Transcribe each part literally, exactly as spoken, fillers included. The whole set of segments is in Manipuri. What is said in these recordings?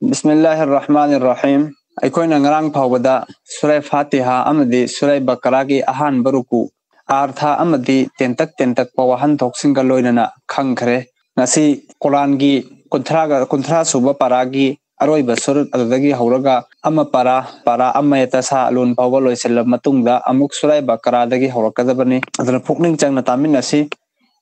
ꯕꯤꯁꯃꯤꯜꯂꯥꯍꯤꯔ ꯔꯍꯃꯥꯅꯤꯔ ꯔꯍꯤꯝ꯫ ꯑꯩꯈꯣꯏꯅ ꯉꯔꯥꯡ ꯐꯥꯎꯕꯗ ꯁꯨꯔꯥꯏ ꯐꯥꯇꯤꯍꯥ ꯑꯃꯗꯤ ꯁꯨꯔꯥꯏ ꯕꯀꯔꯥꯒꯤ ꯑꯍꯥꯟꯕ ꯔꯨꯀꯨ, ꯑꯥꯔꯊ ꯑꯃꯗꯤ ꯇꯦꯟꯇꯛ ꯇꯦꯟꯇꯛꯄ ꯋꯥꯍꯟꯊꯣꯛꯁꯤꯡꯒ ꯂꯣꯏꯅꯅ ꯈꯪꯈ꯭ꯔꯦ꯫ ꯉꯁꯤ ꯀꯨꯔꯥꯟꯒꯤ ꯀꯨꯟꯊ꯭ꯔꯥꯒ, ꯀꯨꯟꯊ꯭ꯔꯥ ꯁꯨꯕ ꯄꯥꯔꯥꯒꯤ ꯑꯔꯣꯏꯕ ꯁꯨꯔꯨꯠ ꯑꯗꯨꯗꯒꯤ ꯍꯧꯔꯒ ꯑꯃ ꯄꯥꯔꯥ, ꯄꯥꯔꯥ ꯑꯃ ꯌꯦꯇ ꯁꯥ ꯂꯣꯟ ꯐꯥꯎꯕ ꯂꯣꯏꯁꯤꯜꯂꯕ ꯃꯇꯨꯡꯗ ꯑꯃꯨꯛ ꯁꯨꯔꯥꯏ ꯕꯀꯔꯥꯗꯒꯤ ꯍꯧꯔꯛꯀꯗꯕꯅꯤ꯫ ꯑꯗꯨꯅ ꯄꯨꯛꯅꯤꯡ ꯆꯪꯅ ꯇꯥꯃꯤꯟꯅꯁꯤ꯫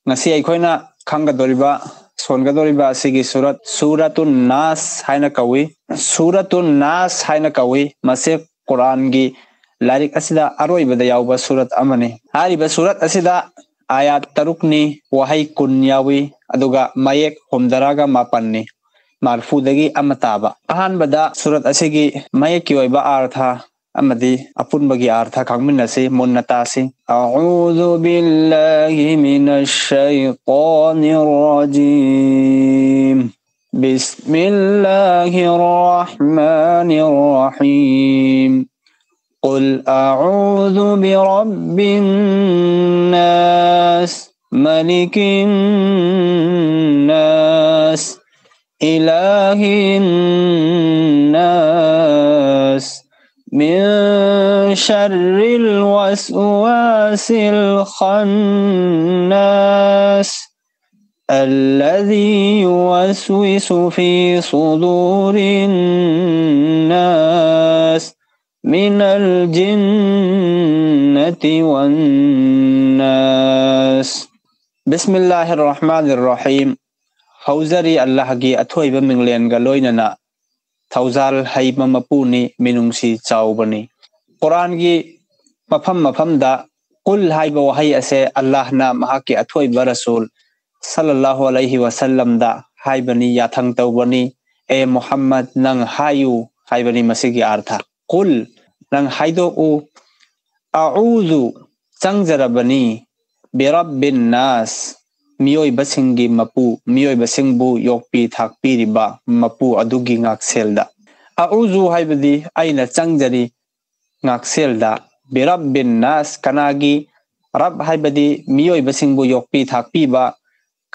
ꯉꯁꯤ ꯑꯩꯈꯣꯏꯅ ꯈꯪꯒꯗꯧꯔꯤꯕ, ꯁꯣꯟꯒꯗꯧꯔꯤꯕ ꯑꯁꯤꯒꯤ ꯁꯨꯔꯠ, ꯁꯨꯔꯥꯇꯨꯟ ꯅꯥꯁ ꯍꯥꯏꯅ ꯀꯧꯏ꯫ ꯁꯨꯔꯥꯇꯨꯟ ꯅꯥꯁ ꯍꯥꯏꯅ ꯀꯧꯏ꯫ ꯃꯁꯤ ꯀꯨꯔꯥꯟꯒꯤ ꯂꯥꯏꯔꯤꯛ ꯑꯁꯤꯗ ꯑꯔꯣꯏꯕꯗ ꯌꯥꯎꯕ ꯁꯨꯔꯠ ꯑꯃꯅꯤ꯫ ꯍꯥꯏꯔꯤꯕ ꯁꯨꯔꯠ ꯑꯁꯤꯗ ꯑꯥꯌꯥꯠ ꯇꯔꯨꯛꯅꯤ, ꯋꯥꯍꯩ ꯀꯨꯟ ꯌꯥꯎꯏ, ꯑꯗꯨꯒ ꯃꯌꯦꯛ ꯍꯨꯝꯗꯔꯥꯒ ꯃꯥꯄꯟꯅꯤ, ꯃꯔꯐꯨꯗꯒꯤ ꯑꯃ ꯇꯥꯕ꯫ ꯑꯍꯥꯟꯕꯗ ꯁꯨꯔꯠ ꯑꯁꯤꯒꯤ ꯃꯌꯦꯛꯀꯤ ꯑꯣꯏꯕ ꯑꯥꯔꯊ ꯑꯃꯗꯤ ꯑꯄꯨꯟꯕꯒꯤ ꯑꯥꯔꯊ ꯈꯪꯃꯤꯟꯅꯁꯤ, ꯃꯨꯟꯅ ꯇꯥꯁꯤ꯫ أعوذ بالله من الشيطان الرجيم. بسم الله الرحمن الرحيم. قل أعوذ برب الناس، ملك الناس، إله الناس، من شر الوسواس الخناس، الذي يوسوس في صدور الناس، من الجنة والناس. ꯕꯤꯁꯃꯤꯜꯂꯥꯍꯤꯔ ꯔꯍꯃꯥꯅꯤꯔ ꯔꯍꯤꯝ꯫ ꯍꯧꯖꯔꯤ ꯑꯜꯂꯥꯍꯒꯤ ꯑꯊꯣꯏꯕ ꯃꯤꯡꯂꯦꯟꯒ ꯂꯣꯏꯅꯅ꯫ ꯊꯧꯖꯥꯜ ꯍꯩꯕ ꯃꯄꯨꯅꯤ, ꯃꯤꯅꯨꯡꯁꯤ ꯆꯥꯎꯕꯅꯤ꯫ ꯀꯨꯔꯥꯟꯒꯤ ꯃꯐꯝ ꯃꯐꯝꯗ ꯀꯨꯜ ꯍꯥꯏꯕ ꯋꯥꯍꯩ ꯑꯁꯦ ꯑꯜꯂꯥꯍꯅ ꯃꯍꯥꯛꯀꯤ ꯑꯊꯣꯏꯕ ꯔꯁꯨꯜ ꯁꯜꯂꯜꯂꯥꯍꯨ ꯑꯂꯩꯍꯤ ꯋꯥꯁꯜꯂꯝꯗ ꯍꯥꯏꯕꯅꯤ, ꯌꯥꯊꯪ ꯇꯧꯕꯅꯤ, "ꯑꯦ ꯃꯨꯍꯝꯃꯗ, ꯅꯪ ꯍꯥꯏꯌꯨ" ꯍꯥꯏꯕꯅꯤ ꯃꯁꯤꯒꯤ ꯑꯥꯔꯊ꯫ ꯀꯨꯜ, ꯅꯪ ꯍꯥꯏꯗꯣꯛꯎ꯫ ꯑꯎꯖꯨ, ꯆꯪꯖꯔꯕꯅꯤ꯫ ꯕꯤꯔꯕꯤꯟ ꯅꯥꯁ, ꯃꯤꯑꯣꯏꯕꯁꯤꯡꯒꯤ ꯃꯄꯨ, ꯃꯤꯑꯣꯏꯕꯁꯤꯡꯕꯨ ꯌꯣꯛꯄꯤ ꯊꯥꯛꯄꯤꯔꯤꯕ ꯃꯄꯨ ꯑꯗꯨꯒꯤ ꯉꯥꯛꯁꯦꯜꯗ꯫ ꯑꯎꯖꯨ ꯍꯥꯏꯕꯗꯤ ꯑꯩꯅ ꯆꯪꯖꯔꯤ ꯉꯥꯛꯁꯦꯜꯗ꯫ ꯕꯤꯔꯕꯤꯟ ꯅꯥꯁ, ꯀꯅꯥꯒꯤ? ꯔꯕ ꯍꯥꯏꯕꯗꯤ ꯃꯤꯑꯣꯏꯕꯁꯤꯡꯕꯨ ꯌꯣꯛꯄꯤ ꯊꯥꯛꯄꯤꯕ,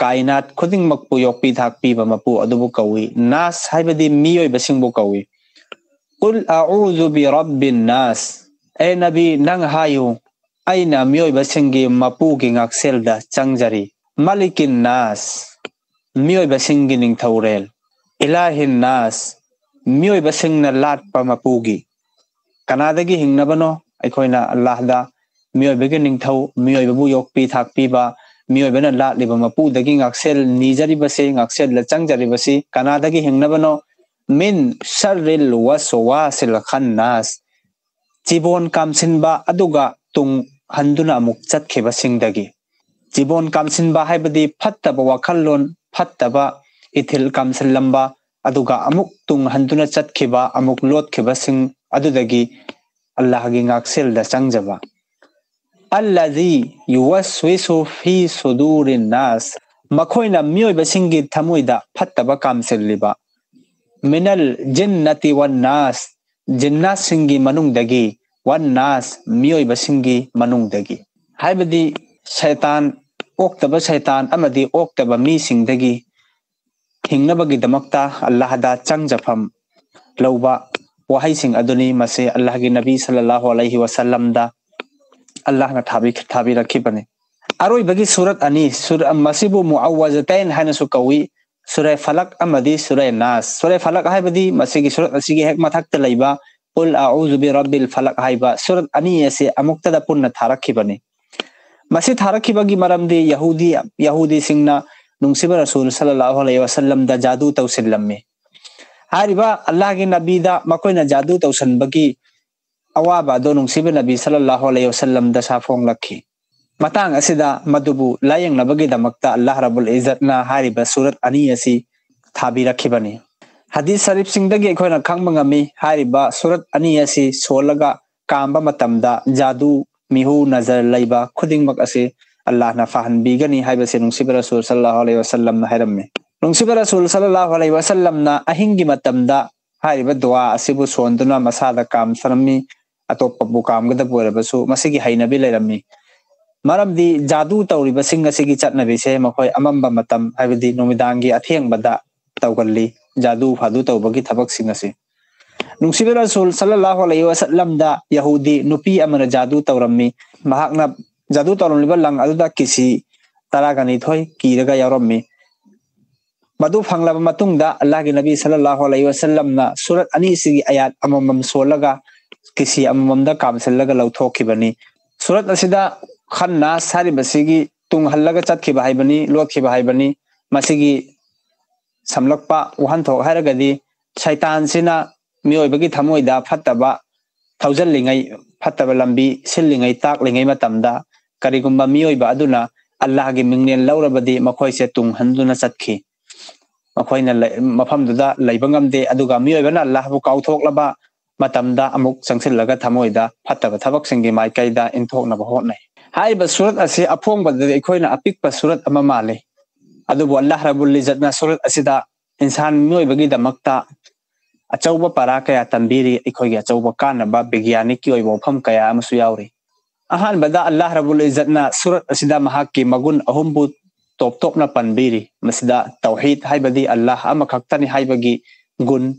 ꯀꯥꯏꯅꯥꯠ ꯈꯨꯗꯤꯡꯃꯛꯄꯨ ꯌꯣꯛꯄꯤ ꯊꯥꯛꯄꯤꯕ ꯃꯄꯨ ꯑꯗꯨꯕꯨ ꯀꯧꯏ꯫ ꯅꯥꯁ ꯍꯥꯏꯕꯗꯤ ꯃꯤꯑꯣꯏꯕꯁꯤꯡꯕꯨ ꯀꯧꯏ꯫ "ꯀꯨꯜ ꯑꯑꯨꯖꯨ ꯕꯤꯔꯕꯤꯟ ꯅꯥꯁ", ꯑꯦ ꯅꯕꯤ, ꯅꯪ ꯍꯥꯏꯌꯨ, "ꯑꯩꯅ ꯃꯤꯑꯣꯏꯕꯁꯤꯡꯒꯤ ꯃꯄꯨꯒꯤ ꯉꯥꯛꯁꯦꯜꯗ ꯆꯪꯖꯔꯤ"꯫ "ꯃꯥꯂꯤꯀꯤꯟ ꯅꯥꯁ", ꯃꯤꯑꯣꯏꯕꯁꯤꯡꯒꯤ ꯅꯤꯡꯊꯧꯔꯦꯜ꯫ "ꯏꯂꯥꯍꯤꯟ ꯅꯥꯁ", ꯃꯤꯑꯣꯏꯕꯁꯤꯡꯅ ꯂꯥꯠꯄ ꯃꯄꯨꯒꯤ꯫ ꯀꯅꯥꯗꯒꯤ ꯍꯤꯡꯅꯕꯅꯣ? ꯑꯩꯈꯣꯏꯅ ꯑꯜꯂꯥꯍꯗ, ꯃꯤꯑꯣꯏꯕꯒꯤ ꯅꯤꯡꯊꯧ, ꯃꯤꯑꯣꯏꯕꯕꯨ ꯌꯣꯛꯄꯤ ꯊꯥꯛꯄꯤꯕ, ꯃꯤꯑꯣꯏꯕꯅ ꯂꯥꯠꯂꯤꯕ ꯃꯄꯨꯗꯒꯤ ꯉꯥꯛꯁꯦꯜ ꯅꯤꯖꯔꯤꯕꯁꯤ, ꯉꯥꯛꯁꯦꯜꯗ ꯆꯪꯖꯔꯤꯕꯁꯤ ꯀꯅꯥꯗꯒꯤ ꯍꯤꯡꯅꯕꯅꯣ? "ꯃꯤꯟ ꯁꯔꯔꯤꯜ ꯋꯥꯁꯋꯥꯁꯤꯜ ꯈꯟꯅꯥꯁ", ꯆꯤꯕꯣꯟ ꯀꯥꯝꯁꯤꯟꯕ ꯑꯗꯨꯒ ꯇꯨꯡ ꯍꯟꯗꯨꯅ ꯑꯃꯨꯛ ꯆꯠꯈꯤꯕꯁꯤꯡꯗꯒꯤ꯫ ꯆꯤꯕꯣꯟ ꯀꯥꯝꯁꯤꯟꯕ ꯍꯥꯏꯕꯗꯤ ꯐꯠꯇꯕ ꯋꯥꯈꯜꯂꯣꯟ, ꯐꯠꯇꯕ ꯏꯊꯤꯜ ꯀꯥꯝꯁꯤꯜꯂꯝꯕ, ꯑꯗꯨꯒ ꯑꯃꯨꯛ ꯇꯨꯡ ꯍꯟꯗꯨꯅ ꯆꯠꯈꯤꯕ, ꯑꯃꯨꯛ ꯂꯣꯠꯈꯤꯕꯁꯤꯡ ꯑꯗꯨꯗꯒꯤ ꯑꯜꯂꯥꯍꯒꯤ ꯉꯥꯛꯁꯦꯜꯗ ꯆꯪꯖꯕ꯫ "ꯑꯜꯂꯥꯖꯤ ꯌꯨꯋꯁꯋꯤꯁꯨ ꯐꯤ ꯁꯨꯗꯨꯔꯤꯟ ꯅꯥꯁ", ꯃꯈꯣꯏꯅ ꯃꯤꯑꯣꯏꯕꯁꯤꯡꯒꯤ ꯊꯃꯣꯏꯗ ꯐꯠꯇꯕ ꯀꯥꯝꯁꯤꯜꯂꯤꯕ꯫ "ꯃꯤꯅꯜ ꯖꯤꯟꯅꯇꯤ ꯋꯟ ꯅꯥꯁ", ꯖꯤꯟꯅꯥꯁꯤꯡꯒꯤ ꯃꯅꯨꯡꯗꯒꯤ, "ꯋꯟ ꯅꯥꯁ", ꯃꯤꯑꯣꯏꯕꯁꯤꯡꯒꯤ ꯃꯅꯨꯡꯗꯒꯤ꯫ ꯍꯥꯏꯕꯗꯤ ꯁꯩꯇꯥꯟ, ꯑꯣꯛꯇꯕ ꯁꯩꯇꯥꯟ ꯑꯃꯗꯤ ꯑꯣꯛꯇꯕ ꯃꯤꯁꯤꯡꯗꯒꯤ ꯍꯤꯡꯅꯕꯒꯤꯗꯃꯛꯇ ꯑꯜꯂꯥꯍꯗ ꯆꯪꯖꯐꯝ ꯂꯧꯕ ꯋꯥꯍꯩꯁꯤꯡ ꯑꯗꯨꯅꯤ꯫ ꯃꯁꯤ ꯑꯜꯂꯥꯍꯒꯤ ꯅꯕꯤ ꯁꯜꯂꯜꯂꯥꯍꯨ ꯑꯂꯩꯍꯤ ꯋꯥꯁꯜꯂꯝꯗ ꯑꯜꯂꯥꯍꯅ ꯊꯥꯕꯤ-, ꯊꯥꯕꯤꯔꯛꯈꯤꯕꯅꯤ꯫ ꯑꯔꯣꯏꯕꯒꯤ ꯁꯨꯔꯠ ꯑꯅꯤ, ꯁꯨꯔ-, ꯃꯁꯤꯕꯨ ꯃꯨꯑꯥꯋꯖꯇꯩꯟ ꯍꯥꯏꯅꯁꯨ ꯀꯧꯏ, ꯁꯨꯔꯦ ꯐꯂꯛ ꯑꯃꯗꯤ ꯁꯨꯔꯦ ꯅꯥꯁ꯫ ꯁꯨꯔꯦ ꯐꯂꯛ ꯍꯥꯏꯕꯗꯤ ꯃꯁꯤꯒꯤ ꯁꯨꯔꯠ ꯑꯁꯤꯒꯤ ꯍꯦꯛ ꯃꯊꯛꯇ ꯂꯩꯕ "ꯀꯨꯜ ꯑꯑꯨꯖꯨ ꯕꯤꯔꯕꯤꯜ ꯐꯂꯛ" ꯍꯥꯏꯕ ꯁꯨꯔꯠ ꯑꯅꯤ ꯑꯁꯤ ꯑꯃꯨꯛꯇꯗ ꯄꯨꯟꯅ ꯊꯥꯔꯛꯈꯤꯕꯅꯤ꯫ ꯃꯁꯤ ꯊꯥꯔꯛꯈꯤꯕꯒꯤ ꯃꯔꯝꯗꯤ ꯌꯍꯨꯗꯤ, ꯌꯍꯨꯗꯤꯁꯤꯡꯅ ꯅꯨꯡꯁꯤꯕ ꯔꯁꯨꯜ ꯁꯜꯂꯜꯂꯥꯍꯨ ꯑꯂꯩꯍꯤ ꯋꯥꯁꯜꯂꯝꯗ ꯖꯥꯗꯨ ꯇꯧꯁꯤꯜꯂꯝꯃꯤ꯫ ꯍꯥꯏꯔꯤꯕ ꯑꯜꯂꯥꯍꯒꯤ ꯅꯕꯤꯗ ꯃꯈꯣꯏꯅ ꯖꯥꯗꯨ ꯇꯧꯁꯤꯟꯕꯒꯤ ꯑꯋꯥꯕ ꯑꯗꯨ ꯅꯨꯡꯁꯤꯕ ꯅꯕꯤ ꯁꯜꯂꯜꯂꯥꯍꯨ ꯑꯂꯩꯍꯤ ꯋꯥꯁꯜꯂꯝꯗ ꯁꯥꯐꯣꯡꯂꯛꯈꯤ꯫ ꯃꯇꯥꯡ ꯑꯁꯤꯗ ꯃꯗꯨꯕꯨ ꯂꯥꯌꯦꯡꯅꯕꯒꯤꯗꯃꯛꯇ ꯑꯜꯂꯥꯍ ꯔꯕꯨꯜ ꯏꯖꯠꯅ ꯍꯥꯏꯔꯤꯕ ꯁꯨꯔꯠ ꯑꯅꯤ ꯑꯁꯤ ꯊꯥꯕꯤꯔꯛꯈꯤꯕꯅꯤ꯫ ꯍꯗꯤꯁ ꯁꯔꯤꯐꯁꯤꯡꯗꯒꯤ ꯑꯩꯈꯣꯏꯅ ꯈꯪꯕ ꯉꯝꯃꯤ, ꯍꯥꯏꯔꯤꯕ ꯁꯨꯔꯠ ꯑꯅꯤ ꯑꯁꯤ ꯁꯣꯜꯂꯒ ꯀꯥꯝꯕ ꯃꯇꯝꯗ ꯖꯥꯗꯨ, ꯃꯤꯍꯨ, ꯅꯖꯔ ꯂꯩꯕ ꯈꯨꯗꯤꯡꯃꯛ ꯑꯁꯤ ꯑꯜꯂꯥꯍꯅ ꯐꯍꯟꯕꯤꯒꯅꯤ ꯍꯥꯏꯕꯁꯤ ꯅꯨꯡꯁꯤꯕ ꯔꯁꯨꯜ ꯁꯜꯂꯜꯂꯥꯍꯨ ꯑꯂꯩꯍꯤ ꯋꯥꯁꯜꯂꯝꯅ ꯍꯥꯏꯔꯝꯃꯤ꯫ ꯅꯨꯡꯁꯤꯕ ꯔꯁꯨꯜ ꯁꯜꯂꯜꯂꯥꯍꯨ ꯑꯂꯩꯍꯤ ꯋꯥꯁꯜꯂꯝꯅ ꯑꯍꯤꯡꯒꯤ ꯃꯇꯝꯗ ꯍꯥꯏꯔꯤꯕ ꯗꯨꯋꯥ ꯑꯁꯤꯕꯨ ꯁꯣꯟꯗꯨꯅ ꯃꯁꯥꯗ ꯀꯥꯝꯁꯔꯝꯃꯤ꯫ ꯑꯇꯣꯞꯄꯕꯨ ꯀꯥꯝꯒꯗꯕ ꯑꯣꯏꯔꯕꯁꯨ ꯃꯁꯤꯒꯤ ꯍꯩꯅꯕꯤ ꯂꯩꯔꯝꯃꯤ꯫ ꯃꯔꯝꯗꯤ ꯖꯥꯗꯨ ꯇꯧꯔꯤꯕꯁꯤꯡ ꯑꯁꯤꯒꯤ ꯆꯠꯅꯕꯤꯁꯦ ꯃꯈꯣꯏ ꯑꯃꯝꯕ ꯃꯇꯝ, ꯍꯥꯏꯕꯗꯤ ꯅꯨꯃꯤꯗꯥꯡꯒꯤ ꯑꯊꯦꯡꯕꯗ ꯇꯧꯒꯜꯂꯤ, ꯖꯥꯗꯨ ꯐꯥꯗꯨ ꯇꯧꯕꯒꯤ ꯊꯕꯛꯁꯤꯡ ꯑꯁꯤ꯫ ꯅꯨꯡꯁꯤꯕ ꯔꯁꯨꯜ ꯁꯜꯂꯜꯂꯥꯍꯨ ꯑꯂꯩꯍꯤ ꯋꯥꯁꯜꯂꯝꯗ ꯌꯍꯨꯗꯤ ꯅꯨꯄꯤ ꯑꯃꯅ ꯖꯥꯗꯨ ꯇꯧꯔꯝꯃꯤ꯫ ꯃꯍꯥꯛꯅ ꯖꯥꯗꯨ ꯇꯧꯔꯝꯂꯤꯕ ꯂꯪ ꯑꯗꯨꯗ ꯀꯤꯁꯤ ꯇꯔꯥꯒ ꯅꯤꯊꯣꯏ ꯀꯤꯔꯒ ꯌꯥꯎꯔꯝꯃꯤ꯫ ꯃꯗꯨ ꯐꯪꯂꯕ ꯃꯇꯨꯡꯗ ꯑꯜꯂꯥꯍꯒꯤ ꯅꯕꯤ ꯁꯜꯂꯜꯂꯥꯍꯨ ꯑꯂꯩꯍꯤ ꯋꯥꯁꯜꯂꯝꯅ ꯁꯨꯔꯠ ꯑꯅꯤꯁꯤꯒꯤ ꯑꯌꯥꯠ ꯑꯃꯃꯝ ꯁꯣꯜꯂꯒ ꯀꯤꯁꯤ ꯑꯃꯃꯝꯗ ꯀꯥꯝꯁꯤꯜꯂꯒ ꯂꯧꯊꯣꯛꯈꯤꯕꯅꯤ꯫ ꯁꯨꯔꯠ ꯑꯁꯤꯗ ꯈꯟ ꯅꯥꯁ ꯍꯥꯏꯔꯤꯕꯁꯤꯒꯤ ꯇꯨꯡꯍꯜꯂꯒ ꯆꯠꯈꯤꯕ ꯍꯥꯏꯕꯅꯤ, ꯂꯣꯠꯈꯤꯕ ꯍꯥꯏꯕꯅꯤ꯫ ꯃꯁꯤꯒꯤ ꯁꯝꯂꯞꯄ ꯋꯥꯍꯟꯊꯣꯛ ꯍꯥꯏꯔꯒꯗꯤ, ꯁꯩꯇꯥꯟꯁꯤꯅ ꯃꯤꯑꯣꯏꯕꯒꯤ ꯊꯃꯣꯏꯗ ꯐꯠꯇꯕ ꯊꯧꯖꯜꯂꯤꯉꯩ, ꯐꯠꯇꯕ ꯂꯝꯕꯤ ꯁꯤꯜꯂꯤꯉꯩ, ꯇꯥꯛꯂꯤꯉꯩ ꯃꯇꯝꯗ ꯀꯔꯤꯒꯨꯝꯕ ꯃꯤꯑꯣꯏꯕ ꯑꯗꯨꯅ ꯑꯜꯂꯥꯍꯒꯤ ꯃꯤꯡꯂꯦꯟ ꯂꯧꯔꯕꯗꯤ ꯃꯈꯣꯏꯁꯦ ꯇꯨꯡꯍꯟꯗꯨꯅ ꯆꯠꯈꯤ꯫ ꯃꯈꯣꯏꯅ ꯂꯩ-, ꯃꯐꯝꯗꯨꯗ ꯂꯩꯕ ꯉꯝꯗꯦ꯫ ꯑꯗꯨꯒ ꯃꯤꯑꯣꯏꯕꯅ ꯑꯜꯂꯥꯍꯕꯨ ꯀꯥꯎꯊꯣꯛꯂꯕ ꯃꯇꯝꯗ ꯑꯃꯨꯛ ꯆꯪꯁꯤꯜꯂꯒ ꯊꯃꯣꯏꯗ ꯐꯠꯇꯕ ꯊꯕꯛꯁꯤꯡꯒꯤ ꯃꯥꯏꯀꯩꯗ ꯏꯟꯊꯣꯛꯅꯕ ꯍꯣꯠꯅꯩ꯫ ꯍꯥꯏꯔꯤꯕ ꯁꯨꯔꯠ ꯑꯁꯤ ꯑꯐꯣꯡꯕꯗꯗꯤ ꯑꯩꯈꯣꯏꯅ ꯑꯄꯤꯛꯄ ꯁꯨꯔꯠ ꯑꯃ ꯃꯥꯜꯂꯤ, ꯑꯗꯨꯕꯨ ꯑꯜꯂꯥꯍ ꯔꯕꯨꯜ ꯏꯖꯠꯅ ꯁꯨꯔꯠ ꯑꯁꯤꯗ ꯏꯟꯁꯥꯟ ꯃꯤꯑꯣꯏꯕꯒꯤꯗꯃꯛꯇ ꯑꯆꯧꯕ ꯄꯔꯥ ꯀꯌꯥ ꯇꯝꯕꯤꯔꯤ, ꯑꯩꯈꯣꯏꯒꯤ ꯑꯆꯧꯕ ꯀꯥꯟꯅꯕ ꯕꯤꯒ꯭ꯌꯥꯅꯤꯛꯀꯤ ꯑꯣꯏꯕ ꯋꯥꯐꯝ ꯀꯌꯥ ꯑꯃꯁꯨ ꯌꯥꯎꯔꯤ꯫ ꯑꯍꯥꯟꯕꯗ ꯑꯜꯂꯥꯍ ꯔꯕꯨꯜ ꯏꯖꯠꯅ ꯁꯨꯔꯠ ꯑꯁꯤꯗ ꯃꯍꯥꯛꯀꯤ ꯃꯒꯨꯟ ꯑꯍꯨꯝꯕꯨ ꯇꯣꯞ ꯇꯣꯞꯅ ꯄꯟꯕꯤꯔꯤ꯫ ꯃꯁꯤꯗ ꯇꯧꯍꯤꯗ ꯍꯥꯏꯕꯗꯤ ꯑꯜꯂꯥꯍ ꯑꯃꯈꯛꯇꯅꯤ ꯍꯥꯏꯕꯒꯤ ꯒꯨꯟ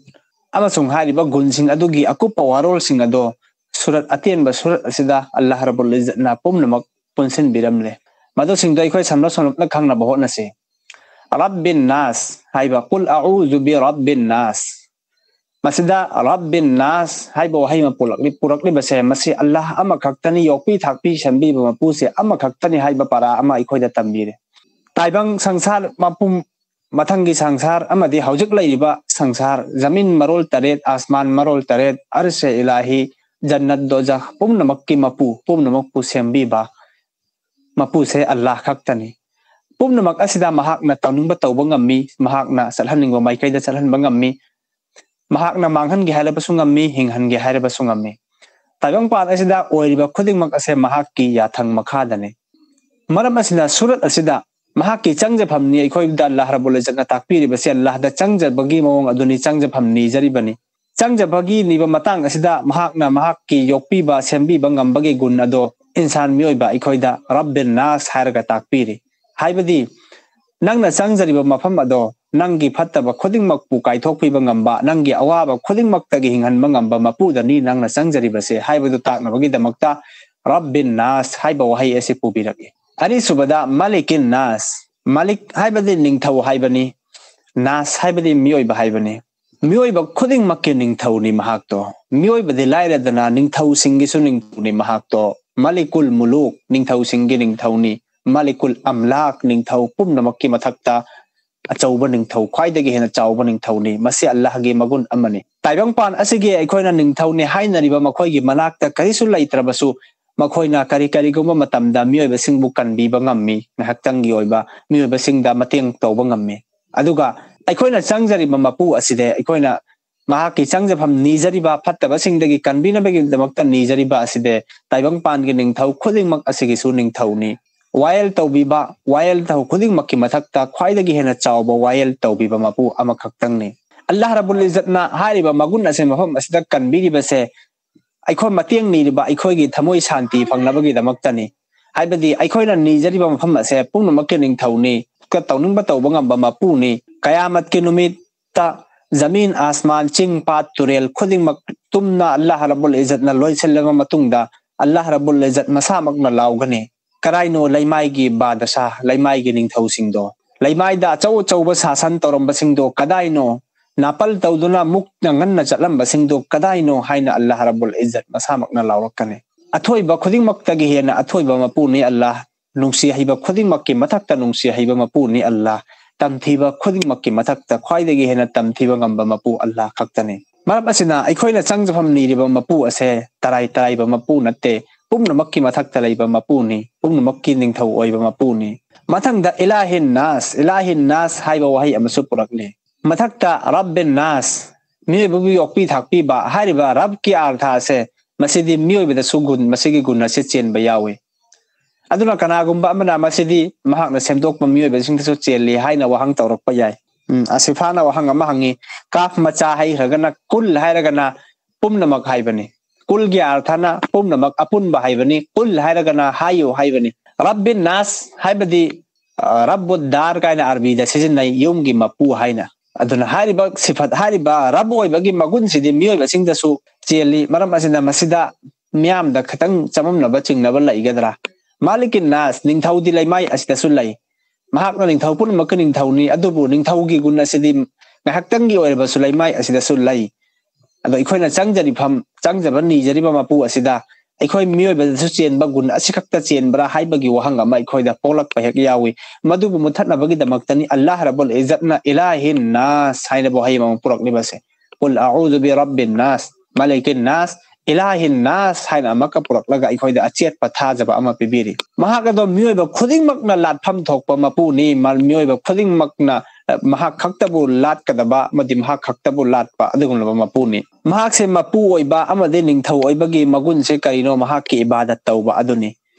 ꯑꯃꯁꯨꯡ ꯍꯥꯏꯔꯤꯕ ꯒꯨꯟꯁꯤꯡ ꯑꯗꯨꯒꯤ ꯑꯀꯨꯞꯄ ꯋꯥꯔꯣꯜꯁꯤꯡ ꯑꯗꯣ ꯁꯨꯔꯠ, ꯑꯇꯦꯟꯕ ꯁꯨꯔꯠ ꯑꯁꯤꯗ ꯑꯜꯂꯥꯍ ꯔꯕꯨꯜ ꯏꯖꯠꯅ ꯄꯨꯝꯅꯃꯛ ꯄꯨꯟꯁꯤꯟꯕꯤꯔꯝꯂꯦ꯫ ꯃꯗꯨꯁꯤꯡꯗꯣ ꯑꯩꯈꯣꯏ ꯁꯝꯂꯞ ꯁꯝꯂꯞꯅ ꯈꯪꯅꯕ ꯍꯣꯠꯅꯁꯤ꯫ ꯔꯕꯤꯟ ꯅꯥꯁ ꯍꯥꯏꯕ, "ꯀꯨꯜ ꯑꯎꯖꯨ ꯕꯤ ꯔꯕꯤꯟ ꯅꯥꯁ"꯫ ꯃꯁꯤꯗ ꯔꯕꯤꯟ ꯅꯥꯁ ꯍꯥꯏꯕ ꯋꯥꯍꯩ ꯑꯃ ꯄꯨꯔꯛꯂꯤ-, ꯄꯨꯔꯛꯂꯤꯕꯁꯦ, ꯃꯁꯤ ꯑꯜꯂꯥꯍ ꯑꯃꯈꯛꯇꯅꯤ, ꯌꯣꯛꯄꯤ ꯊꯥꯛꯄꯤ ꯁꯦꯝꯕꯤꯕ ꯃꯄꯨꯁꯦ ꯑꯃꯈꯛꯇꯅꯤ ꯍꯥꯏꯕ ꯄꯔꯥ ꯑꯃ ꯑꯩꯈꯣꯏꯗ ꯇꯝꯕꯤꯔꯦ꯫ ꯇꯥꯏꯕꯪ ꯁꯪꯁꯥꯔ ꯃꯄꯨꯝ, ꯃꯊꯪꯒꯤ ꯁꯪꯁꯥꯔ ꯑꯃꯗꯤ ꯍꯧꯖꯤꯛ ꯂꯩꯔꯤꯕ ꯁꯪꯁꯥꯔ, ꯖꯃꯤꯟ ꯃꯔꯣꯜ ꯇꯔꯦꯠ, ꯑꯁꯃꯥꯟ ꯃꯔꯣꯜ ꯇꯔꯦꯠ, ꯑꯔꯁꯦ ꯏꯂꯥꯍꯤ, ꯖꯟꯅꯠ ꯗꯣꯖꯈ ꯄꯨꯝꯅꯃꯛꯀꯤ ꯃꯄꯨ, ꯄꯨꯝꯅꯃꯛꯄꯨ ꯁꯦꯝꯕꯤꯕ ꯃꯄꯨꯁꯦ ꯑꯜꯂꯥꯍ ꯈꯛꯇꯅꯤ꯫ ꯄꯨꯝꯅꯃꯛ ꯑꯁꯤꯗ ꯃꯍꯥꯛꯅ ꯇꯧꯅꯤꯡꯕ ꯇꯧꯕ ꯉꯝꯃꯤ, ꯃꯍꯥꯛꯅ ꯆꯠꯍꯟꯅꯤꯡꯕ ꯃꯥꯏꯀꯩꯗ ꯆꯠꯍꯟꯕ ꯉꯝꯃꯤ, ꯃꯍꯥꯛꯅ ꯃꯥꯡꯍꯟꯒꯦ ꯍꯥꯏꯔꯕꯁꯨ ꯉꯝꯃꯤ, ꯍꯤꯡꯍꯟꯒꯦ ꯍꯥꯏꯔꯕꯁꯨ ꯉꯝꯃꯤ꯫ ꯇꯥꯏꯕꯪꯄꯥꯟ ꯑꯁꯤꯗ ꯑꯣꯏꯔꯤꯕ ꯈꯨꯗꯤꯡꯃꯛ ꯑꯁꯦ ꯃꯍꯥꯛꯀꯤ ꯌꯥꯊꯪ ꯃꯈꯥꯗꯅꯤ꯫ ꯃꯔꯝ ꯑꯁꯤꯅ ꯁꯨꯔꯠ ꯑꯁꯤꯗ ꯃꯍꯥꯛꯀꯤ ꯆꯪꯖꯐꯝꯅꯤ ꯑꯩꯈꯣꯏꯗ ꯑꯜꯂꯥꯍ ꯔꯕꯨꯜ ꯏꯖꯠꯅ ꯇꯥꯛꯄꯤꯔꯤꯕꯁꯦ, ꯑꯜꯂꯥꯍꯗ ꯆꯪꯖꯕꯒꯤ ꯃꯑꯣꯡ ꯑꯗꯨꯅꯤ, ꯆꯪꯖꯐꯝ ꯅꯤꯖꯔꯤꯕꯅꯤ꯫ ꯆꯪꯖꯕꯒꯤ ꯅꯤꯕ ꯃꯇꯥꯡ ꯑꯁꯤꯗ ꯃꯍꯥꯛꯅ ꯃꯍꯥꯛꯀꯤ ꯌꯣꯛꯄꯤꯕ, ꯁꯦꯝꯕꯤꯕ ꯉꯝꯕꯒꯤ ꯒꯨꯟ ꯑꯗꯣ ꯏꯟꯁꯥꯟ ꯃꯤꯑꯣꯏꯕ ꯑꯩꯈꯣꯏꯗ ꯔꯕꯤꯟ ꯅꯥꯁ ꯍꯥꯏꯔꯒ ꯇꯥꯛꯄꯤꯔꯤ꯫ ꯍꯥꯏꯕꯗꯤ ꯅꯪꯅ ꯆꯪꯖꯔꯤꯕ ꯃꯐꯝ ꯑꯗꯣ ꯅꯪꯒꯤ ꯐꯠꯇꯕ ꯈꯨꯗꯤꯡꯃꯛꯄꯨ ꯀꯥꯏꯊꯣꯛꯄꯤꯕ ꯉꯝꯕ, ꯅꯪꯒꯤ ꯑꯋꯥꯕ ꯈꯨꯗꯤꯡꯃꯛꯇꯒꯤ ꯍꯤꯡꯍꯟꯕ ꯉꯝꯕ ꯃꯄꯨꯗꯅꯤ ꯅꯪꯅ ꯆꯪꯖꯔꯤꯕꯁꯦ ꯍꯥꯏꯕꯗꯨ ꯇꯥꯛꯅꯕꯒꯤꯗꯃꯛꯇ ꯔꯕꯤꯟ ꯅꯥꯁ ꯍꯥꯏꯕ ꯋꯥꯍꯩ ꯑꯁꯤ ꯄꯨꯕꯤꯔꯛꯏ꯫ ꯑꯅꯤꯁꯨꯕꯗ ꯃꯥꯂꯤꯀꯤꯟ ꯅꯥꯁ꯫ ꯃꯥꯂꯤꯛ ꯍꯥꯏꯕꯗꯤ ꯅꯤꯡꯊꯧ ꯍꯥꯏꯕꯅꯤ, ꯅꯥꯁ ꯍꯥꯏꯕꯗꯤ ꯃꯤꯑꯣꯏꯕ ꯍꯥꯏꯕꯅꯤ꯫ ꯃꯤꯑꯣꯏꯕ ꯈꯨꯗꯤꯡꯃꯛꯀꯤ ꯅꯤꯡꯊꯧꯅꯤ ꯃꯍꯥꯛꯇꯣ꯫ ꯃꯤꯑꯣꯏꯕꯗꯤ ꯂꯥꯏꯔꯗꯅ ꯅꯤꯡꯊꯧꯁꯤꯡꯒꯤꯁꯨ ꯅꯤꯡꯊꯧꯅꯤ ꯃꯍꯥꯛꯇꯣ꯫ ꯃꯥꯂꯤꯀꯨꯜ ꯃꯨꯂꯨꯛ, ꯅꯤꯡꯊꯧꯁꯤꯡꯒꯤ ꯅꯤꯡꯊꯧꯅꯤ꯫ ꯃꯥꯂꯤꯀꯨꯜ ꯑꯝꯂꯥꯛ, ꯅꯤꯡꯊꯧ ꯄꯨꯝꯅꯃꯛꯀꯤ ꯃꯊꯛꯇ ꯑꯆꯧꯕ ꯅꯤꯡꯊꯧ, ꯈ꯭ꯋꯥꯏꯗꯒꯤ ꯍꯦꯟꯅ ꯆꯥꯎꯕ ꯅꯤꯡꯊꯧꯅꯤ꯫ ꯃꯁꯤ ꯑꯜꯂꯥꯍꯒꯤ ꯃꯒꯨꯟ ꯑꯃꯅꯤ꯫ ꯇꯥꯏꯕꯪꯄꯥꯟ ꯑꯁꯤꯒꯤ ꯑꯩꯈꯣꯏꯅ ꯅꯤꯡꯊꯧꯅꯤ ꯍꯥꯏꯅꯔꯤꯕ ꯃꯈꯣꯏꯒꯤ ꯃꯅꯥꯛꯇ ꯀꯔꯤꯁꯨ ꯂꯩꯇ꯭ꯔꯕꯁꯨ, ꯃꯈꯣꯏꯅ ꯀꯔꯤ ꯀꯔꯤꯒꯨꯝꯕ ꯃꯇꯝꯗ ꯃꯤꯑꯣꯏꯕꯁꯤꯡꯕꯨ ꯀꯟꯕꯤꯕ ꯉꯝꯃꯤ, ꯉꯥꯏꯍꯥꯛꯇꯪꯒꯤ ꯑꯣꯏꯕ ꯃꯤꯑꯣꯏꯕꯁꯤꯡꯗ ꯃꯇꯦꯡ ꯇꯧꯕ ꯉꯝꯃꯤ꯫ ꯑꯗꯨꯒ ꯑꯩꯈꯣꯏꯅ ꯆꯪꯖꯔꯤꯕ ꯃꯄꯨ ꯑꯁꯤꯗ ꯑꯩꯈꯣꯏꯅ ꯃꯍꯥꯛꯀꯤ ꯆꯪꯖꯐꯝ ꯅꯤꯖꯔꯤꯕ, ꯐꯠꯇꯕꯁꯤꯡꯗꯒꯤ ꯀꯟꯕꯤꯅꯕꯒꯤꯗꯃꯛꯇ ꯅꯤꯖꯔꯤꯕ ꯑꯁꯤꯗ ꯇꯥꯏꯕꯪꯄꯥꯟꯒꯤ ꯅꯤꯡꯊꯧ ꯈꯨꯗꯤꯡꯃꯛ ꯑꯁꯤꯒꯤꯁꯨ ꯅꯤꯡꯊꯧꯅꯤ꯫ ꯋꯥꯌꯦꯜ ꯇꯧꯕꯤꯕ, ꯋꯥꯌꯦꯜ ꯇꯧ ꯈꯨꯗꯤꯡꯃꯛꯀꯤ ꯃꯊꯛꯇ ꯈ꯭ꯋꯥꯏꯗꯒꯤ ꯍꯦꯟꯅ ꯆꯥꯎꯕ ꯋꯥꯌꯦꯜ ꯇꯧꯕꯤꯕ ꯃꯄꯨ ꯑꯃꯈꯛꯇꯪꯅꯤ꯫ ꯑꯜꯂꯥꯍ ꯔꯕꯨꯜ ꯏꯖꯠꯅ ꯍꯥꯏꯔꯤꯕ ꯃꯒꯨꯟ ꯑꯁꯦ ꯃꯐꯝ ꯑꯁꯤꯗ ꯀꯟꯕꯤꯔꯤꯕꯁꯦ ꯑꯩꯈꯣꯏ ꯃꯇꯦꯡ ꯅꯤꯔꯤꯕ ꯑꯩꯈꯣꯏꯒꯤ ꯊꯃꯣꯏ ꯁꯥꯟꯇꯤ ꯐꯪꯅꯕꯒꯤꯗꯃꯛꯇꯅꯤ꯫ ꯍꯥꯏꯕꯗꯤ ꯑꯩꯈꯣꯏꯅ ꯅꯤꯖꯔꯤꯕ ꯃꯐꯝ ꯑꯁꯦ ꯄꯨꯝꯅꯃꯛꯀꯤ ꯅꯤꯡꯊꯧꯅꯤ꯫ ꯇꯧꯅꯤꯡꯕ ꯇꯧꯕ ꯉꯝꯕ ꯃꯄꯨꯅꯤ꯫ ꯀꯌꯥꯃꯠꯀꯤ ꯅꯨꯃꯤꯠꯇ ꯖꯃꯤꯟ, ꯑꯥꯁꯃꯥꯟ, ꯆꯤꯡ, ꯄꯥꯠ, ꯇꯨꯔꯦꯜ ꯈꯨꯗꯤꯡꯃꯛ ꯇꯨꯝꯅ ꯑꯜꯂꯥꯍ ꯔꯕꯨꯜ ꯏꯖꯠꯅ ꯂꯣꯏꯁꯤꯜꯂꯕ ꯃꯇꯨꯡꯗ ꯑꯜꯂꯥꯍ ꯔꯕꯨꯜ ꯏꯖꯠ ꯃꯁꯥꯃꯛꯅ ꯂꯥꯎꯒꯅꯤ, "ꯀꯔꯥꯏꯅꯣ ꯂꯩꯃꯥꯏꯒꯤ ꯕꯥꯗꯁꯥ, ꯂꯩꯃꯥꯏꯒꯤ ꯅꯤꯡꯊꯧꯁꯤꯡꯗꯣ? ꯂꯩꯃꯥꯏꯗ ꯑꯆꯧ ꯑꯆꯧꯕ ꯁꯥꯁꯟ ꯇꯧꯔꯝꯕꯁꯤꯡꯗꯣ ꯀꯗꯥꯏꯅꯣ? ꯅꯥꯄꯜ ꯇꯧꯗꯨꯅ ꯃꯨꯛꯅ ꯉꯟꯅ ꯆꯠꯂꯝꯕꯁꯤꯡꯗꯣ ꯀꯗꯥꯏꯅꯣ?" ꯍꯥꯏꯅ ꯑꯜꯂꯥꯍ ꯔꯕꯨꯜ ꯏꯖꯠ ꯃꯁꯥꯃꯛꯅ ꯂꯥꯎꯔꯛꯀꯅꯤ꯫ ꯑꯊꯣꯏꯕ ꯈꯨꯗꯤꯡꯃꯛꯇꯒꯤ ꯍꯦꯟꯅ ꯑꯊꯣꯏꯕ ꯃꯄꯨꯅꯤ ꯑꯜꯂꯥꯍ꯫ ꯅꯨꯡꯁꯤ ꯍꯩꯕ ꯈꯨꯗꯤꯡꯃꯛꯀꯤ ꯃꯊꯛꯇ ꯅꯨꯡꯁꯤ ꯍꯩꯕ ꯃꯄꯨꯅꯤ ꯑꯜꯂꯥꯍ꯫ ꯇꯝꯊꯤꯕ ꯈꯨꯗꯤꯡꯃꯛꯀꯤ ꯃꯊꯛꯇ ꯈ꯭ꯋꯥꯏꯗꯒꯤ ꯍꯦꯟꯅ ꯇꯝꯊꯤꯕ ꯉꯝꯕ ꯃꯄꯨ ꯑꯜꯂꯥꯍ ꯈꯛꯇꯅꯤ꯫ ꯃꯔꯝ ꯑꯁꯤꯅ ꯑꯩꯈꯣꯏꯅ ꯆꯪꯖꯐꯝ ꯅꯤꯔꯤꯕ ꯃꯄꯨ ꯑꯁꯦ ꯇꯔꯥꯏ ꯇꯔꯥꯏꯕ ꯃꯄꯨ ꯅꯠꯇꯦ, ꯄꯨꯝꯅꯃꯛꯀꯤ ꯃꯊꯛꯇ ꯂꯩꯕ ꯃꯄꯨꯅꯤ, ꯄꯨꯝꯅꯃꯛꯀꯤ ꯅꯤꯡꯊꯧ ꯑꯣꯏꯕ ꯃꯄꯨꯅꯤ꯫ ꯃꯊꯪꯗ ꯏꯂꯥꯍꯤꯟ ꯅꯥꯁ, ꯏꯂꯥꯍꯤꯟ ꯅꯥꯁ ꯍꯥꯏꯕ ꯋꯥꯍꯩ ꯑꯃꯁꯨ ꯄꯨꯔꯛꯂꯤ꯫ ꯃꯊꯛꯇ ꯔꯕꯤꯟ ꯅꯥꯁ, ꯃꯤꯑꯣꯏꯕꯕꯨ ꯌꯣꯛꯄꯤ ꯊꯥꯛꯄꯤꯕ ꯍꯥꯏꯔꯤꯕ ꯔꯕꯀꯤ ꯑꯥꯔꯊ ꯑꯁꯦ ꯃꯁꯤꯗꯤ ꯃꯤꯑꯣꯏꯕꯗꯁꯨ ꯒꯨꯟ, ꯃꯁꯤꯒꯤ ꯒꯨꯟ ꯑꯁꯤ ꯆꯦꯟꯕ ꯌꯥꯎꯏ꯫ ꯑꯗꯨꯅ ꯀꯅꯥꯒꯨꯝꯕ ꯑꯃꯅ ꯃꯁꯤꯗꯤ ꯃꯍꯥꯛꯅ ꯁꯦꯝꯗꯣꯛꯄ ꯃꯤꯑꯣꯏꯕꯁꯤꯡꯗꯁꯨ ꯆꯦꯜꯂꯤ ꯍꯥꯏꯅ ꯋꯥꯍꯪ ꯇꯧꯔꯛꯄ ꯌꯥꯏ꯫ ꯎꯝ, ꯑꯁꯤꯐꯥꯅ ꯋꯥꯍꯪ ꯑꯃ ꯍꯪꯉꯤ, "ꯀꯥꯐ ꯃꯆꯥ ꯍꯩꯈ꯭ꯔꯒꯅ ꯀꯨꯜ ꯍꯥꯏꯔꯒꯅ ꯄꯨꯝꯅꯃꯛ ꯍꯥꯏꯕꯅꯤ꯫ ꯀꯨꯜꯒꯤ ꯑꯥꯔꯊꯅ ꯄꯨꯝꯅꯃꯛ, ꯑꯄꯨꯟꯕ ꯍꯥꯏꯕꯅꯤ꯫ ꯀꯨꯜ ꯍꯥꯏꯔꯒꯅ ꯍꯥꯏꯌꯨ ꯍꯥꯏꯕꯅꯤ꯫ ꯔꯕꯤꯟ ꯅꯥꯁ ꯍꯥꯏꯕꯗꯤ, ꯑ, ꯔꯕꯨ ꯗꯥꯔ ꯀꯥꯏꯅ ꯑꯔꯕꯤꯗ ꯁꯤꯖꯤꯟꯅꯩ, ꯌꯨꯝꯒꯤ ꯃꯄꯨ ꯍꯥꯏꯅ꯫ ꯑꯗꯨꯅ ꯍꯥꯏꯔꯤꯕ ꯁꯤꯐꯠ, ꯍꯥꯏꯔꯤꯕ ꯔꯕ ꯑꯣꯏꯕꯒꯤ ꯃꯒꯨꯟꯁꯤꯗꯤ ꯃꯤꯑꯣꯏꯕꯁꯤꯡꯗꯁꯨ ꯆꯦꯜꯂꯤ꯫ ꯃꯔꯝ ꯑꯁꯤꯅ ꯃꯁꯤꯗ ꯃꯤꯌꯥꯝꯗ ꯈꯤꯇꯪ ꯆꯃꯝꯅꯕ ꯆꯤꯡꯅꯕ ꯂꯩꯒꯗ꯭ꯔꯥ? ꯃꯥꯂꯤꯀꯤꯟ ꯅꯥꯁ, ꯅꯤꯡꯊꯧꯗꯤ ꯂꯩꯃꯥꯏ ꯑꯁꯤꯗꯁꯨ ꯂꯩ꯫ ꯃꯍꯥꯛꯅ ꯅꯤꯡꯊꯧ ꯄꯨꯝꯅꯃꯛꯀꯤ ꯅꯤꯡꯊꯧꯅꯤ, ꯑꯗꯨꯕꯨ ꯅꯤꯡꯊꯧꯒꯤ ꯒꯨꯟ ꯑꯁꯤꯗꯤ ꯉꯥꯏꯍꯥꯛꯇꯪꯒꯤ ꯑꯣꯏꯔꯕꯁꯨ ꯂꯩꯃꯥꯏ ꯑꯁꯤꯗꯁꯨ ꯂꯩ꯫ ꯑꯗꯣ ꯑꯩꯈꯣꯏꯅ ꯆꯪꯖꯔꯤꯐꯝ, ꯆꯪꯖꯕ ꯅꯤꯖꯔꯤꯕ ꯃꯄꯨ ꯑꯁꯤꯗ ꯑꯩꯈꯣꯏ ꯃꯤꯑꯣꯏꯕꯗꯁꯨ ꯆꯦꯟꯕ ꯒꯨꯟ ꯑꯁꯤꯈꯛꯇ ꯆꯦꯟꯕ꯭ꯔꯥ ꯍꯥꯏꯕꯒꯤ ꯋꯥꯍꯪ ꯑꯃ ꯑꯩꯈꯣꯏꯗ ꯄꯣꯛꯂꯛꯄ ꯍꯦꯛ ꯌꯥꯎꯏ꯫ ꯃꯗꯨꯕꯨ ꯃꯨꯊꯠꯅꯕꯒꯤꯗꯃꯛꯇꯅꯤ ꯑꯜꯂꯥꯍ ꯔꯕꯨꯜ ꯏꯖꯠꯅ ꯏꯂꯥꯍꯤꯟ ꯅꯥꯁ ꯍꯥꯏꯅ ꯋꯥꯍꯩ ꯑꯃ ꯄꯨꯔꯛꯂꯤꯕꯁꯦ꯫ ꯀꯨꯜ ꯑꯑꯨꯖꯨ ꯕꯤ ꯔꯕꯤꯟ ꯅꯥꯁ, ꯃꯥꯂꯤꯀꯤꯟ ꯅꯥꯁ, ꯏꯂꯥꯍꯤꯟ ꯅꯥꯁ ꯍꯥꯏꯅ ꯑꯃꯛꯀ ꯄꯨꯔꯛꯂꯒ ꯑꯩꯈꯣꯏꯗ ꯑꯆꯦꯠꯄ ꯊꯥꯖꯕ ꯑꯃ ꯄꯤꯕꯤꯔꯤ꯫ ꯃꯍꯥꯛ ꯑꯗꯣ ꯃꯤꯑꯣꯏꯕ ꯈꯨꯗꯤꯡꯃꯛꯅ ꯂꯥꯠꯐꯝ ꯊꯣꯛꯄ ꯃꯄꯨꯅꯤ꯫ ꯃ-, ꯃꯤꯑꯣꯏꯕ ꯈꯨꯗꯤꯡꯃꯛꯅ, ꯑ, ꯃꯍꯥꯛ ꯈꯛꯇꯕꯨ ꯂꯥꯠꯀꯗꯕ ꯑꯃꯗꯤ ꯃꯍꯥꯛ ꯈꯛꯇꯕꯨ ꯂꯥꯠꯄ ꯑꯗꯨꯒꯨꯝꯂꯕ ꯃꯄꯨꯅꯤ꯫ ꯃꯍꯥꯛꯁꯦ ꯃꯄꯨ ꯑꯣꯏꯕ ꯑꯃꯗꯤ ꯅꯤꯡꯊꯧ ꯑꯣꯏꯕꯒꯤ ꯃꯒꯨꯟꯁꯦ ꯀꯔꯤꯅꯣ? ꯃꯍꯥꯛꯀꯤ ꯏꯕꯥꯗꯠ ꯇꯧꯕ ꯑꯗꯨꯅꯤ꯫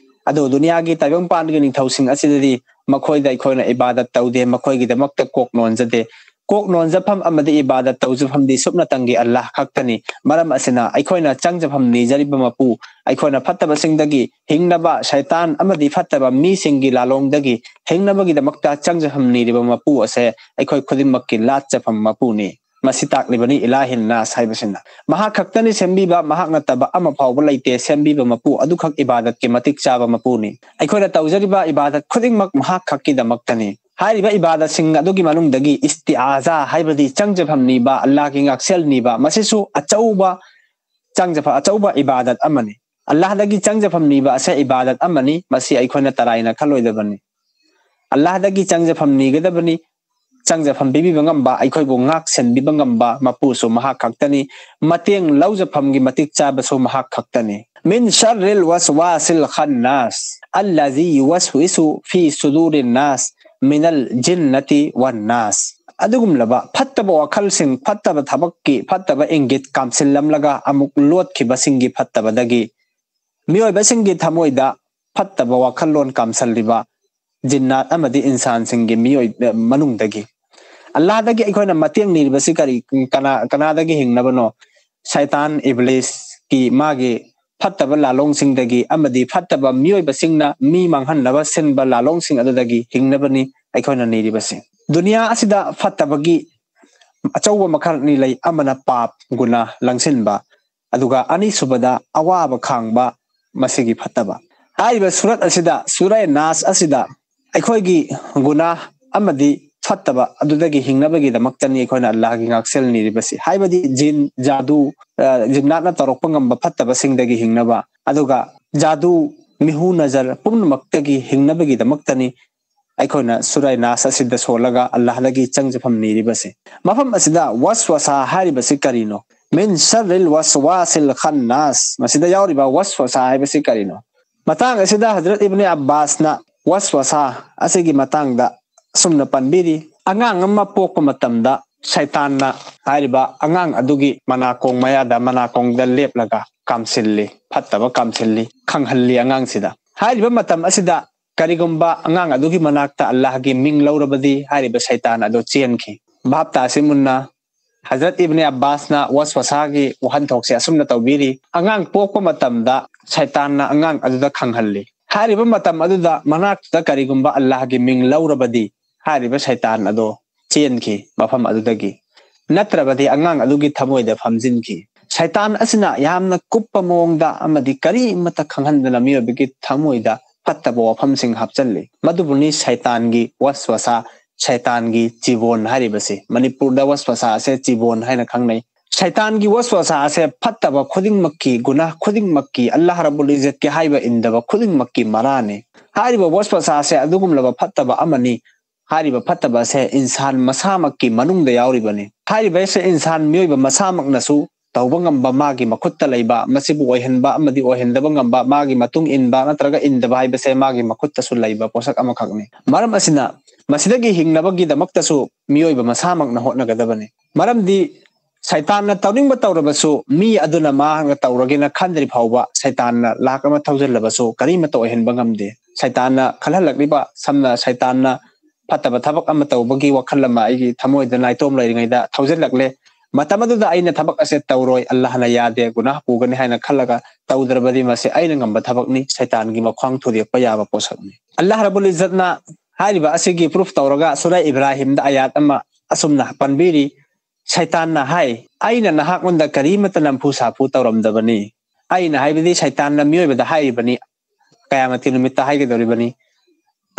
ꯑꯗꯨ ꯗꯨꯅꯤꯌꯥꯒꯤ ꯇꯥꯏꯕꯪꯄꯥꯟꯒꯤ ꯅꯤꯡꯊꯧꯁꯤꯡ ꯑꯁꯤꯗꯗꯤ ꯃꯈꯣꯏꯗ ꯑꯩꯈꯣꯏꯅ ꯏꯕꯥꯗꯠ ꯇꯧꯗꯦ, ꯃꯈꯣꯏꯒꯤꯗꯃꯛꯇ ꯀꯣꯛ ꯅꯣꯟꯖꯗꯦ꯫ ꯀꯣꯛ ꯅꯣꯟꯖꯐꯝ ꯑꯃꯗꯤ ꯏꯕꯥꯗꯠ ꯇꯧꯖꯐꯝꯗꯤ ꯁꯨꯞꯅꯇꯪꯒꯤ ꯑꯜꯂꯥꯍ ꯈꯛꯇꯅꯤ꯫ ꯃꯔꯝ ꯑꯁꯤꯅ ꯑꯩꯈꯣꯏꯅ ꯆꯪꯖꯐꯝ ꯅꯤꯖꯔꯤꯕ ꯃꯄꯨ, ꯑꯩꯈꯣꯏꯅ ꯐꯠꯇꯕꯁꯤꯡꯗꯒꯤ ꯍꯤꯡꯅꯕ, ꯁꯩꯇꯥꯟ ꯑꯃꯗꯤ ꯐꯠꯇꯕ ꯃꯤꯁꯤꯡꯒꯤ ꯂꯥꯂꯣꯡꯗꯒꯤ ꯍꯤꯡꯅꯕꯒꯤꯗꯃꯛꯇ ꯆꯪꯖꯐꯝ ꯅꯤꯔꯤꯕ ꯃꯄꯨ ꯑꯁꯦ ꯑꯩꯈꯣꯏ ꯈꯨꯗꯤꯡꯃꯛꯀꯤ ꯂꯥꯠꯆꯐꯝ ꯃꯄꯨꯅꯤ꯫ ꯃꯁꯤ ꯇꯥꯛꯂꯤꯕꯅꯤ ꯏꯂꯥꯍꯤꯟ ꯅꯥꯁ ꯍꯥꯏꯕꯁꯤꯅ꯫ ꯃꯍꯥꯛ ꯈꯛꯇꯅꯤ ꯁꯦꯝꯕꯤꯕ, ꯃꯍꯥꯛ ꯅꯠꯇꯕ ꯑꯃ ꯐꯥꯎꯕ ꯂꯩꯇꯦ꯫ ꯁꯦꯝꯕꯤꯕ ꯃꯄꯨ ꯑꯗꯨꯈꯛ ꯏꯕꯥꯗꯠꯀꯤ ꯃꯇꯤꯛ ꯆꯥꯕ ꯃꯄꯨꯅꯤ꯫ ꯑꯩꯈꯣꯏꯅ ꯇꯧꯖꯔꯤꯕ ꯏꯕꯥꯗꯠ ꯈꯨꯗꯤꯡꯃꯛ ꯃꯍꯥꯛ ꯈꯛꯀꯤꯗꯃꯛꯇꯅꯤ꯫ ꯍꯥꯏꯔꯤꯕ ꯏꯕꯥꯗꯠꯁꯤꯡ ꯑꯗꯨꯒꯤ ꯃꯅꯨꯡꯗꯒꯤ ꯏꯁꯇꯤꯑꯥꯖꯥ ꯍꯥꯏꯕꯗꯤ ꯆꯪꯖꯐꯝ ꯅꯤꯕ, ꯑꯜꯂꯥꯍꯒꯤ ꯉꯥꯛꯁꯦꯜ ꯅꯤꯕ, ꯃꯁꯤꯁꯨ ꯑꯆꯧꯕ ꯆꯪꯖꯐ-, ꯑꯆꯧꯕ ꯏꯕꯥꯗꯠ ꯑꯃꯅꯤ꯫ ꯑꯜꯂꯥꯍꯗꯒꯤ ꯆꯪꯖꯐꯝ ꯅꯤꯕ ꯑꯁꯦ ꯏꯕꯥꯗꯠ ꯑꯃꯅꯤ꯫ ꯃꯁꯤ ꯑꯩꯈꯣꯏꯅ ꯇꯔꯥꯏꯅ ꯈꯜꯂꯣꯏꯗꯕꯅꯤ꯫ ꯑꯜꯂꯥꯍꯗꯒꯤ ꯆꯪꯖꯐꯝ ꯅꯤꯒꯗꯕꯅꯤ꯫ ꯆꯪꯖꯐꯝ ꯄꯤꯕꯤꯕ ꯉꯝꯕ, ꯑꯩꯈꯣꯏꯕꯨ ꯉꯥꯛ ꯁꯦꯟꯕꯤꯕ ꯉꯝꯕ ꯃꯄꯨꯁꯨ ꯃꯍꯥꯛ ꯈꯛꯇꯅꯤ꯫ ꯃꯇꯦꯡ ꯂꯧꯖꯐꯝꯒꯤ ꯃꯇꯤꯛ ꯆꯥꯕꯁꯨ ꯃꯍꯥꯛ ꯈꯛꯇꯅꯤ꯫ ꯃꯤꯟ ꯁꯔꯔꯤꯜ ꯋꯥꯁꯋꯥꯁꯤꯜ ꯈꯟꯅꯥꯁ ꯑꯜꯂꯥꯖꯤ ꯌꯨꯋꯥꯁꯋꯤꯁꯨ ꯐꯤ ꯁꯨꯗꯨꯔꯤꯟ ꯅꯥꯁ ꯃꯤꯅꯜ ꯖꯤꯟꯅꯇꯤ ꯋꯥꯟ ꯅꯥꯁ꯫ ꯑꯗꯨꯒꯨꯝꯂꯕ ꯐꯠꯇꯕ ꯋꯥꯈꯜꯁꯤꯡ, ꯐꯠꯇꯕ ꯊꯕꯛꯀꯤ ꯐꯠꯇꯕ ꯏꯪꯒꯤꯠ ꯀꯥꯝꯁꯤꯜꯂꯝꯂꯒ ꯑꯃꯨꯛ ꯂꯣꯠꯈꯤꯕꯁꯤꯡꯒꯤ ꯐꯠꯇꯕꯗꯒꯤ, ꯃꯤꯑꯣꯏꯕꯁꯤꯡꯒꯤ ꯊꯃꯣꯏꯗ ꯐꯠꯇꯕ ꯋꯥꯈꯜꯂꯣꯟ ꯀꯥꯝꯁꯜꯂꯤꯕ ꯖꯤꯟꯅꯥꯠ ꯑꯃꯗꯤ ꯏꯟꯁꯥꯟꯁꯤꯡꯒꯤ ꯃꯤꯑꯣꯏ-, ꯃꯅꯨꯡꯗꯒꯤ꯫ ꯑꯜꯂꯥꯍꯗꯒꯤ ꯑꯩꯈꯣꯏꯅ ꯃꯇꯦꯡ ꯅꯤꯔꯤꯕꯁꯤ ꯀꯔꯤ, ꯀꯅꯥ, ꯀꯅꯥꯗꯒꯤ ꯍꯤꯡꯅꯕꯅꯣ? ꯁꯩꯇꯥꯟ, ꯏꯕ꯭ꯂꯤꯁ, ꯀꯤ ꯃꯥꯒꯤ ꯐꯠꯇꯕ ꯂꯥꯂꯣꯡꯁꯤꯡꯗꯒꯤ ꯑꯃꯗꯤ ꯐꯠꯇꯕ ꯃꯤꯑꯣꯏꯕꯁꯤꯡꯅ ꯃꯤ ꯃꯥꯡꯍꯟꯅꯕ ꯁꯤꯟꯕ ꯂꯥꯂꯣꯡꯁꯤꯡ ꯑꯗꯨꯗꯒꯤ ꯍꯤꯡꯅꯕꯅꯤ ꯑꯩꯈꯣꯏꯅ ꯅꯤꯔꯤꯕꯁꯤ꯫ ꯗꯨꯅꯤꯌꯥ ꯑꯁꯤꯗ ꯐꯠꯇꯕꯒꯤ ꯑꯆꯧꯕ ꯃꯈꯜ ꯑꯅꯤ ꯂꯩ, ꯑꯃꯅ ꯄꯥꯞ, ꯒꯨꯅꯥ, ꯂꯪꯁꯤꯟꯕ, ꯑꯗꯨꯒ ꯑꯅꯤꯁꯨꯕꯗ ꯑꯋꯥꯕ ꯈꯥꯡꯕ, ꯃꯁꯤꯒꯤ ꯐꯠꯇꯕ꯫ ꯍꯥꯏꯔꯤꯕ ꯁꯨꯔꯠ ꯑꯁꯤꯗ, ꯁꯨꯔꯥꯏ ꯅꯥꯁ ꯑꯁꯤꯗ ꯑꯩꯈꯣꯏꯒꯤ ꯒꯨꯅꯥ ꯑꯃꯗꯤ ꯐꯠꯇꯕ ꯑꯗꯨꯗꯒꯤ ꯍꯤꯡꯅꯕꯒꯤꯗꯃꯛꯇꯅꯤ ꯑꯩꯈꯣꯏꯅ ꯑꯜꯂꯥꯍꯒꯤ ꯉꯥꯛꯁꯦꯜ ꯅꯤꯔꯤꯕꯁꯤ꯫ ꯍꯥꯏꯕꯗꯤ ꯖꯤꯟ, ꯖꯥꯗꯨ, ꯑ, ꯖꯤꯟꯅꯥꯠꯅ ꯇꯧꯔꯛꯄ ꯉꯝꯕ ꯐꯠꯇꯕꯁꯤꯡꯗꯒꯤ ꯍꯤꯡꯅꯕ, ꯑꯗꯨꯒ ꯖꯥꯗꯨ, ꯃꯤꯍꯨ ꯅꯖꯔ ꯄꯨꯝꯅꯃꯛꯇꯒꯤ ꯍꯤꯡꯅꯕꯒꯤꯗꯃꯛꯇꯅꯤ ꯑꯩꯈꯣꯏꯅ ꯁꯨꯔꯥꯏ ꯅꯥꯁ ꯑꯁꯤꯗ ꯁꯣꯜꯂꯒ ꯑꯜꯂꯥꯍꯗꯒꯤ ꯆꯪꯖꯐꯝ ꯅꯤꯔꯤꯕꯁꯦ꯫ ꯃꯐꯝ ꯑꯁꯤꯗ ꯋꯁꯋꯁꯥ ꯍꯥꯏꯔꯤꯕꯁꯤ ꯀꯔꯤꯅꯣ? ꯃꯤꯟ ꯁꯔꯔꯤꯜ ꯋꯁꯋꯥꯁꯤꯜ ꯈꯟꯅꯥꯁ꯫ ꯃꯁꯤꯗ ꯌꯥꯎꯔꯤꯕ ꯋꯁꯋꯁꯥ ꯍꯥꯏꯕꯁꯤ ꯀꯔꯤꯅꯣ? ꯃꯇꯥꯡ ꯑꯁꯤꯗ ꯍꯖꯔꯠ ꯏꯕꯅꯤ ꯑꯕꯥꯁꯅ ꯋꯁꯋꯁꯥ ꯑꯁꯤꯒꯤ ꯃꯇꯥꯡꯗ ꯑꯁꯨꯝꯅ ꯄꯟꯕꯤꯔꯤ, ꯑꯉꯥꯡ ꯑꯃ ꯄꯣꯛꯄ ꯃꯇꯝꯗ ꯁꯩꯇꯥꯟꯅ ꯍꯥꯏꯔꯤꯕ ꯑꯉꯥꯡ ꯑꯗꯨꯒꯤ ꯃꯅꯥꯀꯣꯡ ꯃꯌꯥꯗ, ꯃꯅꯥꯀꯣꯡꯗ ꯂꯦꯞꯂꯒ ꯀꯥꯝꯁꯤꯜꯂꯤ, ꯐꯠꯇꯕ ꯀꯥꯝꯁꯤꯜꯂꯤ, ꯈꯪꯍꯜꯂꯤ ꯑꯉꯥꯡꯁꯤꯗ꯫ ꯍꯥꯏꯔꯤꯕ ꯃꯇꯝ ꯑꯁꯤꯗ ꯀꯔꯤꯒꯨꯝꯕ ꯑꯉꯥꯡ ꯑꯗꯨꯒꯤ ꯃꯅꯥꯛꯇ ꯑꯜꯂꯥꯍꯒꯤ ꯃꯤꯡ ꯂꯧꯔꯕꯗꯤ ꯍꯥꯏꯔꯤꯕ ꯁꯩꯇꯥꯟ ꯑꯗꯨ ꯆꯦꯟꯈꯤ꯫ ꯚꯥꯞ ꯇꯥꯁꯤ ꯃꯨꯟꯅ, ꯍꯖꯔꯠ ꯏꯕꯅꯤ ꯑꯕꯥꯁꯅ ꯋꯁꯋꯁꯥꯒꯤ ꯋꯥꯍꯟꯊꯣꯛꯁꯦ ꯑꯁꯨꯝꯅ ꯇꯧꯕꯤꯔꯤ, ꯑꯉꯥꯡ ꯄꯣꯛꯄ ꯃꯇꯝꯗ ꯁꯩꯇꯥꯟꯅ ꯑꯉꯥꯡ ꯑꯗꯨꯗ ꯈꯪꯍꯜꯂꯤ꯫ ꯍꯥꯏꯔꯤꯕ ꯃꯇꯝ ꯑꯗꯨꯗ ꯃꯅꯥꯛꯇꯨꯗ ꯀꯔꯤꯒꯨꯝꯕ ꯑꯜꯂꯥꯍꯒꯤ ꯃꯤꯡ ꯂꯧꯔꯕꯗꯤ ꯍꯥꯏꯔꯤꯕ ꯁꯩꯇꯥꯟ ꯑꯗꯣ ꯆꯦꯟꯈꯤ ꯃꯐꯝ ꯑꯗꯨꯗꯒꯤ, ꯅꯠꯇ꯭ꯔꯕꯗꯤ ꯑꯉꯥꯡ ꯑꯗꯨꯒꯤ ꯊꯃꯣꯏꯗ ꯐꯝꯖꯤꯟꯈꯤ꯫ ꯁꯩꯇꯥꯟ ꯑꯁꯤꯅ ꯌꯥꯝꯅ ꯀꯨꯞꯄ ꯃꯑꯣꯡꯗ ꯑꯃꯗꯤ ꯀꯔꯤꯃꯠꯇ ꯈꯪꯍꯟꯗꯅ ꯃꯤꯑꯣꯏꯕꯒꯤ ꯊꯃꯣꯏꯗ ꯐꯠꯇꯕ ꯋꯥꯐꯝꯁꯤꯡ ꯍꯥꯞꯆꯜꯂꯤ꯫ ꯃꯗꯨꯕꯨꯅꯤ ꯁꯩꯇꯥꯟꯒꯤ ꯋꯁꯋꯁꯥ, ꯁꯩꯇꯥꯟꯒꯤ ꯆꯤꯕꯣꯟ ꯍꯥꯏꯔꯤꯕꯁꯤ꯫ ꯃꯅꯤꯄꯨꯔꯗ ꯋꯁꯋꯁꯥ ꯑꯁꯦ ꯆꯤꯕꯣꯟ ꯍꯥꯏꯅ ꯈꯪꯅꯩ꯫ ꯁꯩꯇꯥꯟꯒꯤ ꯋꯁꯋꯁꯥ ꯑꯁꯦ ꯐꯠꯇꯕ ꯈꯨꯗꯤꯡꯃꯛꯀꯤ, ꯒꯨꯅꯥ ꯈꯨꯗꯤꯡꯃꯛꯀꯤ, ꯑꯜꯂꯥꯍ ꯔꯕꯨꯜ ꯏꯖꯠꯀꯤ ꯍꯥꯏꯕ ꯏꯟꯗꯕ ꯈꯨꯗꯤꯡꯃꯛꯀꯤ ꯃꯔꯥꯅꯤ꯫ ꯍꯥꯏꯔꯤꯕ ꯋꯁꯋꯁꯥ ꯑꯁꯦ ꯑꯗꯨꯒꯨꯝꯂꯕ ꯐꯠꯇꯕ ꯑꯃꯅꯤ꯫ ꯍꯥꯏꯔꯤꯕ ꯐꯠꯇꯕ ꯑꯁꯦ ꯏꯟꯁꯥꯟ ꯃꯁꯥꯃꯛꯀꯤ ꯃꯅꯨꯡꯗ ꯌꯥꯎꯔꯤꯕꯅꯤ꯫ ꯍꯥꯏꯔꯤꯕ ꯑꯁꯦ ꯏꯟꯁꯥꯟ ꯃꯤꯑꯣꯏꯕ ꯃꯁꯥꯃꯛꯅꯁꯨ ꯇꯧꯕ ꯉꯝꯕ, ꯃꯥꯒꯤ ꯃꯈꯨꯠꯇ ꯂꯩꯕ, ꯃꯁꯤꯕꯨ ꯑꯣꯏꯍꯟꯕ ꯑꯃꯗꯤ ꯑꯣꯏꯍꯟꯗꯕ ꯉꯝꯕ, ꯃꯥꯒꯤ ꯃꯇꯨꯡ ꯏꯟꯕ ꯅꯠꯇ꯭ꯔꯒ ꯏꯟꯗꯕ ꯍꯥꯏꯕꯁꯦ ꯃꯥꯒꯤ ꯃꯈꯨꯠꯇꯁꯨ ꯂꯩꯕ ꯄꯣꯠꯁꯛ ꯑꯃꯈꯛꯅꯤ꯫ ꯃꯔꯝ ꯑꯁꯤꯅ, ꯃꯁꯤꯗꯒꯤ ꯍꯤꯡꯅꯕꯒꯤꯗꯃꯛꯇꯁꯨ ꯃꯤꯑꯣꯏꯕ ꯃꯁꯥꯃꯛꯅ ꯍꯣꯠꯅꯒꯗꯕꯅꯤ꯫ ꯃꯔꯝꯗꯤ ꯁꯩꯇꯥꯟꯅ ꯇꯧꯅꯤꯡꯕ ꯇꯧꯔꯕꯁꯨ, ꯃꯤ ꯑꯗꯨꯅ ꯃꯍꯥꯛꯅ ꯇꯧꯔꯒꯦꯅ ꯈꯟꯗ꯭ꯔꯤ ꯐꯥꯎꯕ ꯁꯩꯇꯥꯟꯅ ꯂꯥꯛ ꯑꯃ ꯊꯧꯖꯤꯜꯂꯕꯁꯨ ꯀꯔꯤꯃꯠꯇ ꯑꯣꯏꯍꯟꯕ ꯉꯝꯗꯦ꯫ ꯁꯩꯇꯥꯟꯅ ꯈꯜꯍꯜꯂꯛꯂꯤꯕ, ꯁꯝꯅ ꯁꯩꯇꯥꯟꯅ ꯐꯠꯇꯕ ꯊꯕꯛ ꯑꯃ ꯇꯧꯕꯒꯤ ꯋꯥꯈꯜ ꯑꯃ ꯑꯩꯒꯤ ꯊꯃꯣꯏꯗ ꯅꯥꯏꯇꯣꯝ ꯂꯩꯔꯤꯉꯩꯗ ꯊꯧꯖꯤꯜꯂꯛꯂꯦ꯫ ꯃꯇꯝ ꯑꯗꯨꯗ ꯑꯩꯅ ꯊꯕꯛ ꯑꯁꯦ ꯇꯧꯔꯣꯏ, ꯑꯜꯂꯥꯍꯅ ꯌꯥꯗꯦ, ꯒꯨꯅꯥꯍ ꯄꯨꯒꯅꯤ ꯍꯥꯏꯅ ꯈꯜꯂꯒ ꯇꯧꯗ꯭ꯔꯕꯗꯤ ꯃꯁꯤ ꯑꯩꯅ ꯉꯝꯕ ꯊꯕꯛꯅꯤ, ꯁꯩꯇꯥꯟꯒꯤ ꯃꯈ꯭ꯋꯥꯡ ꯊꯨꯗꯦꯛꯄ ꯌꯥꯕ ꯄꯣꯠꯁꯛꯅꯤ꯫ ꯑꯜꯂꯥꯍ ꯔꯕꯨꯜ ꯏꯖꯠꯅ ꯍꯥꯏꯔꯤꯕ ꯑꯁꯤꯒꯤ ꯄ꯭ꯔꯨꯐ ꯇꯧꯔꯒ ꯁꯨꯔꯥ ꯏꯕ꯭ꯔꯥꯍꯤꯝꯗ ꯑꯌꯥꯠ ꯑꯃ ꯑꯁꯨꯝꯅ ꯄꯟꯕꯤꯔꯤ, ꯁꯩꯇꯥꯟꯅ ꯍꯥꯏ, "ꯑꯩꯅ ꯅꯍꯥꯛꯉꯣꯟꯗ ꯀꯔꯤꯃꯠꯇ ꯅꯝꯐꯨ ꯁꯥꯐꯨ ꯇꯧꯔꯝꯗꯕꯅꯤ"꯫ ꯑꯩꯅ ꯍꯥꯏꯕꯗꯤ ꯁꯩꯇꯥꯟꯅ ꯃꯤꯑꯣꯏꯕꯗ ꯍꯥꯏꯔꯤꯕꯅꯤ, ꯀꯌꯥꯃꯇꯤ ꯅꯨꯃꯤꯠꯇ ꯍꯥꯏꯒꯗꯧꯔꯤꯕꯅꯤ,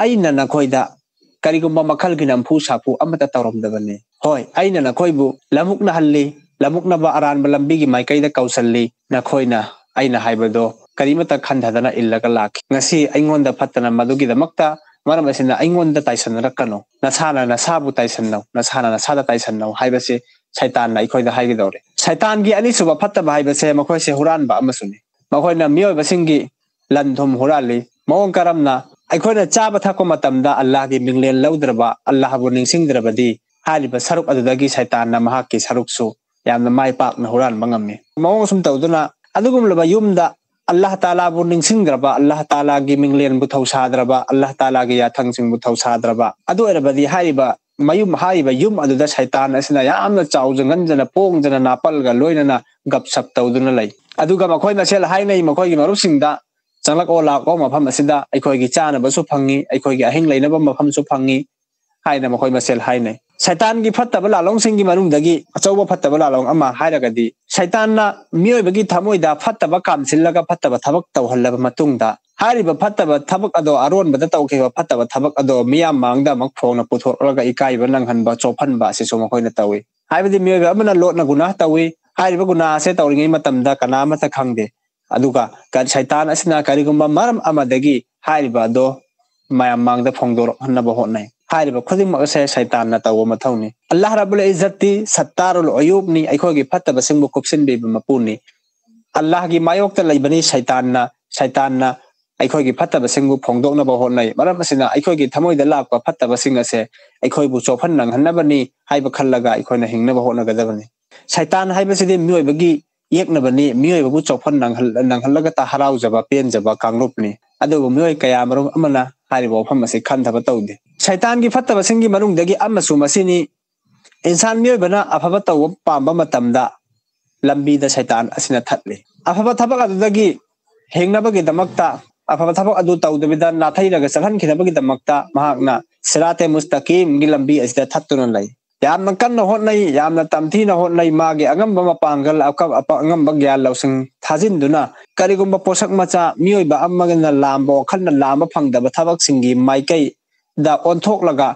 "ꯑꯩꯅ ꯅꯈꯣꯏꯗ ꯀꯔꯤꯒꯨꯝꯕ ꯃꯈꯜꯒꯤ ꯅꯝꯐꯨ ꯁꯥꯐꯨ ꯑꯃꯠꯇ ꯇꯧꯔꯝꯗꯕꯅꯤ꯫ ꯍꯣꯏ, ꯑꯩꯅ ꯅꯈꯣꯏꯕꯨ ꯂꯃꯨꯛꯅꯍꯜꯂꯤ, ꯂꯃꯨꯛꯅꯕ ꯑꯔꯥꯟꯕ ꯂꯝꯕꯤꯒꯤ ꯃꯥꯏꯀꯩꯗ ꯀꯧꯁꯜꯂꯤ, ꯅꯈꯣꯏꯅ ꯑꯩꯅ ꯍꯥꯏꯕꯗꯣ ꯀꯔꯤꯃꯠꯇ ꯈꯟꯊꯗꯅ ꯏꯜꯂꯒ ꯂꯥꯛꯈꯤ꯫ ꯉꯁꯤ ꯑꯩꯉꯣꯟꯗ ꯐꯠꯇꯅ ꯃꯗꯨꯒꯤꯗꯃꯛꯇ, ꯃꯔꯝ ꯑꯁꯤꯅ ꯑꯩꯉꯣꯟꯗ ꯇꯥꯏꯁꯟꯅꯔꯛꯀꯅꯨ, ꯅꯁꯥꯅ ꯅꯁꯥꯕꯨ ꯇꯥꯏꯁꯟꯅꯧ, ꯅꯁꯥꯅ ꯅꯁꯥꯗ ꯇꯥꯏꯁꯟꯅꯧ" ꯍꯥꯏꯕꯁꯤ ꯁꯩꯇꯥꯟꯅ ꯑꯩꯈꯣꯏꯗ ꯍꯥꯏꯒꯗꯧꯔꯦ꯫ ꯁꯩꯇꯥꯟꯒꯤ ꯑꯅꯤꯁꯨꯕ ꯐꯠꯇꯕ ꯍꯥꯏꯕꯁꯦ ꯃꯈꯣꯏꯁꯦ ꯍꯨꯔꯥꯟꯕ ꯑꯃꯁꯨꯅꯤ꯫ ꯃꯈꯣꯏꯅ ꯃꯤꯑꯣꯏꯕꯁꯤꯡꯒꯤ ꯂꯟ ꯊꯨꯝ ꯍꯨꯔꯥꯜꯂꯤ꯫ ꯃꯑꯣꯡ ꯀꯔꯝꯅ? ꯑꯩꯈꯣꯏꯅ ꯆꯥꯕ ꯊꯛꯄ ꯃꯇꯝꯗ ꯑꯜꯂꯥꯍꯒꯤ ꯃꯤꯡꯂꯦꯟ ꯂꯧꯗ꯭ꯔꯕ, ꯑꯜꯂꯥꯍꯕꯨ ꯅꯤꯡꯁꯤꯡꯗ꯭ꯔꯕꯗꯤ ꯍꯥꯏꯔꯤꯕ ꯁꯔꯨꯛ ꯑꯗꯨꯗꯒꯤ ꯁꯩꯇꯥꯟꯅ ꯃꯍꯥꯛꯀꯤ ꯁꯔꯨꯛꯁꯨ ꯌꯥꯝꯅ ꯃꯥꯏ ꯄꯥꯛꯅ ꯍꯨꯔꯥꯟꯕ ꯉꯝꯃꯤ꯫ ꯃꯑꯣꯡ ꯑꯁꯨꯝ ꯇꯧꯗꯨꯅ ꯑꯗꯨꯒꯨꯝꯂꯕ ꯌꯨꯝꯗ ꯑꯜꯂꯥꯍ ꯇꯥꯂꯥꯕꯨ ꯅꯤꯡꯁꯤꯡꯗ꯭ꯔꯕ, ꯑꯜꯂꯥꯍ ꯇꯥꯂꯥꯒꯤ ꯃꯤꯡꯂꯦꯟꯕꯨ ꯊꯧꯁꯥꯗ꯭ꯔꯕ, ꯑꯜꯂꯥꯍ ꯇꯥꯂꯥꯒꯤ ꯌꯥꯊꯪꯁꯤꯡꯕꯨ ꯊꯧꯁꯥꯗ꯭ꯔꯕ ꯑꯗꯨ ꯑꯣꯏꯔꯕꯗꯤ ꯍꯥꯏꯔꯤꯕ ꯃꯌꯨꯝ, ꯍꯥꯏꯔꯤꯕ ꯌꯨꯝ ꯑꯗꯨꯗ ꯁꯩꯇꯥꯟ ꯑꯁꯤꯅ ꯌꯥꯝꯅ ꯆꯥꯎꯖ ꯉꯟꯖꯅ ꯄꯣꯡꯖꯅ ꯅꯥꯄꯜꯒ ꯂꯣꯏꯅꯅ ꯒꯞꯁꯞ ꯇꯧꯗꯨꯅ ꯂꯩ꯫ ꯑꯗꯨꯒ ꯃꯈꯣꯏ ꯃꯁꯦꯜ ꯍꯥꯏꯅꯩ, ꯃꯈꯣꯏꯒꯤ ꯃꯔꯨꯞꯁꯤꯡꯗ, "ꯆꯪꯂꯛꯑꯣ, ꯂꯥꯛꯑꯣ, ꯃꯐꯝ ꯑꯁꯤꯗ ꯑꯩꯈꯣꯏꯒꯤ ꯆꯥꯅꯕꯁꯨ ꯐꯪꯉꯤ, ꯑꯩꯈꯣꯏꯒꯤ ꯑꯍꯤꯡ ꯂꯩꯅꯕ ꯃꯐꯝꯁꯨ ꯐꯪꯉꯤ" ꯍꯥꯏꯅ ꯃꯈꯣꯏ ꯃꯁꯦꯜ ꯍꯥꯏꯅꯩ꯫ ꯁꯩꯇꯥꯟꯒꯤ ꯐꯠꯇꯕ ꯂꯥꯂꯣꯡꯁꯤꯡꯒꯤ ꯃꯅꯨꯡꯗꯒꯤ ꯑꯆꯧꯕ ꯐꯠꯇꯕ ꯂꯥꯂꯣꯡ ꯑꯃ ꯍꯥꯏꯔꯒꯗꯤ, ꯁꯩꯇꯥꯟꯅ ꯃꯤꯑꯣꯏꯕꯒꯤ ꯊꯃꯣꯏꯗ ꯐꯠꯇꯕ ꯀꯥꯝꯁꯤꯜꯂꯒ ꯐꯠꯇꯕ ꯊꯕꯛ ꯇꯧꯍꯜꯂꯕ ꯃꯇꯨꯡꯗ, ꯍꯥꯏꯔꯤꯕ ꯐꯠꯇꯕ ꯊꯕꯛ ꯑꯗꯣ, ꯑꯔꯣꯟꯕꯗ ꯇꯧꯈꯤꯕ ꯐꯠꯇꯕ ꯊꯕꯛ ꯑꯗꯣ ꯃꯤꯌꯥꯝ ꯃꯥꯡꯗ ꯑꯃꯨꯛ ꯐꯣꯡꯅ ꯄꯨꯊꯣꯛꯂꯒ ꯏꯀꯥꯏꯕ ꯅꯪꯍꯟꯕ, ꯆꯣꯞꯍꯟꯕ ꯑꯁꯤꯁꯨ ꯃꯈꯣꯏꯅ ꯇꯧꯏ꯫ ꯍꯥꯏꯕꯗꯤ ꯃꯤꯑꯣꯏꯕ ꯑꯃꯅ ꯂꯣꯠꯅ ꯒꯨꯅꯥꯍ ꯇꯧꯏ꯫ ꯍꯥꯏꯔꯤꯕ ꯒꯨꯅꯥꯍ ꯑꯁꯦ ꯇꯧꯔꯤꯉꯩ ꯃꯇꯝꯗ ꯀꯅꯥ ꯑꯃꯠꯇ ꯈꯪꯗꯦ꯫ ꯑꯗꯨꯒ ꯀ-, ꯁꯩꯇꯥꯟ ꯑꯁꯤꯅ ꯀꯔꯤꯒꯨꯝꯕ ꯃꯔꯝ ꯑꯃꯗꯒꯤ ꯍꯥꯏꯔꯤꯕ ꯑꯗꯣ ꯃꯌꯥꯝ ꯃꯥꯡꯗ ꯐꯣꯡꯗꯣꯔꯛꯍꯟꯅꯕ ꯍꯣꯠꯅꯩ꯫ ꯍꯥꯏꯔꯤꯕ ꯈꯨꯗꯤꯡꯃꯛ ꯑꯁꯦ ꯁꯩꯇꯥꯟꯅ ꯇꯧꯕ ꯃꯊꯧꯅꯤ꯫ ꯑꯜꯂꯥꯍ ꯔꯕꯨꯜ ꯏꯖꯠꯇꯤ ꯁꯠꯇꯥꯔꯨꯜ ꯑꯌꯨꯕꯅꯤ, ꯑꯩꯈꯣꯏꯒꯤ ꯐꯠꯇꯕꯁꯤꯡꯕꯨ ꯀꯨꯞꯁꯤꯟꯕꯤꯕ ꯃꯄꯨꯅꯤ꯫ ꯑꯜꯂꯥꯍꯒꯤ ꯃꯥꯌꯣꯛꯇ ꯂꯩꯕꯅꯤ ꯁꯩꯇꯥꯟꯅ, ꯁꯩꯇꯥꯟꯅ ꯑꯩꯈꯣꯏꯒꯤ ꯐꯠꯇꯕꯁꯤꯡꯕꯨ ꯐꯣꯡꯗꯣꯛꯅꯕ ꯍꯣꯠꯅꯩ꯫ ꯃꯔꯝ ꯑꯁꯤꯅ ꯑꯩꯈꯣꯏꯒꯤ ꯊꯃꯣꯏꯗ ꯂꯥꯛꯄ ꯐꯠꯇꯕꯁꯤꯡ ꯑꯁꯦ ꯑꯩꯈꯣꯏꯕꯨ ꯆꯣꯞꯍꯟ ꯅꯪꯍꯟꯅꯕꯅꯤ ꯍꯥꯏꯕ ꯈꯜꯂꯒ ꯑꯩꯈꯣꯏꯅ ꯍꯤꯡꯅꯕ ꯍꯣꯠꯅꯒꯗꯕꯅꯤ꯫ ꯁꯩꯇꯥꯟ ꯍꯥꯏꯕꯁꯤꯗꯤ ꯃꯤꯑꯣꯏꯕꯒꯤ ꯌꯦꯛꯅꯕꯅꯤ, ꯃꯤꯑꯣꯏꯕꯕꯨ ꯆꯣꯞꯍꯟ ꯅꯪꯍꯜ-, ꯅꯪꯍꯜꯂꯒ ꯇ-, ꯍꯔꯥꯎꯖꯕ, ꯄꯦꯟꯖꯕ ꯀꯥꯡꯂꯨꯞꯅꯤ꯫ ꯑꯗꯨꯕꯨ ꯃꯤꯑꯣꯏ ꯀꯌꯥ ꯃꯔꯨꯝ ꯑꯃꯅ ꯍꯥꯏꯔꯤꯕ ꯋꯥꯐꯝ ꯑꯁꯤ ꯈꯟꯊꯕ ꯇꯧꯗꯦ꯫ ꯁꯩꯇꯥꯟꯒꯤ ꯐꯠꯇꯕꯁꯤꯡꯒꯤ ꯃꯅꯨꯡꯗꯒꯤ ꯑꯃꯁꯨ ꯃꯁꯤꯅꯤ, ꯏꯟꯁꯥꯟ ꯃꯤꯑꯣꯏꯕꯅ ꯑꯐꯕ ꯇꯧꯕ ꯄꯥꯝꯕ ꯃꯇꯝꯗ ꯂꯝꯕꯤꯗ ꯁꯩꯇꯥꯟ ꯑꯁꯤꯅ ꯊꯠꯂꯤ꯫ ꯑꯐꯕ ꯊꯕꯛ ꯑꯗꯨꯗꯒꯤ ꯍꯤꯡꯅꯕꯒꯤꯗꯃꯛꯇ ꯑꯐꯕ ꯊꯕꯛ ꯑꯗꯨ ꯇꯧꯗꯕꯤꯗ ꯅꯥꯊꯩꯔꯒ ꯆꯠꯍꯟꯈꯤꯅꯕꯒꯤꯗꯃꯛꯇ ꯃꯍꯥꯛꯅ ꯁꯤꯔꯥꯇꯦ ꯃꯨꯁꯇꯀꯤꯝꯒꯤ ꯂꯝꯕꯤ ꯑꯁꯤꯗ ꯊꯠꯇꯨꯅ ꯂꯩ꯫ ꯌꯥꯝꯅ ꯀꯟꯅ ꯍꯣꯠꯅꯩ, ꯌꯥꯝꯅ ꯇꯝꯊꯤꯅ ꯍꯣꯠꯅꯩ, ꯃꯥꯒꯤ ꯑꯉꯝꯕ ꯃꯄꯥꯡꯒꯜ, ꯑꯀ-, ꯑꯄ-, ꯑꯉꯝꯕ ꯒ꯭ꯌꯥꯟ ꯂꯧꯁꯤꯡ ꯊꯥꯖꯤꯟꯗꯨꯅ ꯀꯔꯤꯒꯨꯝꯕ ꯄꯣꯠꯁꯛ ꯃꯆꯥ ꯃꯤꯑꯣꯏꯕ ꯑꯃꯒꯅ ꯂꯥꯝꯕ ꯋꯥꯈꯜꯅ ꯂꯥꯝꯕ ꯐꯪꯗꯕ ꯊꯕꯛꯁꯤꯡꯒꯤ ꯃꯥꯏꯀꯩꯗ ꯑꯣꯟꯊꯣꯛꯂꯒ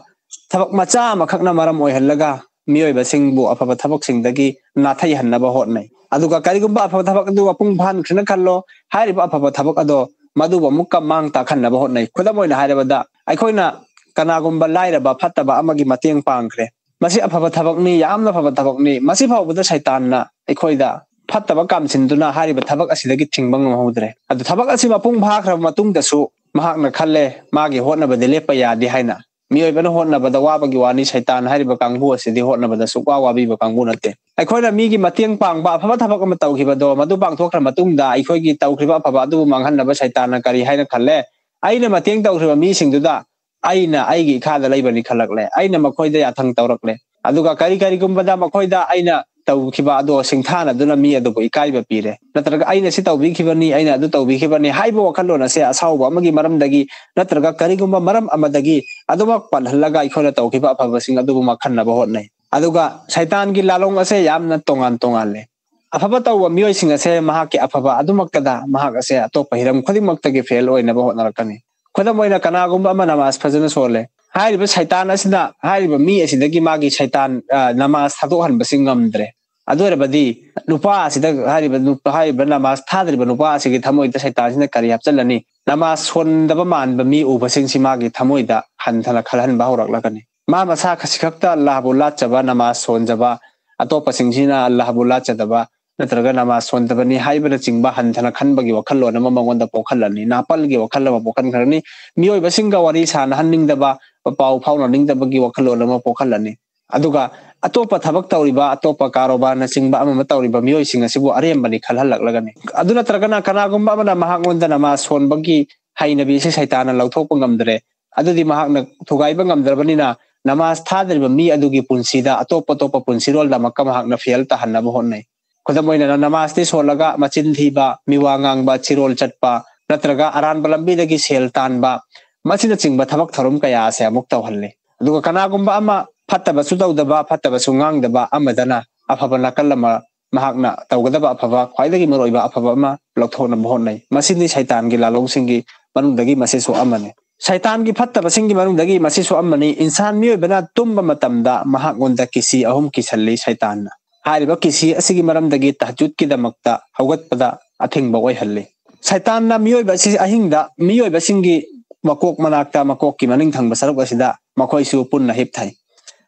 ꯊꯕꯛ ꯃꯆꯥ ꯑꯃꯈꯛꯅ ꯃꯔꯝ ꯑꯣꯏꯍꯜꯂꯒ ꯃꯤꯑꯣꯏꯕꯁꯤꯡꯕꯨ ꯑꯐꯕ ꯊꯕꯛꯁꯤꯡꯗꯒꯤ ꯅꯥꯊꯩꯍꯟꯅꯕ ꯍꯣꯠꯅꯩ꯫ ꯑꯗꯨꯒ ꯀꯔꯤꯒꯨꯝꯕ ꯑꯐꯕ ꯊꯕꯛ ꯑꯗꯨ ꯃꯄꯨꯡ ꯐꯥꯍꯟꯈ꯭ꯔꯦꯅ ꯈꯜꯂꯣ, ꯍꯥꯏꯔꯤꯕ ꯑꯐꯕ ꯊꯕꯛ ꯑꯗꯣ ꯃꯗꯨꯕꯨ ꯑꯃꯨꯛꯀ ꯃꯥꯡ ꯇꯥꯛꯍꯟꯅꯕ ꯍꯣꯠꯅꯩ꯫ ꯈꯨꯗꯝ ꯑꯣꯏꯅ ꯍꯥꯏꯔꯕꯗ, ꯑꯩꯈꯣꯏꯅ ꯀꯅꯥꯒꯨꯝꯕ ꯂꯥꯏꯔꯕ ꯐꯠꯇꯕ ꯑꯃꯒꯤ ꯃꯇꯦꯡ ꯄꯥꯡꯈ꯭ꯔꯦ, ꯃꯁꯤ ꯑꯐꯕ ꯊꯕꯛꯅꯤ, ꯌꯥꯝꯅ ꯐꯕ ꯊꯕꯛꯅꯤ꯫ ꯃꯁꯤ ꯐꯥꯎꯕꯗ ꯁꯩꯇꯥꯟꯅ ꯑꯩꯈꯣꯏꯗ ꯐꯠꯇꯕ ꯀꯥꯝꯁꯤꯟꯗꯨꯅ ꯍꯥꯏꯔꯤꯕ ꯊꯕꯛ ꯑꯁꯤꯗꯒꯤ ꯊꯤꯡꯕ ꯉꯝꯍꯧꯗ꯭ꯔꯦ꯫ ꯑꯗꯨ ꯊꯕꯛ ꯑꯁꯤ ꯃꯄꯨꯡ ꯐꯥꯈ꯭ꯔꯕ ꯃꯇꯨꯡꯗꯁꯨ ꯃꯍꯥꯛꯅ ꯈꯜꯂꯦ, ꯃꯥꯒꯤ ꯍꯣꯠꯅꯕꯗꯤ ꯂꯦꯞꯄ ꯌꯥꯗꯦ ꯍꯥꯏꯅ꯫ ꯃꯤꯑꯣꯏꯕꯅ ꯍꯣꯠꯅꯕꯗ ꯋꯥꯕꯒꯤ ꯋꯥꯅꯤ, ꯁꯩꯇꯥꯟ ꯍꯥꯏꯔꯤꯕ ꯀꯥꯡꯕꯨ ꯑꯁꯤꯗꯤ ꯍꯣꯠꯅꯕꯗ ꯁꯨꯛꯋꯥ ꯋꯥꯕꯤꯕ ꯀꯥꯡꯕꯨ ꯅꯠꯇꯦ꯫ ꯑꯩꯈꯣꯏꯅ ꯃꯤꯒꯤ ꯃꯇꯦꯡ ꯄꯥꯡꯕ, ꯑꯐꯕ ꯊꯕꯛ ꯑꯃ ꯇꯧꯈꯤꯕꯗꯣ, ꯃꯗꯨ ꯄꯥꯡꯊꯣꯛꯈ꯭ꯔ ꯃꯇꯨꯡꯗ ꯑꯩꯈꯣꯏꯒꯤ ꯇꯧꯈ꯭ꯔꯤꯕ ꯑꯐꯕ ꯑꯗꯨꯕꯨ ꯃꯥꯡꯍꯟꯅꯕ ꯁꯩꯇꯥꯟꯅ ꯀꯔꯤ ꯍꯥꯏꯅ ꯈꯜꯂꯦ? ꯑꯩꯅ ꯃꯇꯦꯡ ꯇꯧꯈ꯭ꯔꯤꯕ ꯃꯤꯁꯤꯡꯗꯨꯗ ꯑꯩꯅ ꯑꯩꯒꯤ ꯏꯈꯥꯗ ꯂꯩꯕꯅꯤ ꯈꯜꯂꯛꯂꯦ, ꯑꯩꯅ ꯃꯈꯣꯏꯗ ꯌꯥꯊꯪ ꯇꯧꯔꯛꯂꯦ꯫ ꯑꯗꯨꯒ ꯀꯔꯤ ꯀꯔꯤꯒꯨꯝꯕꯗ ꯃꯈꯣꯏꯗ ꯑꯩꯅ ꯇꯧꯈꯤꯕ ꯑꯗꯣ ꯁꯤꯡꯊꯥꯅꯗꯨꯅ ꯃꯤ ꯑꯗꯨꯕꯨ ꯏꯀꯥꯏꯕ ꯄꯤꯔꯦ, ꯅꯠꯇ꯭ꯔꯒ ꯑꯩꯅ ꯁꯤ ꯇꯧꯕꯤꯈꯤꯕꯅꯤ, ꯑꯩꯅ ꯑꯗꯨ ꯇꯧꯕꯤꯈꯤꯕꯅꯤ ꯍꯥꯏꯕ ꯋꯥꯈꯜꯂꯣꯟ ꯑꯁꯦ ꯑꯁꯥꯎꯕ ꯑꯃꯒꯤ ꯃꯔꯝꯗꯒꯤ ꯅꯠꯇ꯭ꯔꯒ ꯀꯔꯤꯒꯨꯝꯕ ꯃꯔꯝ ꯑꯃꯗꯒꯤ ꯑꯗꯨꯃꯛ ꯄꯜꯍꯜꯂꯒ ꯑꯩꯈꯣꯏꯅ ꯇꯧꯈꯤꯕ ꯑꯐꯕꯁꯤꯡ ꯑꯗꯨꯕꯨ ꯃꯥꯡꯍꯟꯅꯕ ꯍꯣꯠꯅꯩ꯫ ꯑꯗꯨꯒ ꯁꯩꯇꯥꯟꯒꯤ ꯂꯥꯂꯣꯡ ꯑꯁꯦ ꯌꯥꯝꯅ ꯇꯣꯉꯥꯟ ꯇꯣꯉꯥꯜꯂꯦ꯫ ꯑꯐꯕ ꯇꯧꯕ ꯃꯤꯑꯣꯏꯁꯤꯡ ꯑꯁꯦ ꯃꯍꯥꯛꯀꯤ ꯑꯐꯕ ꯑꯗꯨꯃꯛꯇꯗ ꯃꯍꯥꯛ ꯑꯁꯦ ꯑꯇꯣꯞꯄ ꯍꯤꯔꯝ ꯈꯨꯗꯤꯡꯃꯛꯇꯒꯤ ꯐꯦꯜ ꯑꯣꯏꯅꯕ ꯍꯣꯠꯅꯔꯛꯀꯅꯤ꯫ ꯈꯨꯗꯝ ꯑꯣꯏꯅ, ꯀꯅꯥꯒꯨꯝꯕ ꯑꯃ ꯅꯃꯥꯖ ꯐꯖꯅ ꯁꯣꯜꯂꯦ꯫ ꯍꯥꯏꯔꯤꯕ ꯁꯩꯇꯥꯟ ꯑꯁꯤꯅ ꯍꯥꯏꯔꯤꯕ ꯃꯤ ꯑꯁꯤꯗꯒꯤ ꯃꯥꯒꯤ ꯁꯩꯇꯥꯟ, ꯑ, ꯅꯃꯥꯖ ꯊꯥꯗꯣꯛꯍꯟꯕꯁꯤ ꯉꯝꯗ꯭ꯔꯦ꯫ ꯑꯗꯨ ꯑꯣꯏꯔꯕꯗꯤ ꯅꯨꯄꯥ ꯑꯁꯤꯗ ꯍꯥꯏꯔꯤꯕ ꯅꯨꯄꯥ, ꯍꯥꯏꯔꯤꯕ ꯅꯃꯥꯖ ꯊꯥꯗ꯭ꯔꯤꯕ ꯅꯨꯄꯥ ꯑꯁꯤꯒꯤ ꯊꯃꯣꯏꯗ ꯁꯩꯇꯥꯟꯁꯤꯅ ꯀꯔꯤ ꯍꯥꯞꯆꯤꯜꯂꯅꯤ? ꯅꯃꯥꯖ ꯁꯣꯟꯗꯕ ꯃꯥꯟꯕ ꯃꯤ ꯎꯕꯁꯤꯡꯁꯤ ꯃꯥꯒꯤ ꯊꯃꯣꯏꯗ ꯍꯟꯊꯅ ꯈꯜꯍꯟꯕ ꯍꯧꯔꯛꯂꯒꯅꯤ꯫ ꯃꯥ ꯃꯁꯥ ꯈꯛꯁꯤꯈꯛꯇ ꯑꯜꯂꯥꯍꯕꯨ ꯂꯥꯠꯆꯕ, ꯅꯃꯥꯖ ꯁꯣꯟꯖꯕ, ꯑꯇꯣꯞꯄꯁꯤꯡꯁꯤꯅ ꯑꯜꯂꯥꯍꯕꯨ ꯂꯥꯠꯆꯗꯕ ꯅꯠꯇ꯭ꯔꯒ ꯅꯃꯥꯖ ꯁꯣꯟꯗꯕꯅꯤ ꯍꯥꯏꯕꯅꯆꯤꯡꯕ ꯍꯟꯊꯅ ꯈꯟꯕꯒꯤ ꯋꯥꯈꯜꯂꯣꯟ ꯑꯃ ꯃꯉꯣꯟꯗ ꯄꯣꯛꯍꯜꯂꯅꯤ, ꯅꯥꯄꯜꯒꯤ ꯋꯥꯈꯜ ꯑꯃ ꯄꯣꯛꯍꯟꯈ꯭ꯔꯅꯤ꯫ ꯃꯤꯑꯣꯏꯕꯁꯤꯡꯒ ꯋꯥꯔꯤ ꯁꯥꯟꯅꯍꯟꯅꯤꯡꯗꯕ, ꯄꯥꯎ ꯐꯥꯎꯅꯅꯤꯡꯗꯕꯒꯤ ꯋꯥꯈꯜꯂꯣꯟ ꯑꯃ ꯄꯣꯛꯍꯜꯂꯅꯤ꯫ ꯑꯗꯨꯒ ꯑꯇꯣꯞꯄ ꯊꯕꯛ ꯇꯧꯔꯤꯕ, ꯑꯇꯣꯞꯄ ꯀꯥꯔꯣꯕꯥꯔꯅꯆꯤꯡꯕ ꯑꯃ ꯑꯃ ꯇꯧꯔꯤꯕ ꯃꯤꯑꯣꯏꯁꯤꯡ ꯑꯁꯤꯕꯨ ꯑꯔꯦꯝꯕꯅꯤ ꯈꯜꯍꯜꯂꯛꯂꯒꯅꯤ꯫ ꯑꯗꯨ ꯅꯠꯇ꯭ꯔꯒꯅ ꯀꯅꯥꯒꯨꯝꯕ ꯑꯃꯅ ꯃꯍꯥꯛꯉꯣꯟꯗ ꯅꯃꯥꯖ ꯁꯣꯟꯕꯒꯤ ꯍꯩꯅꯕꯤ ꯑꯁꯤ ꯁꯩꯇꯥꯟꯅ ꯂꯧꯊꯣꯛꯄ ꯉꯝꯗ꯭ꯔꯦ, ꯑꯗꯨꯗꯤ ꯃꯍꯥꯛꯅ ꯊꯨꯒꯥꯏꯕ ꯉꯝꯗ꯭ꯔꯕꯅꯤꯅ ꯅꯃꯥꯖ ꯊꯥꯗ꯭ꯔꯤꯕ ꯃꯤ ꯑꯗꯨꯒꯤ ꯄꯨꯟꯁꯤꯗ ꯑꯇꯣꯞ ꯑꯇꯣꯞꯄ ꯄꯨꯟꯁꯤꯔꯣꯜꯗ ꯑꯃꯨꯛꯀ ꯃꯍꯥꯛꯅ ꯐꯦꯜ ꯇꯥꯍꯟꯅꯕ ꯍꯣꯠꯅꯩ꯫ ꯈꯨꯗꯝ ꯑꯣꯏꯅ, ꯅꯃꯥꯖꯇꯤ ꯁꯣꯜꯂꯒ ꯃꯆꯤꯟ ꯊꯤꯕ, ꯃꯤꯋꯥ ꯉꯥꯡꯕ, ꯆꯤꯔꯣꯜ ꯆꯠꯄ, ꯅꯠꯇ꯭ꯔꯒ ꯑꯔꯥꯟꯕ ꯂꯝꯕꯤꯗꯒꯤ ꯁꯦꯜ ꯇꯥꯟꯕ, ꯃꯁꯤꯅꯆꯤꯡꯕ ꯊꯕꯛ ꯊꯧꯔꯝ ꯀꯌꯥ ꯑꯁꯦ ꯑꯃꯨꯛ ꯇꯧꯍꯜꯂꯤ꯫ ꯑꯗꯨꯒ ꯀꯅꯥꯒꯨꯝꯕ ꯑꯃ ꯐꯠꯇꯕꯁꯨ ꯇꯧꯗꯕ, ꯐꯠꯇꯕꯁꯨ ꯉꯥꯡꯗꯕ ꯑꯃꯗꯅ ꯑꯐꯕ ꯅꯥꯀꯜ ꯑꯃ, ꯃꯍꯥꯛꯅ ꯇꯧꯒꯗꯕ ꯑꯐꯕ, ꯈ꯭ꯋꯥꯏꯗꯒꯤ ꯃꯔꯨꯑꯣꯏꯕ ꯑꯐꯕ ꯑꯃ ꯂꯧꯊꯣꯛꯅꯕ ꯍꯣꯠꯅꯩ꯫ ꯃꯁꯤꯅꯤ ꯁꯩꯇꯥꯟꯒꯤ ꯂꯥꯂꯣꯡꯁꯤꯡꯒꯤ ꯃꯅꯨꯡꯗꯒꯤ ꯃꯁꯤꯁꯨ ꯑꯃꯅꯤ꯫ ꯁꯩꯇꯥꯟꯒꯤ ꯐꯠꯇꯕꯁꯤꯡꯒꯤ ꯃꯅꯨꯡꯗꯒꯤ ꯃꯁꯤꯁꯨ ꯑꯃꯅꯤ꯫ ꯏꯟꯁꯥꯟ ꯃꯤꯑꯣꯏꯕꯅ ꯇꯨꯝꯕ ꯃꯇꯝꯗ ꯃꯍꯥꯛꯉꯣꯟꯗ ꯀꯤꯁꯤ ꯑꯍꯨꯝ ꯀꯤꯁꯜꯂꯤ ꯁꯩꯇꯥꯟꯅ꯫ ꯍꯥꯏꯔꯤꯕ ꯀꯤꯁꯤ ꯑꯁꯤꯒꯤ ꯃꯔꯝꯗꯒꯤ ꯇꯍꯖꯨꯗꯀꯤꯗꯃꯛꯇ ꯍꯧꯒꯠꯄꯗ ꯑꯊꯤꯡꯕ ꯑꯣꯏꯍꯜꯂꯤ꯫ ꯁꯩꯇꯥꯟꯅ ꯃꯤꯑꯣꯏꯕ ꯑꯁꯤ ꯑꯍꯤꯡꯗ ꯃꯤꯑꯣꯏꯕꯁꯤꯡꯒꯤ ꯃꯀꯣꯛ ꯃꯅꯥꯛꯇ, ꯃꯀꯣꯛꯀꯤ ꯃꯅꯤꯡ ꯊꯪꯕ ꯁꯔꯨꯛ ꯑꯁꯤꯗ ꯃꯈꯣꯏꯁꯨ ꯄꯨꯟꯅ ꯍꯤꯞꯊꯩ꯫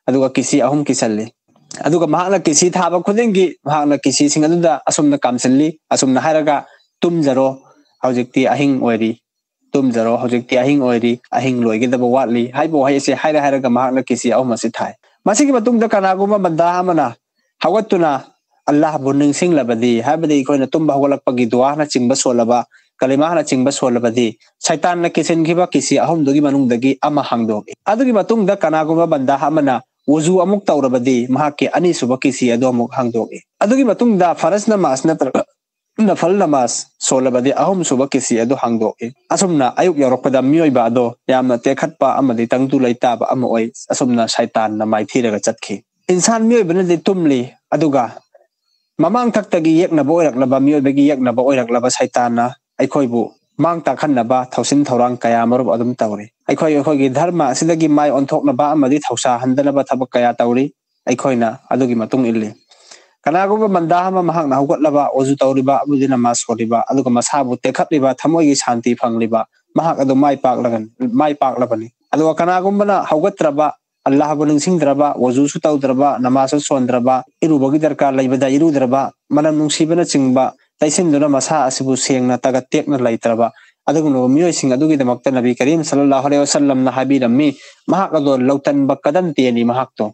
ꯑꯗꯨꯒ ꯀꯤꯁꯤ ꯑꯍꯨꯝ ꯀꯤꯁꯜꯂꯤ꯫ ꯑꯗꯨꯒ ꯃꯍꯥꯛꯅ ꯀꯤꯁꯤ ꯊꯥꯕ ꯈꯨꯗꯤꯡꯒꯤ ꯃꯍꯥꯛꯅ ꯀꯤꯁꯤꯁꯤꯡ ꯑꯗꯨꯗ ꯑꯁꯨꯝꯅ ꯀꯥꯝꯁꯤꯜꯂꯤ, ꯑꯁꯨꯝꯅ ꯍꯥꯏꯔꯒ, "ꯇꯨꯝꯖꯔꯣ, ꯍꯧꯖꯤꯛꯇꯤ ꯑꯍꯤꯡ ꯑꯣꯏꯔꯤ, ꯇꯨꯝꯖꯔꯣ, ꯍꯧꯖꯤꯛꯇꯤ ꯑꯍꯤꯡ ꯑꯣꯏꯔꯤ, ꯑꯍꯤꯡ ꯂꯣꯏꯒꯗꯕ ꯋꯥꯠꯂꯤ" ꯍꯥꯏꯕ ꯋꯥꯍꯩ ꯑꯁꯤ ꯍꯥꯏꯔ ꯍꯥꯏꯔꯒ ꯃꯍꯥꯛꯅ ꯀꯤꯁꯤ ꯑꯍꯨꯝ ꯑꯁꯤ ꯊꯥꯏ꯫ ꯃꯁꯤꯒꯤ ꯃꯇꯨꯡꯗ ꯀꯅꯥꯒꯨꯝꯕ ꯕꯟꯗꯥ ꯑꯃꯅ ꯍꯧꯒꯠꯇꯨꯅ ꯑꯜꯂꯥꯍꯕꯨ ꯅꯤꯡꯁꯤꯡꯂꯕꯗꯤ, ꯍꯥꯏꯕꯗꯤ ꯑꯩꯈꯣꯏꯅ ꯇꯨꯝꯕ ꯍꯧꯒꯠꯂꯛꯄꯒꯤ ꯗꯨꯋꯥꯅꯆꯤꯡꯕ ꯁꯣꯜꯂꯕ, ꯀꯂꯤꯃꯥꯅꯆꯤꯡꯕ ꯁꯣꯜꯂꯕꯗꯤ, ꯁꯩꯇꯥꯟꯅ ꯀꯤꯁꯤꯟꯈꯤꯕ ꯀꯤꯁꯤ ꯑꯍꯨꯝꯗꯨꯒꯤ ꯃꯅꯨꯡꯗꯒꯤ ꯑꯃ ꯍꯥꯡꯗꯣꯛꯏ꯫ ꯑꯗꯨꯒꯤ ꯃꯇꯨꯡꯗ ꯀꯅꯥꯒꯨꯝꯕ ꯕꯟꯗꯥ ꯑꯃꯅ ꯋꯨꯖꯨ ꯑꯃꯨꯛ ꯇꯧꯔꯕꯗꯤ, ꯃꯍꯥꯛꯀꯤ ꯑꯅꯤꯁꯨꯕ ꯀꯤꯁꯤ ꯑꯗꯨ ꯑꯃꯨꯛ ꯍꯥꯡꯗꯣꯛꯏ꯫ ꯑꯗꯨꯒꯤ ꯃꯇꯨꯡꯗ ꯐꯔꯖ ꯅꯃꯥꯖ ꯅꯠꯇ꯭ꯔꯒ ꯅꯐꯜ ꯅꯃꯥꯖ ꯁꯣꯜꯂꯕꯗꯤ ꯑꯍꯨꯝꯁꯨꯕ ꯀꯤꯁꯤ ꯑꯗꯨ ꯍꯥꯡꯗꯣꯛꯏ꯫ ꯑꯁꯨꯝꯅ ꯑꯌꯨꯛ ꯌꯧꯔꯛꯄꯗ ꯃꯤꯑꯣꯏꯕ ꯑꯗꯣ ꯌꯥꯝꯅ ꯇꯦꯛꯈꯠꯄ ꯑꯃꯗꯤ ꯇꯪꯗꯨ ꯂꯩꯇꯥꯕ ꯑꯃ ꯑꯣꯏ꯫ ꯑꯁꯨꯝꯅ ꯁꯩꯇꯥꯟꯅ ꯃꯥꯏꯊꯤꯔꯒ ꯆꯠꯈꯤ꯫ ꯏꯟꯁꯥꯟ ꯃꯤꯑꯣꯏꯕꯅꯗꯤ ꯇꯨꯝꯂꯤ, ꯑꯗꯨꯒ ꯃꯃꯥꯡ ꯊꯛꯇꯒꯤ ꯌꯦꯛꯅꯕ ꯑꯣꯏꯔꯛꯂꯕ, ꯃꯤꯑꯣꯏꯕꯒꯤ ꯌꯦꯛꯅꯕ ꯑꯣꯏꯔꯛꯂꯕ ꯁꯩꯇꯥꯟꯅ ꯑꯩꯈꯣꯏꯕꯨ ꯃꯥꯡ ꯇꯥꯛꯍꯟꯅꯕ ꯊꯧꯁꯤꯟ ꯊꯧꯔꯥꯡ ꯀꯌꯥ ꯃꯔꯨꯝ ꯑꯗꯨꯝ ꯇꯧꯔꯤ꯫ ꯑꯩꯈꯣꯏ ꯑꯩꯈꯣꯏꯒꯤ ꯙꯔꯃ ꯑꯁꯤꯗꯒꯤ ꯃꯥꯏ ꯑꯣꯟꯊꯣꯛꯅꯕ ꯑꯃꯗꯤ ꯊꯧꯁꯥꯍꯟꯗꯅꯕ ꯊꯕꯛ ꯀꯌꯥ ꯇꯧꯔꯤ꯫ ꯑꯩꯈꯣꯏꯅ ꯑꯗꯨꯒꯤ ꯃꯇꯨꯡ ꯏꯜꯂꯤ꯫ ꯀꯅꯥꯒꯨꯝꯕ ꯕꯟꯗꯥ ꯑꯃ ꯃꯍꯥꯛꯅ ꯍꯧꯒꯠꯂꯕ, ꯋꯖꯨ ꯇꯧꯔꯤꯕ, ꯑꯃꯗꯤ ꯅꯃꯥꯖ ꯁꯣꯜꯂꯤꯕ, ꯑꯗꯨꯒ ꯃꯁꯥꯕꯨ ꯇꯦꯛꯈꯠꯂꯤꯕ, ꯊꯃꯣꯏꯒꯤ ꯁꯥꯟꯇꯤ ꯐꯪꯂꯤꯕ, ꯃꯍꯥꯛ ꯑꯗꯨ ꯃꯥꯏ ꯄꯥꯛꯂꯒꯅꯤ, ꯃꯥꯏ ꯄꯥꯛꯂꯕꯅꯤ꯫ ꯑꯗꯨꯒ ꯀꯅꯥꯒꯨꯝꯕꯅ ꯍꯧꯒꯠꯇ꯭ꯔꯕ, ꯑꯜꯂꯥꯍꯕꯨ ꯅꯤꯡꯁꯤꯡꯗ꯭ꯔꯕ, ꯋꯖꯨꯁꯨ ꯇꯧꯗ꯭ꯔꯕ, ꯅꯃꯥꯖꯁꯨ ꯁꯣꯟꯗ꯭ꯔꯕ, ꯏꯔꯨꯕꯒꯤ ꯗꯔꯀꯥꯔ ꯂꯩꯕꯗ ꯏꯔꯨꯗ꯭ꯔꯕ, ꯃꯅꯝ ꯅꯨꯡꯁꯤꯕꯅꯆꯤꯡꯕ ꯇꯩꯁꯤꯟꯗꯨꯅ ꯃꯁꯥ ꯑꯁꯤꯕꯨ ꯁꯦꯡꯅ ꯇꯒꯠ ꯇꯦꯛꯅ ꯂꯩꯇ꯭ꯔꯕ, ꯑꯗꯨꯒꯨꯝꯂꯕ ꯃꯤꯑꯣꯏꯁꯤꯡ ꯑꯗꯨꯒꯤꯗꯃꯛꯇ ꯅꯕꯤ ꯀꯔꯤꯝ ꯁꯜꯂꯜꯂꯥꯍꯨ ꯑꯂꯩꯍꯤ ꯋꯁꯜꯂꯝꯅ ꯍꯥꯏꯕꯤꯔꯝꯃꯤ, ꯃꯍꯥꯛ ꯑꯗꯣ ꯂꯧꯇꯟꯕ ꯀꯗꯟꯇꯦꯅꯤ꯫ ꯃꯍꯥꯛꯇꯣ,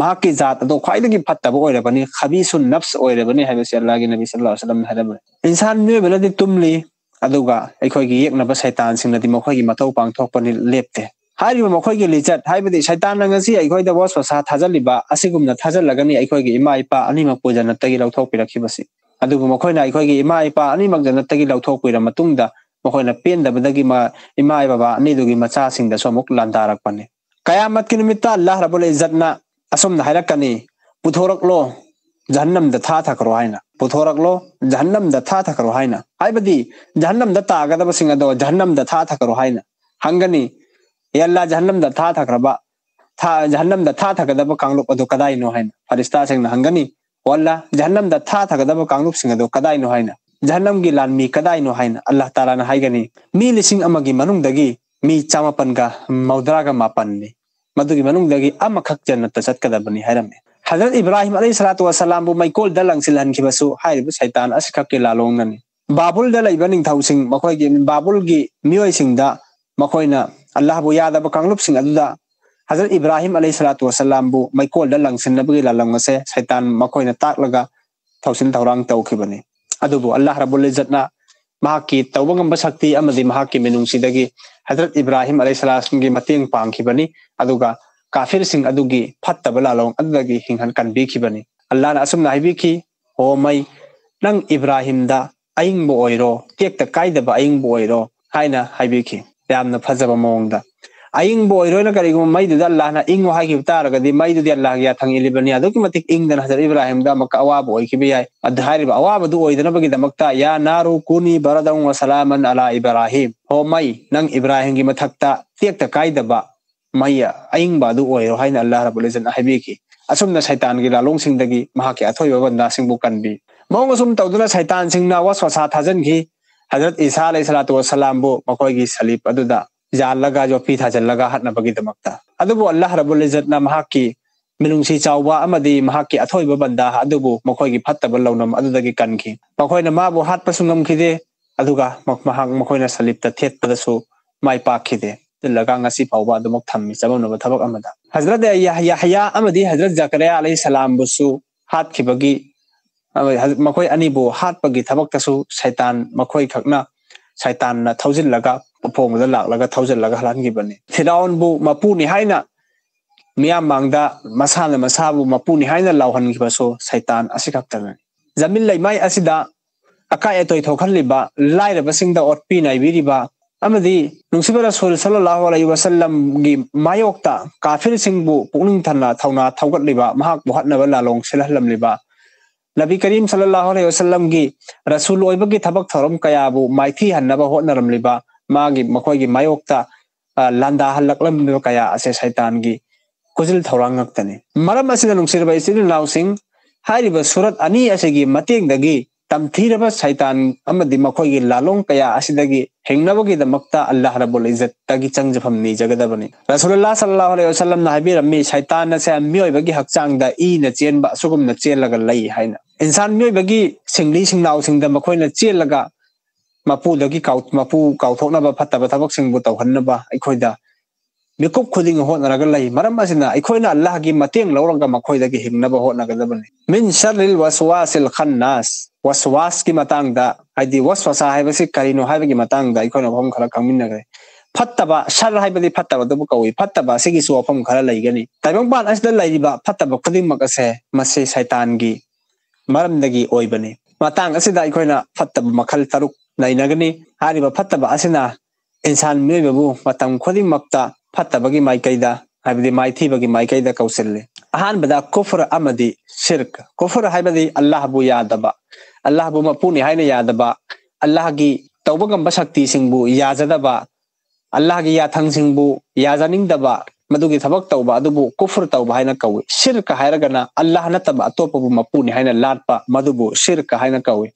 ꯃꯍꯥꯛꯀꯤ ꯖꯥꯠ ꯑꯗꯣ ꯈ꯭ꯋꯥꯏꯗꯒꯤ ꯐꯠꯇꯕ ꯑꯣꯏꯔꯕꯅꯤ, ꯈꯕꯤꯁꯨ ꯅꯐꯁ ꯑꯣꯏꯔꯕꯅꯤ ꯍꯥꯏꯕꯁꯤ ꯑꯜꯂꯥꯍꯒꯤ ꯅꯕꯤ ꯁꯜꯂꯜꯂꯥꯍꯨ ꯑꯂꯩꯍꯤ ꯋꯁꯜꯂꯝꯅ ꯍꯥꯏꯔꯝꯃꯤ꯫ ꯏꯟꯁꯥꯟ ꯃꯤꯑꯣꯏꯕꯅꯗꯤ ꯇꯨꯝꯂꯤ, ꯑꯗꯨꯒ ꯑꯩꯈꯣꯏꯒꯤ ꯌꯦꯛꯅꯕ ꯁꯩꯇꯥꯟꯁꯤꯡꯅꯗꯤ ꯃꯈꯣꯏꯒꯤ ꯃꯊꯧ ꯄꯥꯡꯊꯣꯛꯄꯅꯤ ꯂꯦꯞꯇꯦ꯫ ꯍꯥꯏꯔꯤꯕ ꯃꯈꯣꯏꯒꯤ ꯂꯤꯆꯠ, ꯍꯥꯏꯕꯗꯤ ꯁꯩꯇꯥꯟꯅ ꯉꯁꯤ ꯑꯩꯈꯣꯏꯗ ꯋꯥꯁꯋꯥꯁꯥ ꯊꯥꯖꯜꯂꯤꯕ ꯑꯁꯤꯒꯨꯝꯅ ꯊꯥꯖꯜꯂꯒꯅꯤ ꯑꯩꯈꯣꯏꯒꯤ ꯏꯃꯥ ꯏꯄꯥ ꯑꯅꯤꯃꯛꯄꯨ ꯖꯟꯅꯠꯇꯒꯤ ꯂꯧꯊꯣꯛꯄꯤꯔꯛꯈꯤꯕꯁꯤ꯫ ꯑꯗꯨꯕꯨ ꯃꯈꯣꯏꯅ ꯑꯩꯈꯣꯏꯒꯤ ꯏꯃꯥ ꯏꯄꯥ ꯑꯅꯤꯃꯛ ꯖꯟꯅꯠꯇꯒꯤ ꯂꯧꯊꯣꯛꯄꯤꯔ ꯃꯇꯨꯡꯗ, ꯃꯈꯣꯏꯅ ꯄꯦꯟꯗꯕꯗꯒꯤ ꯃ-, ꯏꯃꯥ ꯕꯕꯥ ꯑꯅꯤꯗꯨꯒꯤ ꯃꯆꯥꯁꯤꯡꯗꯁꯨ ꯑꯃꯨꯛ ꯂꯥꯟꯗꯥꯔꯛꯄꯅꯤ꯫ ꯀꯌꯥꯃꯠꯀꯤ ꯅꯨꯃꯤꯠꯇ ꯑꯜꯂꯥꯍ ꯔꯕꯨꯜ ꯏꯖꯠꯅ ꯑꯁꯨꯝꯅ ꯍꯥꯏꯔꯛꯀꯅꯤ, "ꯄꯨꯊꯣꯔꯛꯂꯣ, ꯖꯍꯟꯅꯝꯗ ꯊꯥꯊꯈ꯭ꯔꯣ" ꯍꯥꯏꯅ꯫ "ꯄꯨꯊꯣꯔꯛꯂꯣ, ꯖꯍꯟꯅꯝꯗ ꯊꯥꯊꯈ꯭ꯔꯣ" ꯍꯥꯏꯅ꯫ ꯍꯥꯏꯕꯗꯤ ꯖꯍꯟꯅꯝꯗ ꯇꯥꯒꯗꯕꯁꯤꯡ ꯑꯗꯣ ꯖꯍꯟꯅꯝꯗ ꯊꯥꯊꯈ꯭ꯔꯣ ꯍꯥꯏꯅ ꯍꯪꯒꯅꯤ꯫ "ꯑꯦ ꯑꯜꯂꯥ, ꯖꯍꯟꯅꯝꯗ ꯊꯥꯊꯈ꯭ꯔꯕ, ꯊꯥ-, ꯖꯍꯟꯅꯝꯗ ꯊꯥꯊꯒꯗꯕ ꯀꯥꯡꯂꯨꯞ ꯑꯗꯨ ꯀꯗꯥꯏꯅꯣ?" ꯍꯥꯏꯅ ꯐꯔꯤꯁꯇꯥꯁꯤꯡꯅ ꯍꯪꯒꯅꯤ꯫ "ꯑꯣ ꯑꯜꯂꯥ, ꯖꯍꯟꯅꯝꯗ ꯊꯥꯊꯒꯗꯕ ꯀꯥꯡꯂꯨꯞꯁꯤꯡ ꯑꯗꯨ ꯀꯗꯥꯏꯅꯣ?" ꯍꯥꯏꯅ, "ꯖꯍꯟꯅꯝꯒꯤ ꯂꯥꯟꯃꯤ ꯀꯗꯥꯏꯅꯣ?" ꯍꯥꯏꯅ ꯑꯜꯂꯥꯍ ꯇꯥꯂꯥꯅ ꯍꯥꯏꯒꯅꯤ, "ꯃꯤ ꯂꯤꯁꯤꯡ ꯑꯃꯒꯤ ꯃꯅꯨꯡꯗꯒꯤ ꯃꯤ ꯆꯥꯃꯥꯄꯟꯒ ꯃꯧꯗ꯭ꯔꯥꯒ ꯃꯥꯄꯟꯅꯤ꯫ ꯃꯗꯨꯒꯤ ꯃꯅꯨꯡꯗꯒꯤ ꯑꯃꯈꯛ ꯖꯟꯅꯠꯇ ꯆꯠꯀꯗꯕꯅꯤ" ꯍꯥꯏꯔꯝꯃꯤ꯫ ꯍꯖꯔꯠ ꯏꯕ꯭ꯔꯥꯍꯤꯝ ꯑꯂꯩꯍꯤ ꯁꯂꯥꯇꯨ ꯋꯥꯁꯂꯥꯝꯕꯨ ꯃꯩꯀꯣꯜꯗ ꯂꯪꯁꯤꯜꯍꯟꯈꯤꯕꯁꯨ ꯍꯥꯏꯔꯤꯕ ꯁꯩꯇꯥꯟ ꯑꯁꯤꯈꯛꯀꯤ ꯂꯥꯂꯣꯡꯅꯅꯤ꯫ ꯕꯥꯕꯨꯜꯗ ꯂꯩꯕ ꯅꯤꯡꯊꯧꯁꯤꯡ, ꯃꯈꯣꯏꯒꯤ ꯕꯥꯕꯨꯜꯒꯤ ꯃꯤꯑꯣꯏꯁꯤꯡꯗ ꯃꯈꯣꯏꯅ ꯑꯜꯂꯥꯍꯕꯨ ꯌꯥꯗꯕ ꯀꯥꯡꯂꯨꯞꯁꯤꯡ ꯑꯗꯨꯗ ꯍꯖꯔꯠ ꯏꯕ꯭ꯔꯥꯍꯤꯝ ꯑꯂꯩꯍꯤ ꯁꯂꯥꯇꯨ ꯋꯥꯁꯂꯥꯝꯕꯨ ꯃꯩꯀꯣꯜꯗ ꯂꯪꯁꯤꯟꯅꯕꯒꯤ ꯂꯥꯂꯣꯡ ꯑꯁꯦ ꯁꯩꯇꯥꯟ ꯃꯈꯣꯏꯅ ꯇꯥꯛꯂꯒ ꯊꯧꯁꯤꯟ ꯊꯧꯔꯥꯡ ꯇꯧꯈꯤꯕꯅꯤ꯫ ꯑꯗꯨꯕꯨ ꯑꯜꯂꯥꯍ ꯔꯕꯨꯜ ꯏꯖꯠꯅ ꯃꯍꯥꯛꯀꯤ ꯇꯧꯕ ꯉꯝꯕ ꯁꯛꯇꯤ ꯑꯃꯗꯤ ꯃꯍꯥꯛꯀꯤ ꯃꯤꯅꯨꯡꯁꯤꯗꯒꯤ ꯍꯖꯔꯠ ꯏꯕ꯭ꯔꯥꯍꯤꯝ ꯑꯂꯩꯍꯤ ꯁꯂꯥꯝꯒꯤ ꯃꯇꯦꯡ ꯄꯥꯡꯈꯤꯕꯅꯤ, ꯑꯗꯨꯒ ꯀꯥꯐꯤꯔꯁꯤꯡ ꯑꯗꯨꯒꯤ ꯐꯠꯇꯕ ꯂꯥꯂꯣꯡ ꯑꯗꯨꯗꯒꯤ ꯍꯤꯡꯍꯟ ꯀꯟꯕꯤꯈꯤꯕꯅꯤ꯫ ꯑꯜꯂꯥꯍꯅ ꯑꯁꯨꯝꯅ ꯍꯥꯏꯕꯤꯈꯤ, "ꯍꯣ ꯃꯩ, ꯅꯪ ꯏꯕ꯭ꯔꯥꯍꯤꯝꯗ ꯑꯏꯪꯕ ꯑꯣꯏꯔꯣ, ꯇꯦꯛꯇ ꯀꯥꯏꯗꯕ ꯑꯏꯪꯕ ꯑꯣꯏꯔꯣ" ꯍꯥꯏꯅ ꯍꯥꯏꯕꯤꯈꯤ꯫ ꯌꯥꯝꯅ ꯐꯖꯕ ꯃꯑꯣꯡꯗ, ꯑꯏꯪꯕ ꯑꯣꯏꯔꯣꯏꯅ ꯀꯔꯤꯒꯨꯝꯕ ꯃꯩꯗꯨꯗ ꯑꯜꯂꯥꯍꯅ ꯏꯪꯉꯣ ꯍꯥꯏꯈꯤꯕ ꯇꯥꯔꯒꯗꯤ, ꯃꯩꯗꯨꯗꯤ ꯑꯜꯂꯥꯍꯒꯤ ꯌꯥꯊꯪ ꯏꯜꯂꯤꯕꯅꯤ꯫ ꯑꯗꯨꯛꯀꯤ ꯃꯇꯤꯛ ꯏꯪꯗꯅ ꯍꯖꯔꯠ ꯏꯕ꯭ꯔꯥꯍꯤꯝꯗ ꯑꯃꯨꯛꯀ ꯑꯋꯥꯕ ꯑꯣꯏꯈꯤꯕ ꯌꯥꯏ꯫ ꯑꯗꯨ ꯍꯥꯏꯔꯤꯕ ꯑꯋꯥꯕꯗꯨ ꯑꯣꯏꯗꯅꯕꯒꯤꯗꯃꯛꯇ, "ꯌꯥ ꯅꯥꯔꯨ ꯀꯨꯅꯤ ꯕꯔꯗꯟ ꯋ ꯁꯂꯥꯃꯟ ꯑꯂꯥ ꯏꯕ꯭ꯔꯥꯍꯤꯝ", ꯍꯣ ꯃꯩ, ꯅꯪ ꯏꯕ꯭ꯔꯥꯍꯤꯝꯒꯤ ꯃꯊꯛꯇ ꯇꯦꯛꯇ ꯀꯥꯏꯗꯕ ꯃꯩ ꯑꯏꯪꯕ ꯑꯗꯨ ꯑꯣꯏꯔꯣ ꯍꯥꯏꯅ ꯑꯜꯂꯥꯍ ꯔꯕꯨꯜ ꯏꯖꯠꯅ ꯍꯥꯏꯕꯤꯈꯤ꯫ ꯑꯁꯨꯝꯅ ꯁꯩꯇꯥꯟꯒꯤ ꯂꯥꯂꯣꯡꯁꯤꯡꯗꯒꯤ ꯃꯍꯥꯛꯀꯤ ꯑꯊꯣꯏꯕ ꯕꯟꯗꯥꯁꯤꯡꯕꯨ ꯀꯟꯕꯤ꯫ ꯃꯑꯣꯡ ꯑꯁꯨꯝ ꯇꯧꯗꯨꯅ ꯁꯩꯇꯥꯟꯁꯤꯡꯅ ꯋꯥꯁꯋꯥꯁꯥ ꯊꯥꯖꯟꯈꯤ꯫ ꯍꯖꯔꯠ ꯏꯁꯥ ꯑꯂꯩꯍꯤ ꯁꯂꯥꯇꯨ ꯋꯥꯁꯂꯥꯝꯕꯨ ꯃꯈꯣꯏꯒꯤ ꯁꯂꯤꯞ ꯑꯗꯨꯗ ꯌꯥꯜꯂꯒ ꯌꯣꯠꯄꯤ ꯊꯥꯖꯤꯜꯂꯒ ꯍꯥꯠꯅꯕꯒꯤꯗꯃꯛꯇ꯫ ꯑꯗꯨꯕꯨ ꯑꯜꯂꯥꯍ ꯔꯕꯨꯜ ꯏꯖꯠꯅ ꯃꯍꯥꯛꯀꯤ ꯃꯤꯅꯨꯡꯁꯤ ꯆꯥꯎꯕ ꯑꯃꯗꯤ ꯃꯍꯥꯛꯀꯤ ꯑꯊꯣꯏꯕ ꯕꯟꯗꯥ ꯑꯗꯨꯕꯨ ꯃꯈꯣꯏꯒꯤ ꯐꯠꯇꯕ ꯂꯧꯅꯝ ꯑꯗꯨꯗꯒꯤ ꯀꯟꯈꯤ꯫ ꯃꯈꯣꯏꯅ ꯃꯥꯕꯨ ꯍꯥꯠꯄꯁꯨ ꯉꯝꯈꯤꯗꯦ, ꯑꯗꯨꯒ ꯃ-, ꯃꯍꯥꯛ, ꯃꯈꯣꯏꯅ ꯁꯂꯤꯞꯇ ꯊꯦꯠꯄꯗꯁꯨ ꯃꯥꯏ ꯄꯥꯛꯈꯤꯗꯦ꯫ ꯆꯤꯜꯂꯒ ꯉꯁꯤ ꯐꯥꯎꯕ ꯑꯗꯨꯃꯛ ꯊꯝꯃꯤ ꯆꯃꯝꯅꯕ ꯊꯕꯛ ꯑꯃꯗ꯫ ꯍꯖꯔꯠ ꯌꯥꯍ-, ꯌꯥꯍꯌꯥ ꯑꯃꯗꯤ ꯍꯖꯔꯠ ꯖꯀꯔꯤꯌꯥ ꯑꯂꯩꯍꯤ ꯁꯂꯥꯝꯕꯨꯁꯨ ꯍꯥꯠꯈꯤꯕꯒꯤ, ꯑꯃꯗꯤ ꯍꯖ-, ꯃꯈꯣꯏ ꯑꯅꯤꯕꯨ ꯍꯥꯠꯄꯒꯤ ꯊꯕꯛꯇꯁꯨ ꯁꯩꯇꯥꯟ ꯃꯈꯣꯏ ꯈꯛꯅ, ꯁꯩꯇꯥꯟꯅ ꯊꯧꯖꯤꯜꯂꯒ ꯑꯄꯣꯡꯕꯗ ꯂꯥꯛꯂꯒ ꯊꯧꯖꯤꯜꯂꯒ ꯍꯜꯍꯟꯈꯤꯕꯅꯤ꯫ ꯐꯤꯔꯥꯎꯟꯕꯨ ꯃꯄꯨꯅꯤ ꯍꯥꯏꯅ ꯃꯤꯌꯥꯝ ꯃꯥꯡꯗ ꯃꯁꯥꯅ ꯃꯁꯥꯕꯨ ꯃꯄꯨꯅꯤ ꯍꯥꯏꯅ ꯂꯥꯎꯍꯟꯈꯤꯕꯁꯨ ꯁꯩꯇꯥꯟ ꯑꯁꯤꯈꯛꯇꯅꯤ꯫ ꯖꯃꯤꯟ ꯂꯩꯃꯥꯏ ꯑꯁꯤꯗ ꯑꯀꯥꯏ ꯑꯇꯣꯏ ꯊꯣꯛꯍꯜꯂꯤꯕ, ꯂꯥꯏꯔꯕꯁꯤꯡꯗ ꯑꯣꯠꯄꯤ ꯅꯩꯕꯤꯔꯤꯕ, ꯑꯃꯗꯤ ꯅꯨꯡꯁꯤꯕ ꯔꯁꯨꯜ ꯁꯜꯂꯜꯂꯥꯍꯨ ꯑꯂꯩꯍꯤ ꯋꯥꯁꯜꯂꯝꯒꯤ ꯃꯥꯌꯣꯛꯇ ꯀꯥꯐꯤꯔꯁꯤꯡꯕꯨ ꯄꯨꯛꯅꯤꯡ ꯊꯟꯅ ꯊꯧꯅꯥ ꯊꯧꯒꯠꯂꯤꯕ, ꯃꯍꯥꯛꯄꯨ ꯍꯥꯠꯅꯕ ꯂꯥꯂꯣꯡ ꯁꯤꯜꯍꯜꯂꯝꯂꯤꯕ, ꯅꯕꯤ ꯀꯔꯤꯝ ꯁꯜꯂꯜꯂꯥꯍꯨ ꯑꯂꯩꯍꯤ ꯋꯥꯁꯜꯂꯝꯒꯤ ꯔꯁꯨꯜ ꯑꯣꯏꯕꯒꯤ ꯊꯕꯛ ꯊꯧꯔꯝ ꯀꯌꯥꯕꯨ ꯃꯥꯏꯊꯤꯍꯟꯅꯕ ꯍꯣꯠꯅꯔꯝꯂꯤꯕ, ꯃꯥꯒꯤ, ꯃꯈꯣꯏꯒꯤ ꯃꯥꯌꯣꯛꯇ, ꯑ, ꯂꯥꯟꯗꯥꯍꯜꯂꯛꯂꯝꯂꯤꯕ ꯀꯌꯥ ꯑꯁꯦ ꯁꯩꯇꯥꯟꯒꯤ ꯈꯨꯖꯤꯜ ꯊꯧꯔꯥꯡ ꯉꯥꯛꯇꯅꯤ꯫ ꯃꯔꯝ ꯑꯁꯤꯅ, ꯅꯨꯡꯁꯤꯔꯕ ꯏꯆꯤꯜ ꯏꯅꯥꯎꯁꯤꯡ, ꯍꯥꯏꯔꯤꯕ ꯁꯨꯔꯠ ꯑꯅꯤ ꯑꯁꯤꯒꯤ ꯃꯇꯦꯡꯗꯒꯤ ꯇꯝꯊꯤꯔꯕ ꯁꯩꯇꯥꯟ ꯑꯃꯗꯤ ꯃꯈꯣꯏꯒꯤ ꯂꯥꯂꯣꯡ ꯀꯌꯥ ꯑꯁꯤꯗꯒꯤ ꯍꯤꯡꯅꯕꯒꯤꯗꯃꯛꯇ ꯑꯜꯂꯥꯍ ꯔꯕꯨꯜ ꯏꯖꯠꯇꯒꯤ ꯆꯪꯖꯐꯝ ꯅꯤꯖꯒꯗꯕꯅꯤ꯫ ꯔꯁꯨꯂꯨꯜꯂꯥꯍ ꯁꯜꯂꯜꯂꯥꯍꯨ ꯑꯂꯩꯍꯤ ꯋꯥꯁꯜꯂꯝꯅ ꯍꯥꯏꯕꯤꯔꯝꯃꯤ, ꯁꯩꯇꯥꯟ ꯑꯁꯦ ꯃꯤꯑꯣꯏꯕꯒꯤ ꯍꯛꯆꯥꯡꯗ ꯏꯅ ꯆꯦꯟꯕ ꯑꯁꯨꯒꯨꯝꯅ ꯆꯦꯜꯂꯒ ꯂꯩ ꯍꯥꯏꯅ꯫ ꯏꯟꯁꯥꯟ ꯃꯤꯑꯣꯏꯕꯒꯤ ꯁꯤꯡꯂꯤ ꯁꯤꯡꯅꯥꯎꯁꯤꯡꯗ ꯃꯈꯣꯏꯅ ꯆꯦꯜꯂꯒ ꯃꯄꯨꯗꯒꯤ ꯀꯥꯎ-, ꯃꯄꯨ ꯀꯥꯎꯊꯣꯛꯅꯕ, ꯐꯠꯇꯕ ꯊꯕꯛꯁꯤꯡꯕꯨ ꯇꯧꯍꯟꯅꯕ ꯑꯩꯈꯣꯏꯗ ꯃꯤꯀꯨꯞ ꯈꯨꯗꯤꯡ ꯍꯣꯠꯅꯔꯒ ꯂꯩ꯫ ꯃꯔꯝ ꯑꯁꯤꯅ, ꯑꯩꯈꯣꯏꯅ ꯑꯜꯂꯥꯍꯒꯤ ꯃꯇꯦꯡ ꯂꯧꯔꯒ ꯃꯈꯣꯏꯗꯒꯤ ꯍꯤꯡꯅꯕ ꯍꯣꯠꯅꯒꯗꯕꯅꯤ꯫ ꯃꯤꯟ ꯁꯔꯔꯤꯜ ꯋꯥꯁꯋꯥꯁꯤꯜ ꯈꯟꯅꯥꯁ꯫ ꯋꯥꯁꯋꯥꯁꯀꯤ ꯃꯇꯥꯡꯗ, ꯍꯥꯏꯗꯤ ꯋꯥꯁꯋꯥꯁꯥ ꯍꯥꯏꯕꯁꯤ ꯀꯔꯤꯅꯣ ꯍꯥꯏꯕꯒꯤ ꯃꯇꯥꯡꯗ ꯑꯩꯈꯣꯏꯅ ꯋꯥꯐꯝ ꯈꯔ ꯈꯪꯃꯤꯟꯅꯈ꯭ꯔꯦ꯫ ꯐꯠꯇꯕ, ꯁꯔ ꯍꯥꯏꯕꯗꯤ ꯐꯠꯇꯕꯗꯨꯕꯨ ꯀꯧꯏ꯫ ꯐꯠꯇꯕ ꯑꯁꯤꯒꯤꯁꯨ ꯋꯥꯐꯝ ꯈꯔ ꯂꯩꯒꯅꯤ꯫ ꯇꯥꯏꯕꯪꯄꯥꯟ ꯑꯁꯤꯗ ꯂꯩꯔꯤꯕ ꯐꯠꯇꯕ ꯈꯨꯗꯤꯡꯃꯛ ꯑꯁꯦ ꯃꯁꯤ ꯁꯩꯇꯥꯟꯒꯤ ꯃꯔꯝꯗꯒꯤ ꯑꯣꯏꯕꯅꯤ꯫ ꯃꯇꯥꯡ ꯑꯁꯤꯗ ꯑꯩꯈꯣꯏꯅ ꯐꯠꯇꯕ ꯃꯈꯜ ꯇꯔꯨꯛ ꯅꯩꯅꯒꯅꯤ꯫ ꯍꯥꯏꯔꯤꯕ ꯐꯠꯇꯕ ꯑꯁꯤꯅ ꯏꯟꯁꯥꯟ ꯃꯤꯑꯣꯏꯕꯕꯨ ꯃꯇꯝ ꯈꯨꯗꯤꯡꯃꯛꯇ ꯐꯠꯇꯕꯒꯤ ꯃꯥꯏꯀꯩꯗ, ꯍꯥꯏꯕꯗꯤ ꯃꯥꯏꯊꯤꯕꯒꯤ ꯃꯥꯏꯀꯩꯗ ꯀꯧꯁꯤꯜꯂꯤ꯫ ꯑꯍꯥꯟꯕꯗ ꯀꯨꯐꯔ ꯑꯃꯗꯤ ꯁꯤꯔꯛ꯫ ꯀꯨꯐꯔ ꯍꯥꯏꯕꯗꯤ ꯑꯜꯂꯥꯍꯕꯨ ꯌꯥꯗꯕ, ꯑꯜꯂꯥꯍꯕꯨ ꯃꯄꯨꯅꯤ ꯍꯥꯏꯅ ꯌꯥꯗꯕ, ꯑꯜꯂꯥꯍꯒꯤ ꯇꯧꯕ ꯉꯝꯕ ꯁꯛꯇꯤꯁꯤꯡꯕꯨ ꯌꯥꯖꯗꯕ, ꯑꯜꯂꯥꯍꯒꯤ ꯌꯥꯊꯪꯁꯤꯡꯕꯨ ꯌꯥꯖꯅꯤꯡꯗꯕ, ꯃꯗꯨꯒꯤ ꯊꯕꯛ ꯇꯧꯕ ꯑꯗꯨꯕꯨ ꯀꯨꯐꯔ ꯇꯧꯕ ꯍꯥꯏꯅ ꯀꯧꯏ꯫ ꯁꯤꯔꯀ ꯍꯥꯏꯔꯒꯅ ꯑꯜꯂꯥꯍ ꯅꯠꯇꯕ ꯑꯇꯣꯞꯄꯕꯨ ꯃꯄꯨꯅꯤ ꯍꯥꯏꯅ ꯂꯥꯠꯄ, ꯃꯗꯨꯕꯨ ꯁꯤꯔꯀ ꯍꯥꯏꯅ ꯀꯧꯏ꯫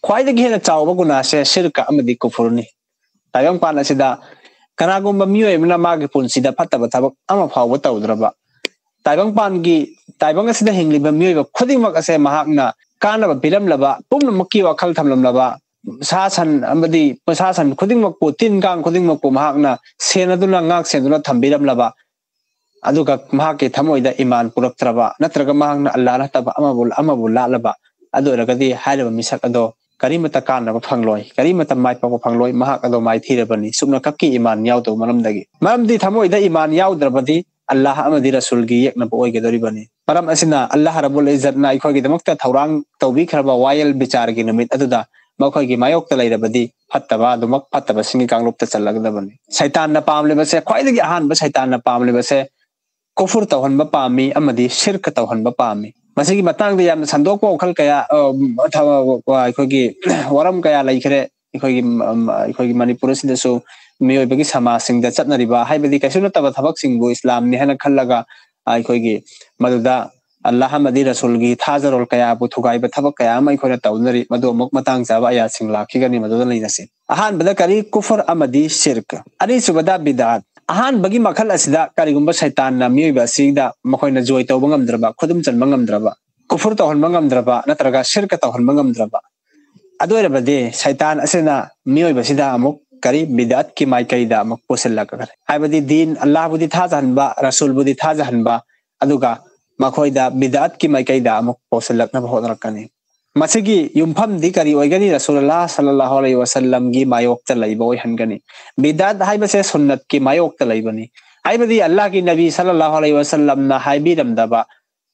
ꯈ꯭ꯋꯥꯏꯗꯒꯤ ꯍꯦꯟꯅ ꯆꯥꯎꯕ ꯒꯨꯅꯥꯁꯦ ꯁꯤꯔꯀ ꯑꯃꯗꯤ ꯀꯨꯐꯔꯅꯤ꯫ ꯇꯥꯏꯕꯪꯄꯥꯟ ꯑꯁꯤꯗ ꯀꯅꯥꯒꯨꯝꯕ ꯃꯤꯑꯣꯏ ꯑꯃꯅ ꯃꯥꯒꯤ ꯄꯨꯟꯁꯤꯗ ꯐꯠꯇꯕ ꯊꯕꯛ ꯑꯃ ꯐꯥꯎꯕ ꯇꯧꯗ꯭ꯔꯕ, ꯇꯥꯏꯕꯪꯄꯥꯟꯒꯤ, ꯇꯥꯏꯕꯪ ꯑꯁꯤꯗ ꯍꯤꯡꯂꯤꯕ ꯃꯤꯑꯣꯏꯕ ꯈꯨꯗꯤꯡꯃꯛ ꯑꯁꯦ ꯃꯍꯥꯛꯅ ꯀꯥꯟꯅꯕ ꯄꯤꯔꯝꯂꯕ, ꯄꯨꯝꯅꯃꯛꯀꯤ ꯋꯥꯈꯜ ꯊꯝꯂꯝꯂꯕ, ꯁꯥ ꯁꯟ ꯑꯃꯗꯤ ꯁꯥ ꯁꯟ ꯈꯨꯗꯤꯡꯃꯛꯄꯨ, ꯇꯤꯟ ꯀꯥꯡ ꯈꯨꯗꯤꯡꯃꯛꯄꯨ ꯃꯍꯥꯛꯅ ꯁꯦꯟꯅꯗꯨꯅ, ꯉꯥꯛ ꯁꯦꯟꯗꯨꯅ ꯊꯝꯕꯤꯔꯝꯂꯕ, ꯑꯗꯨꯒ ꯃꯍꯥꯛꯀꯤ ꯊꯃꯣꯏꯗ ꯏꯃꯥꯟ ꯄꯨꯔꯛꯇ꯭ꯔꯕ, ꯅꯠꯇ꯭ꯔꯒ ꯃꯍꯥꯛꯅ ꯑꯜꯂꯥꯍ ꯅꯠꯇꯕ ꯑꯃꯕꯨ, ꯑꯃꯕꯨ ꯂꯥꯠꯂꯕ, ꯑꯗꯨ ꯑꯣꯏꯔꯒꯗꯤ ꯍꯥꯏꯔꯤꯕ ꯃꯤꯁꯛ ꯑꯗꯣ ꯀꯔꯤꯃꯠꯇ ꯀꯥꯟꯅꯕ ꯐꯪꯂꯣꯏ, ꯀꯔꯤꯃꯠꯇ ꯃꯥꯏ ꯄꯥꯛꯄ ꯐꯪꯂꯣꯏ, ꯃꯍꯥꯛ ꯑꯗꯣ ꯃꯥꯏꯊꯤꯔꯕꯅꯤ, ꯁꯨꯞꯅ ꯀꯛꯀꯤ ꯏꯃꯥꯟ ꯌꯥꯎꯗꯕ ꯃꯔꯝꯗꯒꯤ꯫ ꯃꯔꯝꯗꯤ ꯊꯃꯣꯏꯗ ꯏꯃꯥꯟ ꯌꯥꯎꯗ꯭ꯔꯕꯗꯤ ꯑꯜꯂꯥꯍ ꯑꯃꯗꯤ ꯔꯁꯨꯜꯒꯤ ꯌꯦꯛꯅꯕ ꯑꯣꯏꯒꯗꯧꯔꯤꯕꯅꯤ꯫ ꯃꯔꯝ ꯑꯁꯤꯅ ꯑꯜꯂꯥꯍ ꯔꯕꯨꯜ ꯏꯖꯠꯅ ꯑꯩꯈꯣꯏꯒꯤꯗꯃꯛꯇ ꯊꯧꯔꯥꯡ ꯇꯧꯕꯤꯈ꯭ꯔꯕ ꯋꯥꯌꯦꯜ ꯕꯤꯆꯥꯔꯒꯤ ꯅꯨꯃꯤꯠ ꯑꯗꯨꯗ ꯃꯈꯣꯏꯒꯤ ꯃꯥꯌꯣꯛꯇ ꯂꯩꯔꯕꯗꯤ ꯐꯠꯇꯕ ꯑꯗꯨꯃꯛ ꯐꯠꯇꯕꯁꯤꯡꯒꯤ ꯀꯥꯡꯂꯨꯞꯇ ꯆꯜꯂꯒꯗꯕꯅꯤ꯫ ꯁꯩꯇꯥꯟꯅ ꯄꯥꯝꯂꯤꯕꯁꯦ, ꯈ꯭ꯋꯥꯏꯗꯒꯤ ꯑꯍꯥꯟꯕ ꯁꯩꯇꯥꯟꯅ ꯄꯥꯝꯂꯤꯕꯁꯦ ꯀꯨꯐꯨꯔ ꯇꯧꯍꯟꯕ ꯄꯥꯝꯃꯤ ꯑꯃꯗꯤ ꯁꯤꯔꯀ ꯇꯧꯍꯟꯕ ꯄꯥꯝꯃꯤ꯫ ꯃꯁꯤꯒꯤ ꯃꯇꯥꯡꯗ ꯌꯥꯝꯅ ꯁꯟꯗꯣꯛꯄ ꯋꯥꯈꯜ ꯀꯌꯥ, ꯑ, ꯊ-, ꯑꯩꯈꯣꯏꯒꯤ ꯋꯥꯔꯝ ꯀꯌꯥ ꯂꯩꯈ꯭ꯔꯦ꯫ ꯑꯩꯈꯣꯏꯒꯤ, ꯎꯝ, ꯑꯩꯈꯣꯏꯒꯤ ꯃꯅꯤꯄꯨꯔ ꯑꯁꯤꯗꯁꯨ ꯃꯤꯑꯣꯏꯕꯒꯤ ꯁꯃꯥꯖꯁꯤꯡꯗ ꯆꯠꯅꯔꯤꯕ, ꯍꯥꯏꯕꯗꯤ ꯀꯩꯁꯨ ꯅꯠꯇꯕ ꯊꯕꯛꯁꯤꯡꯕꯨ ꯏꯁꯂꯥꯝꯅꯤ ꯍꯥꯏꯅ ꯈꯜꯂꯒ, ꯑꯩꯈꯣꯏꯒꯤ ꯃꯗꯨꯗ ꯑꯜꯂꯥꯍ ꯑꯃꯗꯤ ꯔꯁꯨꯜꯒꯤ ꯊꯥꯖꯔꯣꯜ ꯀꯌꯥꯕꯨ ꯊꯨꯒꯥꯏꯕ ꯊꯕꯛ ꯀꯌꯥ ꯑꯃ ꯑꯩꯈꯣꯏꯅ ꯇꯧꯅꯔꯤ꯫ ꯃꯗꯨ ꯑꯃꯨꯛ ꯃꯇꯥꯡ ꯆꯥꯕ ꯑꯌꯥꯁꯤꯡ ꯂꯥꯛꯈꯤꯒꯅꯤ, ꯃꯗꯨꯗ ꯂꯩꯅꯁꯤ꯫ ꯑꯍꯥꯟꯕꯗ ꯀꯔꯤ? ꯀꯨꯐꯔ ꯑꯃꯗꯤ ꯁꯤꯔꯛ꯫ ꯑꯅꯤꯁꯨꯕꯗ ꯕꯤꯗꯥꯠ꯫ ꯑꯍꯥꯟꯕꯒꯤ ꯃꯈꯜ ꯑꯁꯤꯗ ꯀꯔꯤꯒꯨꯝꯕ ꯁꯩꯇꯥꯟꯅ ꯃꯤꯑꯣꯏꯕ ꯑꯁꯤꯗ ꯃꯈꯣꯏꯅ ꯖꯣꯏ ꯇꯧꯕ ꯉꯝꯗ꯭ꯔꯕ, ꯈꯨꯗꯨꯝ ꯆꯟꯕ ꯉꯝꯗ꯭ꯔꯕ, ꯀꯨꯐꯨꯔ ꯇꯧꯍꯟꯕ ꯉꯝꯗ꯭ꯔꯕ, ꯅꯠꯇ꯭ꯔꯒ ꯁꯤꯔꯀ ꯇꯧꯍꯟꯕ ꯉꯝꯗ꯭ꯔꯕ, ꯑꯗꯨ ꯑꯣꯏꯔꯕꯗꯤ ꯁꯩꯇꯥꯟ ꯑꯁꯤꯅ ꯃꯤꯑꯣꯏꯕꯁꯤꯗ ꯑꯃꯨꯛ ꯀꯔꯤ? ꯕꯤꯗꯥꯠꯀꯤ ꯃꯥꯏꯀꯩꯗ ꯑꯃꯨꯛ ꯄꯨꯁꯤꯜꯂꯛꯀꯅꯤ꯫ ꯍꯥꯏꯕꯗꯤ ꯗꯤꯟ, ꯑꯜꯂꯥꯍꯕꯨꯗꯤ ꯊꯥꯖꯍꯟꯕ, ꯔꯁꯨꯜꯕꯨꯗꯤ ꯊꯥꯖꯍꯟꯕ, ꯑꯗꯨꯒ ꯃꯈꯣꯏꯗ ꯕꯤꯗꯥꯠꯀꯤ ꯃꯥꯏꯀꯩꯗ ꯑꯃꯨꯛ ꯄꯨꯁꯤꯜꯂꯛꯅꯕ ꯍꯣꯠꯅꯔꯛꯀꯅꯤ꯫ ꯃꯁꯤꯒꯤ ꯌꯨꯝꯐꯝꯗꯤ ꯀꯔꯤ ꯑꯣꯏꯒꯅꯤ? ꯔꯁꯨꯜ ꯑꯜꯂꯥꯍ ꯁꯜꯂꯜꯂꯥꯍꯨ ꯑꯂꯩꯍꯤ ꯋꯁꯜꯂꯝꯒꯤ ꯃꯥꯌꯣꯛꯇ ꯂꯩꯕ ꯑꯣꯏꯍꯟꯒꯅꯤ꯫ ꯕꯤꯗꯥꯠ ꯍꯥꯏꯕꯁꯦ ꯁꯨꯟꯅꯠꯀꯤ ꯃꯥꯌꯣꯛꯇ ꯂꯩꯕꯅꯤ꯫ ꯍꯥꯏꯕꯗꯤ ꯑꯜꯂꯥꯍꯒꯤ ꯅꯕꯤ ꯁꯜꯂꯜꯂꯥꯍꯨ ꯑꯂꯩꯍꯤ ꯋꯁꯜꯂꯝꯅ ꯍꯥꯏꯕꯤꯔꯝꯗꯕ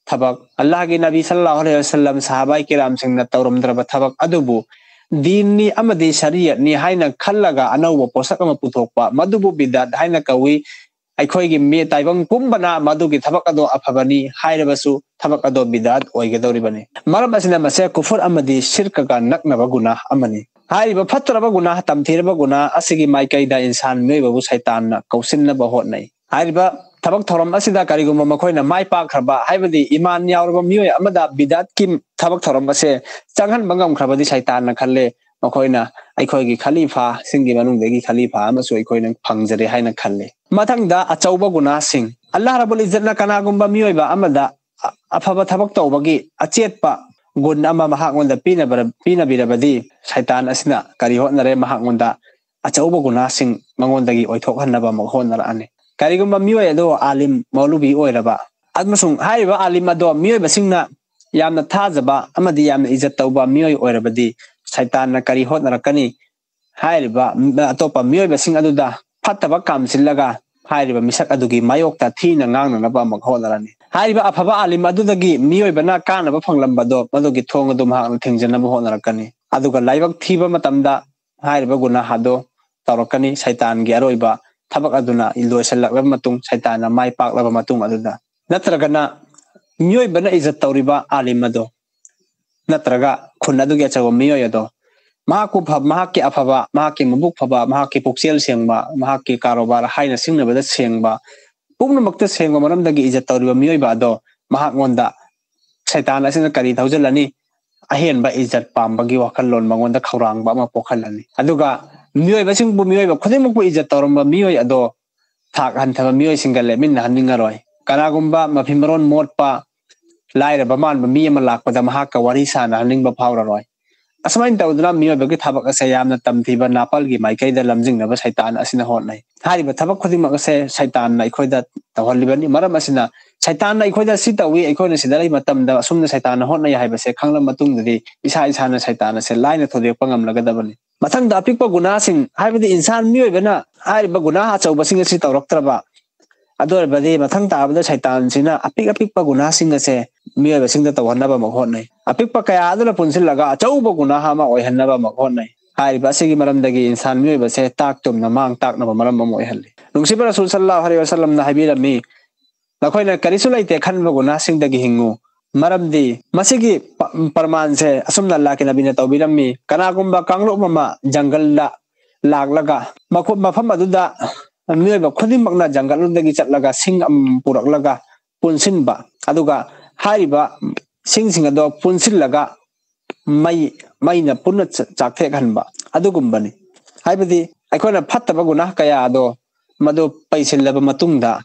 ꯊꯕꯛ, ꯑꯜꯂꯥꯍꯒꯤ ꯅꯕꯤ ꯁꯜꯂꯜꯂꯥꯍꯨ ꯑꯂꯩꯍꯤ ꯋꯁꯜꯂꯝ ꯁꯍꯥꯕꯥꯏ ꯀꯤꯔꯥꯝꯁꯤꯡꯅ ꯇꯧꯔꯝꯗ꯭ꯔꯕ ꯊꯕꯛ ꯑꯗꯨꯕꯨ ꯗꯤꯟꯅꯤ ꯑꯃꯗꯤ ꯁꯔꯤꯌꯠꯅꯤ ꯍꯥꯏꯅ ꯈꯜꯂꯒ ꯑꯅꯧꯕ ꯄꯣꯠꯁꯛ ꯑꯃ ꯄꯨꯊꯣꯛꯄ, ꯃꯗꯨꯕꯨ ꯕꯤꯗꯥꯠ ꯍꯥꯏꯅ ꯀꯧꯏ꯫ ꯑꯩꯈꯣꯏꯒꯤ ꯃꯤꯠ ꯇꯥꯏꯕꯪ ꯄꯨꯝꯕꯅ ꯃꯗꯨꯒꯤ ꯊꯕꯛ ꯑꯗꯨ ꯑꯐꯕꯅꯤ ꯍꯥꯏꯔꯕꯁꯨ ꯊꯕꯛ ꯑꯗꯨ ꯕꯤꯗꯥꯠ ꯑꯣꯏꯒꯗꯧꯔꯤꯕꯅꯤ꯫ ꯃꯔꯝ ꯑꯁꯤꯅ ꯃꯁꯦ ꯀꯨꯐꯨꯔ ꯑꯃꯗꯤ ꯁꯤꯔꯀꯒ ꯅꯛꯅꯕ ꯒꯨꯅꯥ ꯑꯃꯅꯤ꯫ ꯍꯥꯏꯔꯤꯕ ꯐꯠꯇ꯭ꯔꯕ ꯒꯨꯅꯥ, ꯇꯝꯊꯤꯔꯕ ꯒꯨꯅꯥ ꯑꯁꯤꯒꯤ ꯃꯥꯏꯀꯩꯗ ꯏꯟꯁꯥꯟ ꯃꯤꯑꯣꯏꯕꯕꯨ ꯁꯩꯇꯥꯟꯅ ꯀꯧꯁꯤꯟꯅꯕ ꯍꯣꯠꯅꯩ꯫ ꯍꯥꯏꯔꯤꯕ ꯊꯕꯛ ꯊꯧꯔꯝ ꯑꯁꯤꯗ ꯀꯔꯤꯒꯨꯝꯕ ꯃꯈꯣꯏꯅ ꯃꯥꯏ ꯄꯥꯛꯈ꯭ꯔꯕ, ꯍꯥꯏꯕꯗꯤ ꯏꯃꯥꯟ ꯌꯥꯎꯔꯕ ꯃꯤꯑꯣꯏ ꯑꯃꯗ ꯕꯤꯗꯥꯠꯀꯤ ꯊꯕꯛ ꯊꯧꯔꯝ ꯑꯁꯦ ꯆꯪꯍꯟꯕ ꯉꯝꯈ꯭ꯔꯕꯗꯤ ꯁꯩꯇꯥꯟꯅ ꯈꯜꯂꯦ, ꯃꯈꯣꯏꯅ ꯑꯩꯈꯣꯏꯒꯤ ꯈꯂꯤꯐꯥꯁꯤꯡꯒꯤ ꯃꯅꯨꯡꯗꯒꯤ ꯈꯂꯤꯐꯥ ꯑꯃꯁꯨ ꯑꯩꯈꯣꯏꯅ ꯐꯪꯖꯔꯦ ꯍꯥꯏꯅ ꯈꯜꯂꯤ꯫ ꯃꯊꯪꯗ ꯑꯆꯧꯕ ꯒꯨꯅꯥꯁꯤꯡ꯫ ꯑꯜꯂꯥꯍ ꯔꯕꯨꯜ ꯏꯖꯠꯅ ꯀꯅꯥꯒꯨꯝꯕ ꯃꯤꯑꯣꯏꯕ ꯑꯃꯗ ꯑ-, ꯑꯐꯕ ꯊꯕꯛ ꯇꯧꯕꯒꯤ ꯑꯆꯦꯠꯄ ꯒꯨꯟ ꯑꯃ ꯃꯍꯥꯛꯉꯣꯟꯗ ꯄꯤꯅꯕ-, ꯄꯤꯅꯕꯤꯔꯕꯗꯤ ꯁꯩꯇꯥꯟ ꯑꯁꯤꯅ ꯀꯔꯤ ꯍꯣꯠꯅꯔꯦ? ꯃꯍꯥꯛꯉꯣꯟꯗ ꯑꯆꯧꯕ ꯒꯨꯅꯥꯁꯤꯡ ꯃꯉꯣꯟꯗꯒꯤ ꯑꯣꯏꯊꯣꯛꯍꯟꯅꯕ ꯑꯃꯨꯛ ꯍꯣꯠꯅꯔꯛꯑꯅꯤ꯫ ꯀꯔꯤꯒꯨꯝꯕ ꯃꯤꯑꯣꯏ ꯑꯗꯣ ꯑꯥꯂꯤꯝ, ꯃꯧꯂꯨꯕꯤ ꯑꯣꯏꯔꯕ ꯑꯃꯁꯨꯡ ꯍꯥꯏꯔꯤꯕ ꯑꯥꯂꯤꯝ ꯑꯗꯣ ꯃꯤꯑꯣꯏꯕꯁꯤꯡꯅ ꯌꯥꯝꯅ ꯊꯥꯖꯕ ꯑꯃꯗꯤ ꯌꯥꯝꯅ ꯏꯖꯠ ꯇꯧꯕ ꯃꯤꯑꯣꯏ ꯑꯣꯏꯔꯕꯗꯤ ꯁꯩꯇꯥꯟꯅ ꯀꯔꯤ ꯍꯣꯠꯅꯔꯛꯀꯅꯤ? ꯍꯥꯏꯔꯤꯕ ꯑꯇꯣꯞꯄ ꯃꯤꯑꯣꯏꯕꯁꯤꯡ ꯑꯗꯨꯗ ꯐꯠꯇꯕ ꯀꯥꯝꯁꯤꯜꯂꯒ ꯍꯥꯏꯔꯤꯕ ꯃꯤꯁꯛ ꯑꯗꯨꯒꯤ ꯃꯥꯌꯣꯛꯇ ꯊꯤꯅ ꯉꯥꯡꯅꯅꯕ ꯑꯃꯨꯛ ꯍꯣꯠꯅꯔꯅꯤ꯫ ꯍꯥꯏꯔꯤꯕ ꯑꯐꯕ ꯑꯥꯂꯤꯝ ꯑꯗꯨꯗꯒꯤ ꯃꯤꯑꯣꯏꯕꯅ ꯀꯥꯟꯅꯕ ꯐꯪꯂꯝꯕꯗꯣ, ꯃꯗꯨꯒꯤ ꯊꯣꯡ ꯑꯗꯨ ꯃꯍꯥꯛꯅ ꯊꯤꯡꯖꯤꯟꯅꯕ ꯍꯣꯠꯅꯔꯛꯀꯅꯤ꯫ ꯑꯗꯨꯒ ꯂꯥꯏꯕꯛ ꯊꯤꯕ ꯃꯇꯝꯗ ꯍꯥꯏꯔꯤꯕ ꯒꯨꯅꯥꯍ ꯑꯗꯨ ꯇꯧꯔꯛꯀꯅꯤ꯫ ꯁꯩꯇꯥꯟꯒꯤ ꯑꯔꯣꯏꯕ ꯊꯕꯛ ꯑꯗꯨꯅ ꯂꯣꯏꯁꯤꯜꯂꯛꯂꯕ ꯃꯇꯨꯡ, ꯁꯩꯇꯥꯟꯅ ꯃꯥꯏ ꯄꯥꯛꯂꯕ ꯃꯇꯨꯡ ꯑꯗꯨꯗ, ꯅꯠꯇ꯭ꯔꯒꯅ ꯃꯤꯑꯣꯏꯕꯅ ꯏꯖꯠ ꯇꯧꯔꯤꯕ ꯑꯥꯂꯤꯝ ꯑꯗꯣ, ꯅꯠꯇ꯭ꯔꯒ ꯈꯨꯟ ꯑꯗꯨꯒꯤ ꯑꯆꯧꯕ ꯃꯤꯑꯣꯏ ꯑꯗꯣ, ꯃꯍꯥꯛꯄꯨ ꯐ-, ꯃꯍꯥꯛꯀꯤ ꯑꯐꯕ, ꯃꯍꯥꯛꯀꯤ ꯃꯕꯨꯛ ꯐꯕ, ꯃꯍꯥꯛꯀꯤ ꯄꯨꯛꯆꯦꯜ ꯁꯦꯡꯕ, ꯃꯍꯥꯛꯀꯤ ꯀꯥꯔꯣꯕꯥꯔ ꯍꯥꯏꯅ ꯁꯤꯡꯅꯕꯗ ꯁꯦꯡꯕ, ꯄꯨꯝꯅꯃꯛꯇ ꯁꯦꯡꯕ ꯃꯔꯝꯗꯒꯤ ꯏꯖꯠ ꯇꯧꯔꯤꯕ ꯃꯤꯑꯣꯏꯕ ꯑꯗꯣ ꯃꯍꯥꯛꯉꯣꯟꯗ ꯁꯩꯇꯥꯟ ꯑꯁꯤꯅ ꯀꯔꯤ ꯊꯧꯖꯤꯜꯂꯅꯤ? ꯑꯍꯦꯟꯕ ꯏꯖꯠ ꯄꯥꯝꯕꯒꯤ ꯋꯥꯈꯜꯂꯣꯟ ꯃꯉꯣꯟꯗ ꯈꯧꯔꯥꯡꯕ ꯑꯃ ꯄꯣꯛꯍꯜꯂꯅꯤ꯫ ꯑꯗꯨꯒ ꯃꯤꯑꯣꯏꯕꯁꯤꯡꯕꯨ, ꯃꯤꯑꯣꯏꯕ ꯈꯨꯗꯤꯡꯃꯛꯄꯨ ꯏꯖꯠ ꯇꯧꯔꯝꯕ ꯃꯤꯑꯣꯏ ꯑꯗꯣ ꯊꯥꯛ ꯍꯟꯊꯕ ꯃꯤꯑꯣꯏꯁꯤꯡꯒ ꯂꯦꯞꯃꯤꯟꯅꯍꯟꯅꯤꯡꯉꯔꯣꯏ꯫ ꯀꯅꯥꯒꯨꯝꯕ ꯃꯐꯤ ꯃꯔꯣꯟ ꯃꯣꯠꯄ, ꯂꯥꯏꯔꯕ ꯃꯥꯟꯕ ꯃꯤ ꯑꯃ ꯂꯥꯛꯄꯗ ꯃꯍꯥꯛꯀ ꯋꯥꯔꯤ ꯁꯥꯟꯅꯍꯟꯅꯤꯡꯕ ꯐꯥꯎꯔꯔꯣꯏ꯫ ꯑꯁꯨꯃꯥꯏꯅ ꯇꯧꯗꯅ ꯃꯤꯑꯣꯏꯕꯒꯤ ꯊꯕꯛ ꯑꯁꯦ ꯌꯥꯝꯅ ꯇꯝꯊꯤꯕ ꯅꯥꯄꯜꯒꯤ ꯃꯥꯏꯀꯩꯗ ꯂꯝꯖꯤꯡꯅꯕ ꯁꯩꯇꯥꯟ ꯑꯁꯤꯅ ꯍꯣꯠꯅꯩ꯫ ꯍꯥꯏꯔꯤꯕ ꯊꯕꯛ ꯈꯨꯗꯤꯡꯃꯛ ꯑꯁꯦ ꯁꯩꯇꯥꯟꯅ ꯑꯩꯈꯣꯏꯗ ꯇꯧꯍꯜꯂꯤꯕꯅꯤ꯫ ꯃꯔꯝ ꯑꯁꯤꯅ ꯁꯩꯇꯥꯟꯅ ꯑꯩꯈꯣꯏꯗ ꯁꯤ ꯇꯧꯏ, ꯑꯩꯈꯣꯏꯅ ꯁꯤꯗ ꯂꯩ ꯃꯇꯝꯗ ꯑꯁꯨꯝꯅ ꯁꯩꯇꯥꯟꯅ ꯍꯣꯠꯅꯩ ꯍꯥꯏꯕꯁꯦ ꯈꯪꯂꯕ ꯃꯇꯨꯡꯗꯗꯤ ꯏꯁꯥ ꯏꯁꯥꯅ ꯁꯩꯇꯥꯟ ꯑꯁꯦ ꯂꯥꯏꯅ ꯊꯨꯗꯦꯛꯄ ꯉꯝꯂꯒꯗꯕꯅꯤ꯫ ꯃꯊꯪꯗ ꯑꯄꯤꯛꯄ ꯒꯨꯅꯥꯁꯤꯡ, ꯍꯥꯏꯕꯗꯤ ꯏꯟꯁꯥꯟ ꯃꯤꯑꯣꯏꯕꯅ ꯍꯥꯏꯔꯤꯕ ꯒꯨꯅꯥ ꯑꯆꯧꯕꯁꯤꯡ ꯑꯁꯤ ꯇꯧꯔꯛꯇ꯭ꯔꯕ, ꯑꯗꯨ ꯑꯣꯏꯔꯕꯗꯤ ꯃꯊꯪ ꯇꯥꯕꯗ ꯁꯩꯇꯥꯟꯁꯤꯅ ꯑꯄꯤꯛ ꯑꯄꯤꯛꯄ ꯒꯨꯅꯥꯁꯤꯡ ꯑꯁꯦ ꯃꯤꯑꯣꯏꯕꯁꯤꯡꯗ ꯇꯧꯍꯟꯅꯕ ꯑꯃꯨꯛ ꯍꯣꯠꯅꯩ꯫ ꯑꯄꯤꯛꯄ ꯀꯌꯥ ꯑꯗꯨꯅ ꯄꯨꯟꯁꯤꯜꯂꯒ ꯑꯆꯧꯕ ꯒꯨꯅꯥ ꯑꯃ ꯑꯣꯏꯍꯟꯅꯕ ꯑꯃꯨꯛ ꯍꯣꯠꯅꯩ꯫ ꯍꯥꯏꯔꯤꯕ ꯑꯁꯤꯒꯤ ꯃꯔꯝꯗꯒꯤ ꯏꯟꯁꯥꯟ ꯃꯤꯑꯣꯏꯕꯁꯦ ꯇꯥꯛ ꯇꯨꯝꯅ ꯃꯥꯡ ꯇꯥꯛꯅꯕ ꯃꯔꯝ ꯑꯃ ꯑꯣꯏꯍꯜꯂꯤ꯫ ꯅꯨꯡꯁꯤꯕ ꯔꯁꯨꯜ ꯁꯜꯂꯜꯂꯥꯍꯨ ꯑꯂꯩꯍꯤ ꯋꯥꯁꯜꯂꯝꯅ ꯍꯥꯏꯕꯤꯔꯝꯃꯤ, "ꯅꯈꯣꯏꯅ ꯀꯔꯤꯁꯨ ꯂꯩꯇꯦ ꯈꯟꯕ ꯒꯨꯅꯥꯁꯤꯡꯗꯒꯤ ꯍꯤꯡꯉꯨ"꯫ ꯃꯔꯝꯗꯤ ꯃꯁꯤꯒꯤ ꯄ-, ꯄ꯭ꯔꯃꯥꯟꯁꯦ ꯑꯁꯨꯝꯅ ꯑꯜꯂꯥꯍꯀꯤ ꯅꯕꯤꯅ ꯇꯧꯕꯤꯔꯝꯃꯤ, ꯀꯅꯥꯒꯨꯝꯕ ꯀꯥꯡꯂꯨꯞ ꯑꯃ ꯖꯪꯒꯜꯗ ꯂꯥꯛꯂꯒ ꯃꯈꯣ-, ꯃꯐꯝ ꯑꯗꯨꯗ ꯃꯤꯑꯣꯏꯕ ꯈꯨꯗꯤꯡꯃꯛꯅ ꯖꯪꯒꯜꯗꯒꯤ ꯆꯠꯂꯒ ꯁꯤꯡ ꯑꯃꯃꯝ ꯄꯨꯔꯛꯂꯒ ꯄꯨꯟꯁꯤꯟꯕ, ꯑꯗꯨꯒ ꯍꯥꯏꯔꯤꯕ ꯁꯤꯡꯁꯤꯡ ꯑꯗꯣ ꯄꯨꯟꯁꯤꯜꯂꯒ ꯃꯩ, ꯃꯩꯅ ꯄꯨꯟꯅ ꯆ-, ꯆꯥꯛꯊꯦꯛꯍꯟꯕ ꯑꯗꯨꯒꯨꯝꯕꯅꯤ꯫ ꯍꯥꯏꯕꯗꯤ ꯑꯩꯈꯣꯏꯅ ꯐꯠꯇꯕ ꯒꯨꯅꯥꯍ ꯀꯌꯥ ꯑꯗꯣ ꯃꯗꯨ ꯄꯩꯁꯤꯜꯂꯕ ꯃꯇꯨꯡꯗ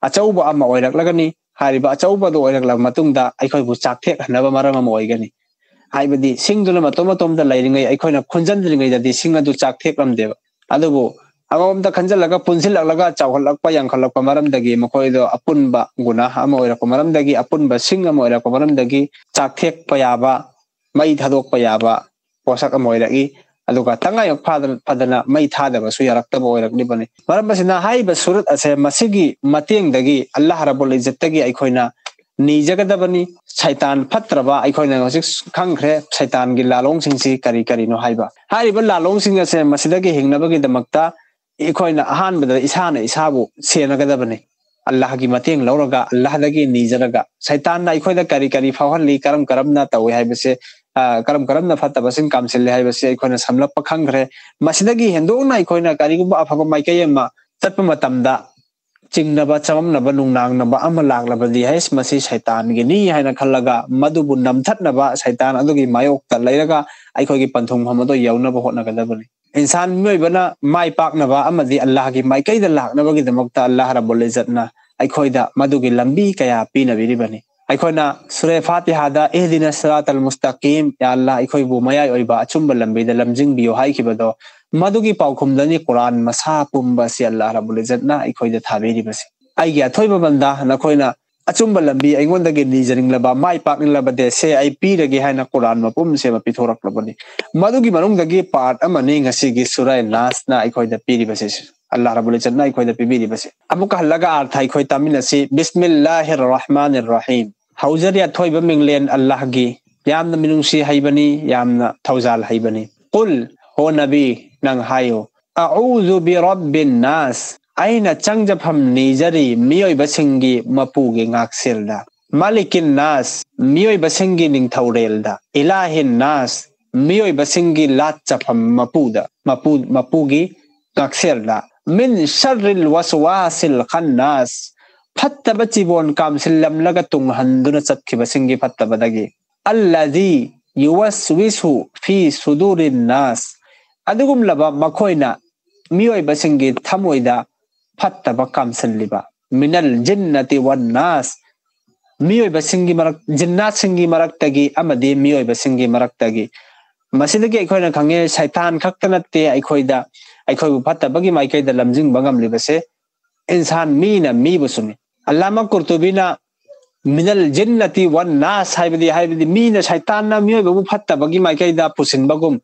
ꯑꯆꯧꯕ ꯑꯃ ꯑꯣꯏꯔꯛꯂꯒꯅꯤ꯫ ꯍꯥꯏꯔꯤꯕ ꯑꯆꯧꯕ ꯑꯗꯨ ꯑꯣꯏꯔꯛꯂꯕ ꯃꯇꯨꯡꯗ ꯑꯩꯈꯣꯏꯕꯨ ꯆꯥꯛꯊꯦꯛꯍꯟꯅꯕ ꯃꯔꯝ ꯑꯃ ꯑꯣꯏꯒꯅꯤ꯫ ꯍꯥꯏꯕꯗꯤ ꯁꯤꯡꯗꯨꯅ ꯃꯇꯣꯝ ꯃꯇꯣꯝꯗ ꯂꯩꯔꯤꯉꯩ, ꯑꯩꯈꯣꯏꯅ ꯈꯨꯟꯖꯟꯗ꯭ꯔꯤꯉꯩꯗꯗꯤ ꯁꯤꯡ ꯑꯗꯨ ꯆꯥꯛꯊꯦꯛꯂꯝꯗꯦꯕ꯫ ꯑꯗꯨꯕꯨ ꯑꯃꯃꯝꯇ ꯈꯟꯖꯤꯜꯂꯒ ꯄꯨꯟꯁꯤꯜꯂꯛꯂꯒ ꯆꯥꯎꯈꯠꯂꯛꯄ, ꯌꯥꯝꯈꯠꯂꯛꯄ ꯃꯔꯝꯗꯒꯤ ꯃꯈꯣꯏꯗꯣ ꯑꯄꯨꯟꯕ ꯒꯨꯅꯥꯍ ꯑꯃ ꯑꯣꯏꯔꯛꯄ ꯃꯔꯝꯗꯒꯤ, ꯑꯄꯨꯟꯕ ꯁꯤꯡ ꯑꯃ ꯑꯣꯏꯔꯛꯄ ꯃꯔꯝꯗꯒꯤ ꯆꯥꯛꯊꯦꯛꯄ ꯌꯥꯕ, ꯃꯩ ꯊꯥꯗꯣꯛꯄ ꯌꯥꯕ ꯄꯣꯠꯁꯛ ꯑꯃ ꯑꯣꯏꯔꯛꯏ꯫ ꯑꯗꯨꯒ ꯇꯉꯥꯏ ꯐꯗꯅ, ꯐꯗꯅ ꯃꯩ ꯊꯥꯗꯕꯁꯨ ꯌꯥꯔꯛꯇꯕ ꯑꯣꯏꯔꯛꯂꯤꯕꯅꯤ꯫ ꯃꯔꯝ ꯑꯁꯤꯅ ꯍꯥꯏꯔꯤꯕ ꯁꯨꯔꯠ ꯑꯁꯦ ꯃꯁꯤꯒꯤ ꯃꯇꯦꯡꯗꯒꯤ ꯑꯜꯂꯥꯍ ꯔꯕꯨꯜ ꯏꯖꯠꯇꯒꯤ ꯑꯩꯈꯣꯏꯅ ꯅꯤꯖꯒꯗꯕꯅꯤ꯫ ꯁꯩꯇꯥꯟ ꯐꯠꯇ꯭ꯔꯕ ꯑꯩꯈꯣꯏꯅ ꯍꯧꯖꯤꯛ ꯈꯪꯈ꯭ꯔꯦ ꯁꯩꯇꯥꯟꯒꯤ ꯂꯥꯂꯣꯡꯁꯤꯡꯁꯤ ꯀꯔꯤ ꯀꯔꯤꯅꯣ ꯍꯥꯏꯕ꯫ ꯍꯥꯏꯔꯤꯕ ꯂꯥꯂꯣꯡꯁꯤꯡ ꯑꯁꯦ ꯃꯁꯤꯗꯒꯤ ꯍꯤꯡꯅꯕꯒꯤꯗꯃꯛꯇ ꯑꯩꯈꯣꯏꯅ ꯑꯍꯥꯟꯕꯗ ꯏꯁꯥꯅ ꯏꯁꯥꯕꯨ ꯁꯦꯟꯅꯒꯗꯕꯅꯤ꯫ ꯑꯜꯂꯥꯍꯒꯤ ꯃꯇꯦꯡ ꯂꯧꯔꯒ, ꯑꯜꯂꯥꯍꯗꯒꯤ ꯅꯤꯖꯔꯒ, ꯁꯩꯇꯥꯟꯅ ꯑꯩꯈꯣꯏꯗ ꯀꯔꯤ ꯀꯔꯤ ꯐꯥꯎꯍꯜꯂꯤ, ꯀꯔꯝ ꯀꯔꯝꯅ ꯇꯧꯏ ꯍꯥꯏꯕꯁꯦ, ꯑ, ꯀꯔꯝ ꯀꯔꯝꯅ ꯐꯠꯇꯕꯁꯤꯡ ꯀꯥꯝꯁꯤꯜꯂꯤ ꯍꯥꯏꯕꯁꯦ ꯑꯩꯈꯣꯏꯅ ꯁꯝꯂꯞꯄ ꯈꯪꯈ꯭ꯔꯦ꯫ ꯃꯁꯤꯗꯒꯤ ꯍꯦꯟꯗꯣꯛꯅ ꯑꯩꯈꯣꯏꯅ ꯀꯔꯤꯒꯨꯝꯕ ꯑꯐꯕ ꯃꯥꯏꯀꯩ ꯑꯃ ꯆꯠꯄ ꯃꯇꯝꯗ ꯆꯤꯡꯅꯕ, ꯆꯃꯝꯅꯕ, ꯅꯨꯡꯅꯥꯡꯅꯕ ꯑꯃ ꯂꯥꯛꯂꯕꯗꯤ, ꯍꯩꯁ, ꯃꯁꯤ ꯁꯩꯇꯥꯟꯒꯤꯅꯤ ꯍꯥꯏꯅ ꯈꯜꯂꯒ ꯃꯗꯨꯕꯨ ꯅꯝꯊꯠꯅꯕ, ꯁꯩꯇꯥꯟ ꯑꯗꯨꯒꯤ ꯃꯥꯌꯣꯛꯇ ꯂꯩꯔꯒ ꯑꯩꯈꯣꯏꯒꯤ ꯄꯟꯊꯨꯡꯐꯝ ꯑꯗꯨ ꯌꯧꯅꯕ ꯍꯣꯠꯅꯒꯗꯕꯅꯤ꯫ ꯏꯟꯁꯥꯟ ꯃꯤꯑꯣꯏꯕꯅ ꯃꯥꯏ ꯄꯥꯛꯅꯕ ꯑꯃꯗꯤ ꯑꯜꯂꯥꯍꯒꯤ ꯃꯥꯏꯀꯩꯗ ꯂꯥꯛꯅꯕꯒꯤꯗꯃꯛꯇ ꯑꯜꯂꯥꯍ ꯔꯕꯨꯜ ꯏꯖꯠꯅ ꯑꯩꯈꯣꯏꯗ ꯃꯗꯨꯒꯤ ꯂꯝꯕꯤ ꯀꯌꯥ ꯄꯤꯅꯕꯤꯔꯤꯕꯅꯤ꯫ ꯑꯩꯈꯣꯏꯅ ꯁꯨꯔꯦ ꯐꯥꯇꯤꯍꯥꯗ "ꯏꯍꯗꯤꯅ ꯁꯤꯔꯥꯇꯜ ꯃꯨꯁꯇꯀꯤꯝ", "ꯌꯥ ꯑꯜꯂꯥꯍ, ꯑꯩꯈꯣꯏꯕꯨ ꯃꯌꯥꯏ ꯑꯣꯏꯕ ꯑꯆꯨꯝꯕ ꯂꯝꯕꯤꯗ ꯂꯝꯖꯤꯡꯕꯤꯌꯨ" ꯍꯥꯏꯈꯤꯕꯗꯣ, ꯃꯗꯨꯒꯤ ꯄꯥꯎꯈꯨꯝꯗꯅꯤ ꯀꯨꯔꯥꯟ ꯃꯁꯥ ꯄꯨꯝꯕ ꯑꯁꯤ ꯑꯜꯂꯥꯍ ꯔꯕꯨꯜ ꯏꯖꯠꯅ ꯑꯩꯈꯣꯏꯗ ꯊꯥꯕꯤꯔꯤꯕꯁꯤ꯫ ꯑꯩꯒꯤ ꯑꯊꯣꯏꯕ ꯕꯟꯗꯥ, ꯅꯈꯣꯏꯅ ꯑꯆꯨꯝꯕ ꯂꯝꯕꯤ ꯑꯩꯉꯣꯟꯗꯒꯤ ꯅꯤꯖꯅꯤꯡꯂꯕ, ꯃꯥꯏ ꯄꯥꯛꯅꯤꯡꯂꯕꯗꯤ ꯁꯦ ꯑꯩ ꯄꯤꯔꯒꯦ ꯍꯥꯏꯅ ꯀꯨꯔꯥꯟ ꯃꯄꯨꯝꯁꯦ ꯑꯃ ꯄꯤꯊꯣꯔꯛꯂꯕꯅꯤ꯫ ꯃꯗꯨꯒꯤ ꯃꯅꯨꯡꯗꯒꯤ ꯄꯥꯔꯠ ꯑꯃꯅꯤ ꯉꯁꯤꯒꯤ ꯁꯨꯔꯥ ꯅꯥꯁꯅ ꯑꯩꯈꯣꯏꯗ ꯄꯤꯔꯤꯕꯁꯤ꯫ ꯑꯜꯂꯥꯍ ꯔꯕꯨꯜ ꯏꯖꯠꯅ ꯑꯩꯈꯣꯏꯗ ꯄꯤꯕꯤꯔꯤꯕꯁꯤ꯫ ꯑꯃꯨꯛꯀ ꯍꯜꯂꯒ ꯑꯥꯔꯊ ꯑꯩꯈꯣꯏ ꯇꯥꯃꯤꯟꯅꯁꯤ꯫ ꯕꯤꯁꯃꯤꯜꯂꯥꯍꯤꯔ ꯔꯍꯃꯥꯅꯤꯔ ꯔꯍꯤꯝ꯫ ꯍꯧꯖꯔꯤ ꯑꯊꯣꯏꯕ ꯃꯤꯡꯂꯦꯟ ꯑꯜꯂꯥꯍꯒꯤ, ꯌꯥꯝꯅ ꯃꯤꯅꯨꯡꯁꯤ ꯍꯩꯕꯅꯤ, ꯌꯥꯝꯅ ꯊꯧꯖꯥꯜ ꯍꯩꯕꯅꯤ꯫ ꯀꯨꯜ, ꯍꯣ ꯅꯕꯤ, ꯅꯪ ꯍꯥꯏꯌꯨ, "ꯑꯎꯖꯨ ꯕꯤꯔꯕꯤꯟ ꯅꯥꯁ", ꯑꯩꯅ ꯆꯪꯖꯐꯝ ꯅꯤꯖꯔꯤ ꯃꯤꯑꯣꯏꯕꯁꯤꯡꯒꯤ ꯃꯄꯨꯒꯤ ꯉꯥꯛꯁꯦꯜꯗ꯫ "ꯃꯥꯂꯤꯀꯤꯟ ꯅꯥꯁ", ꯃꯤꯑꯣꯏꯕꯁꯤꯡꯒꯤ ꯅꯤꯡꯊꯧꯔꯦꯜꯗ꯫ "ꯏꯂꯥꯍꯤꯟ ꯅꯥꯁ", ꯃꯤꯑꯣꯏꯕꯁꯤꯡꯒꯤ ꯂꯥꯠꯆꯐꯝ ꯃꯄꯨꯗ, ꯃꯄꯨ, ꯃꯄꯨꯒꯤ ꯉꯥꯛꯁꯦꯜꯗ꯫ "ꯃꯤꯟ ꯁꯔꯔꯤꯜ ꯋꯥꯁꯋꯥꯁꯤꯜ ꯈꯟꯅꯥꯁ", ꯐꯠꯇꯕ ꯆꯤꯕꯣꯟ ꯀꯥꯝꯁꯤꯜꯂꯝꯂꯒ ꯇꯨꯡꯍꯟꯗꯨꯅ ꯆꯠꯈꯤꯕꯁꯤꯡꯒꯤ ꯐꯠꯇꯕꯗꯒꯤ꯫ "ꯑꯜꯂꯗꯤ ꯌꯨꯋꯁꯋꯤꯁꯨ ꯐꯤ ꯁꯨꯗꯨꯔꯤꯟ ꯅꯥꯁ", ꯑꯗꯨꯒꯨꯝꯂꯕ ꯃꯈꯣꯏꯅ ꯃꯤꯑꯣꯏꯕꯁꯤꯡꯒꯤ ꯊꯃꯣꯏꯗ ꯐꯠꯇꯕ ꯀꯥꯝꯁꯤꯜꯂꯤꯕ꯫ "ꯃꯤꯅꯜ ꯖꯤꯟꯅꯇꯤ ꯋꯟ ꯅꯥꯁ", ꯃꯤꯑꯣꯏꯕꯁꯤꯡꯒꯤ ꯃꯔꯛ, ꯖꯤꯟꯅꯥꯠꯁꯤꯡꯒꯤ ꯃꯔꯛꯇꯒꯤ ꯑꯃꯗꯤ ꯃꯤꯑꯣꯏꯕꯁꯤꯡꯒꯤ ꯃꯔꯛꯇꯒꯤ꯫ ꯃꯁꯤꯗꯒꯤ ꯑꯩꯈꯣꯏꯅ ꯈꯪꯉꯦ, ꯁꯩꯇꯥꯟ ꯈꯛꯇ ꯅꯠꯇꯦ ꯑꯩꯈꯣꯏꯗ, ꯑꯩꯈꯣꯏꯕꯨ ꯐꯠꯇꯕꯒꯤ ꯃꯥꯏꯀꯩꯗ ꯂꯝꯖꯤꯡꯕ ꯉꯝꯂꯤꯕꯁꯦ, ꯏꯟꯁꯥꯟ, ꯃꯤꯅ ꯃꯤꯕꯨꯁꯨꯅꯤ꯫ ꯑꯜꯂꯥꯃꯥ ꯀꯨꯔꯇꯨꯕꯤꯅ ꯃꯤꯅꯜ ꯖꯤꯟꯅꯇꯤ ꯋꯟ ꯅꯥꯁ ꯍꯥꯏꯕꯗꯤ, ꯍꯥꯏꯕꯗꯤ ꯃꯤꯅ, ꯁꯩꯇꯥꯟꯅ ꯃꯤꯑꯣꯏꯕꯕꯨ ꯐꯠꯇꯕꯒꯤ ꯃꯥꯏꯀꯩꯗ ꯄꯨꯁꯤꯟꯕꯒꯨꯝ,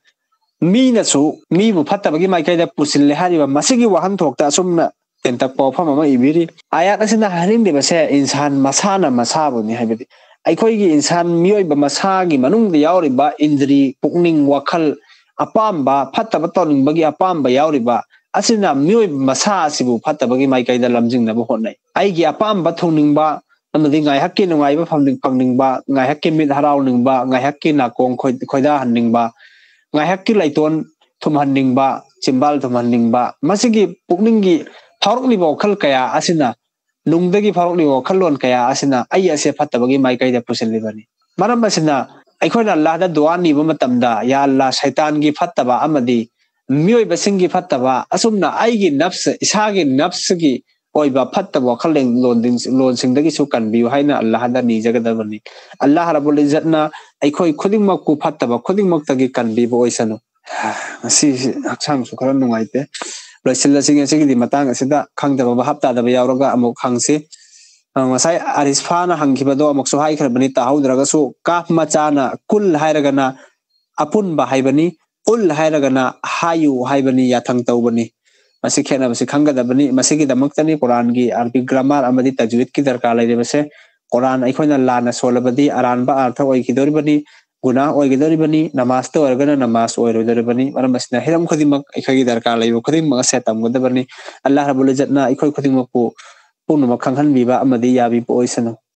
ꯃꯤꯅꯁꯨ ꯃꯤꯕꯨ ꯐꯠꯇꯕꯒꯤ ꯃꯥꯏꯀꯩꯗ ꯄꯨꯁꯤꯜꯂꯦ ꯍꯥꯏꯔꯤꯕ ꯃꯁꯤꯒꯤ ꯋꯥꯍꯟꯊꯣꯛꯇ ꯑꯁꯨꯝꯅ ꯇꯦꯟꯇꯛꯄ ꯋꯥꯐꯝ ꯑꯃ ꯏꯕꯤꯔꯤ꯫ ꯑꯥꯌꯥꯠ ꯑꯁꯤꯅ ꯍꯥꯏꯅꯤꯡꯂꯤꯕꯁꯦ ꯏꯟꯁꯥꯟ ꯃꯁꯥꯅ ꯃꯁꯥꯕꯨꯅꯤ, ꯍꯥꯏꯕꯗꯤ ꯑꯩꯈꯣꯏꯒꯤ ꯏꯟꯁꯥꯟ ꯃꯤꯑꯣꯏꯕ ꯃꯁꯥꯒꯤ ꯃꯅꯨꯡꯗ ꯌꯥꯎꯔꯤꯕ ꯏꯟꯗ꯭ꯔꯤ, ꯄꯨꯛꯅꯤꯡ, ꯋꯥꯈꯜ, ꯑꯄꯥꯝꯕ, ꯐꯠꯇꯕ ꯇꯧꯅꯤꯡꯕꯒꯤ ꯑꯄꯥꯝꯕ ꯌꯥꯎꯔꯤꯕ ꯑꯁꯤꯅ ꯃꯤꯑꯣꯏꯕ ꯃꯁꯥ ꯑꯁꯤꯕꯨ ꯐꯠꯇꯕꯒꯤ ꯃꯥꯏꯀꯩꯗ ꯂꯝꯖꯤꯡꯅꯕ ꯍꯣꯠꯅꯩ꯫ ꯑꯩꯒꯤ ꯑꯄꯥꯝꯕ ꯊꯨꯡꯅꯤꯡꯕ ꯑꯃꯗꯤ ꯉꯥꯏꯍꯥꯛꯀꯤ ꯅꯨꯡꯉꯥꯏꯕ ꯐꯪꯅꯤꯡ-, ꯐꯪꯅꯤꯡꯕ, ꯉꯥꯏꯍꯥꯛꯀꯤ ꯃꯤꯠ ꯍꯔꯥꯎꯅꯤꯡꯕ, ꯉꯥꯏꯍꯥꯛꯀꯤ ꯅꯥꯀꯣꯡ ꯈꯣꯏ-, ꯈꯣꯏꯗꯥꯍꯟꯅꯤꯡꯕ, ꯉꯥꯏꯍꯥꯛꯀꯤ ꯂꯩꯇꯣꯟ ꯊꯨꯝꯍꯟꯅꯤꯡꯕ, ꯆꯤꯝꯕꯥꯜ ꯊꯨꯝꯍꯟꯅꯤꯡꯕ, ꯃꯁꯤꯒꯤ ꯄꯨꯛꯅꯤꯡꯒꯤ ꯐꯥꯎꯔꯛꯂꯤꯕ ꯋꯥꯈꯜ ꯀꯌꯥ ꯑꯁꯤꯅ, ꯅꯨꯡꯗꯒꯤ ꯐꯥꯎꯔꯛꯂꯤꯕ ꯋꯥꯈꯜꯂꯣꯟ ꯀꯌꯥ ꯑꯁꯤꯅ ꯑꯩ ꯑꯁꯦ ꯐꯠꯇꯕꯒꯤ ꯃꯥꯏꯀꯩꯗ ꯄꯨꯁꯤꯜꯂꯤꯕꯅꯤ꯫ ꯃꯔꯝ ꯑꯁꯤꯅ ꯑꯩꯈꯣꯏꯅ ꯑꯜꯂꯥꯍꯗ ꯗꯨꯋꯥ ꯅꯤꯕ ꯃꯇꯝꯗ, "ꯌꯥ ꯑꯜꯂꯥꯍ, ꯁꯩꯇꯥꯟꯒꯤ ꯐꯠꯇꯕ ꯑꯃꯗꯤ ꯃꯤꯑꯣꯏꯕꯁꯤꯡꯒꯤ ꯐꯠꯇꯕ, ꯑꯁꯨꯝꯅ ꯑꯩꯒꯤ ꯅꯐꯁ, ꯏꯁꯥꯒꯤ ꯅꯐꯁꯒꯤ ꯑꯣꯏꯕ ꯐꯠꯇꯕ ꯋꯥꯈꯜꯂꯣꯟ-, ꯂꯣꯟꯁꯤꯡꯗꯒꯤꯁꯨ ꯀꯟꯕꯤꯌꯨ" ꯍꯥꯏꯅ ꯑꯜꯂꯥꯍꯗ ꯅꯤꯖꯒꯗꯕꯅꯤ꯫ ꯑꯜꯂꯥꯍ ꯔꯕꯨꯜ ꯏꯖꯠꯅ ꯑꯩꯈꯣꯏ ꯈꯨꯗꯤꯡꯃꯛꯄꯨ ꯐꯠꯇꯕ ꯈꯨꯗꯤꯡꯃꯛꯇꯒꯤ ꯀꯟꯕꯤꯕ ꯑꯣꯏꯁꯅꯨ꯫ ꯉꯁꯤꯁꯤ ꯍꯛꯆꯥꯡꯁꯨ ꯈꯔ ꯅꯨꯡꯉꯥꯏꯇꯦ꯫ ꯂꯣꯏꯁꯤꯜꯂꯁꯤ ꯉꯁꯤꯒꯤꯗꯤ ꯃꯇꯥꯡ ꯑꯁꯤꯗ, ꯈꯪꯗꯕ ꯚꯥꯞ ꯇꯥꯗꯕ ꯌꯥꯎꯔꯒ ꯑꯃꯨꯛ ꯍꯪꯁꯤ꯫ ꯑ, ꯉꯁꯥꯏ ꯑꯥꯔꯤꯁꯐꯥꯅ ꯍꯪꯈꯤꯕꯗꯣ ꯑꯃꯨꯛꯁꯨ ꯍꯥꯏꯈ꯭ꯔꯕꯅꯤ, ꯇꯥꯍꯧꯗ꯭ꯔꯒꯁꯨ ꯀꯥꯐ ꯃꯆꯥꯅ ꯀꯨꯜ ꯍꯥꯏꯔꯒꯅ ꯑꯄꯨꯟꯕ ꯍꯥꯏꯕꯅꯤ, ꯎꯜ ꯍꯥꯏꯔꯒꯅ ꯍꯥꯏꯌꯨ ꯍꯥꯏꯕꯅꯤ, ꯌꯥꯊꯪ ꯇꯧꯕꯅꯤ꯫ ꯃꯁꯤ ꯈꯦꯠꯅꯕꯁꯤ ꯈꯪꯒꯗꯕꯅꯤ꯫ ꯃꯁꯤꯒꯤꯗꯃꯛꯇꯅꯤ ꯀꯨꯔꯥꯟꯒꯤ ꯑꯔꯕꯤꯛ ꯒ꯭ꯔꯥꯃꯥꯔ ꯑꯃꯗꯤ ꯇꯖꯋꯤꯗꯀꯤ ꯗꯔꯀꯥꯔ ꯂꯩꯔꯤꯕꯁꯦ꯫ ꯀꯨꯔꯥꯟ ꯑꯩꯈꯣꯏꯅ ꯂꯥꯟꯅ ꯁꯣꯜꯂꯕꯗꯤ ꯑꯔꯥꯟꯕ ꯑꯥꯔꯊ ꯑꯣꯏꯈꯤꯗꯣꯔꯤꯕꯅꯤ, ꯒꯨꯅꯥꯍ ꯑꯣꯏꯒꯗꯧꯔꯤꯕꯅꯤ, ꯅꯃꯥꯖꯇ ꯑꯣꯏꯔꯒꯅ ꯅꯃꯥꯖ ꯑꯣꯏꯔꯣꯏꯗꯧꯔꯤꯕꯅꯤ꯫ ꯃꯔꯝ ꯑꯁꯤꯅ ꯍꯤꯔꯝ ꯈꯨꯗꯤꯡꯃꯛ ꯑꯩꯈꯣꯏꯒꯤ ꯗꯔꯀꯥꯔ ꯂꯩꯕ ꯈꯨꯗꯤꯡꯃꯛ ꯑꯁꯦ ꯇꯝꯒꯗꯕꯅꯤ꯫ ꯑꯜꯂꯥꯍ ꯔꯕꯨꯜ ꯏꯖꯠꯅ ꯑꯩꯈꯣꯏ ꯈꯨꯗꯤꯡꯃꯛꯄꯨ ꯄꯨꯝꯅꯃꯛ ꯈꯪꯍꯟꯕꯤꯕ ꯑꯃꯗꯤ ꯌꯥꯕꯤꯕ ꯑꯣꯏꯁꯅꯨ꯫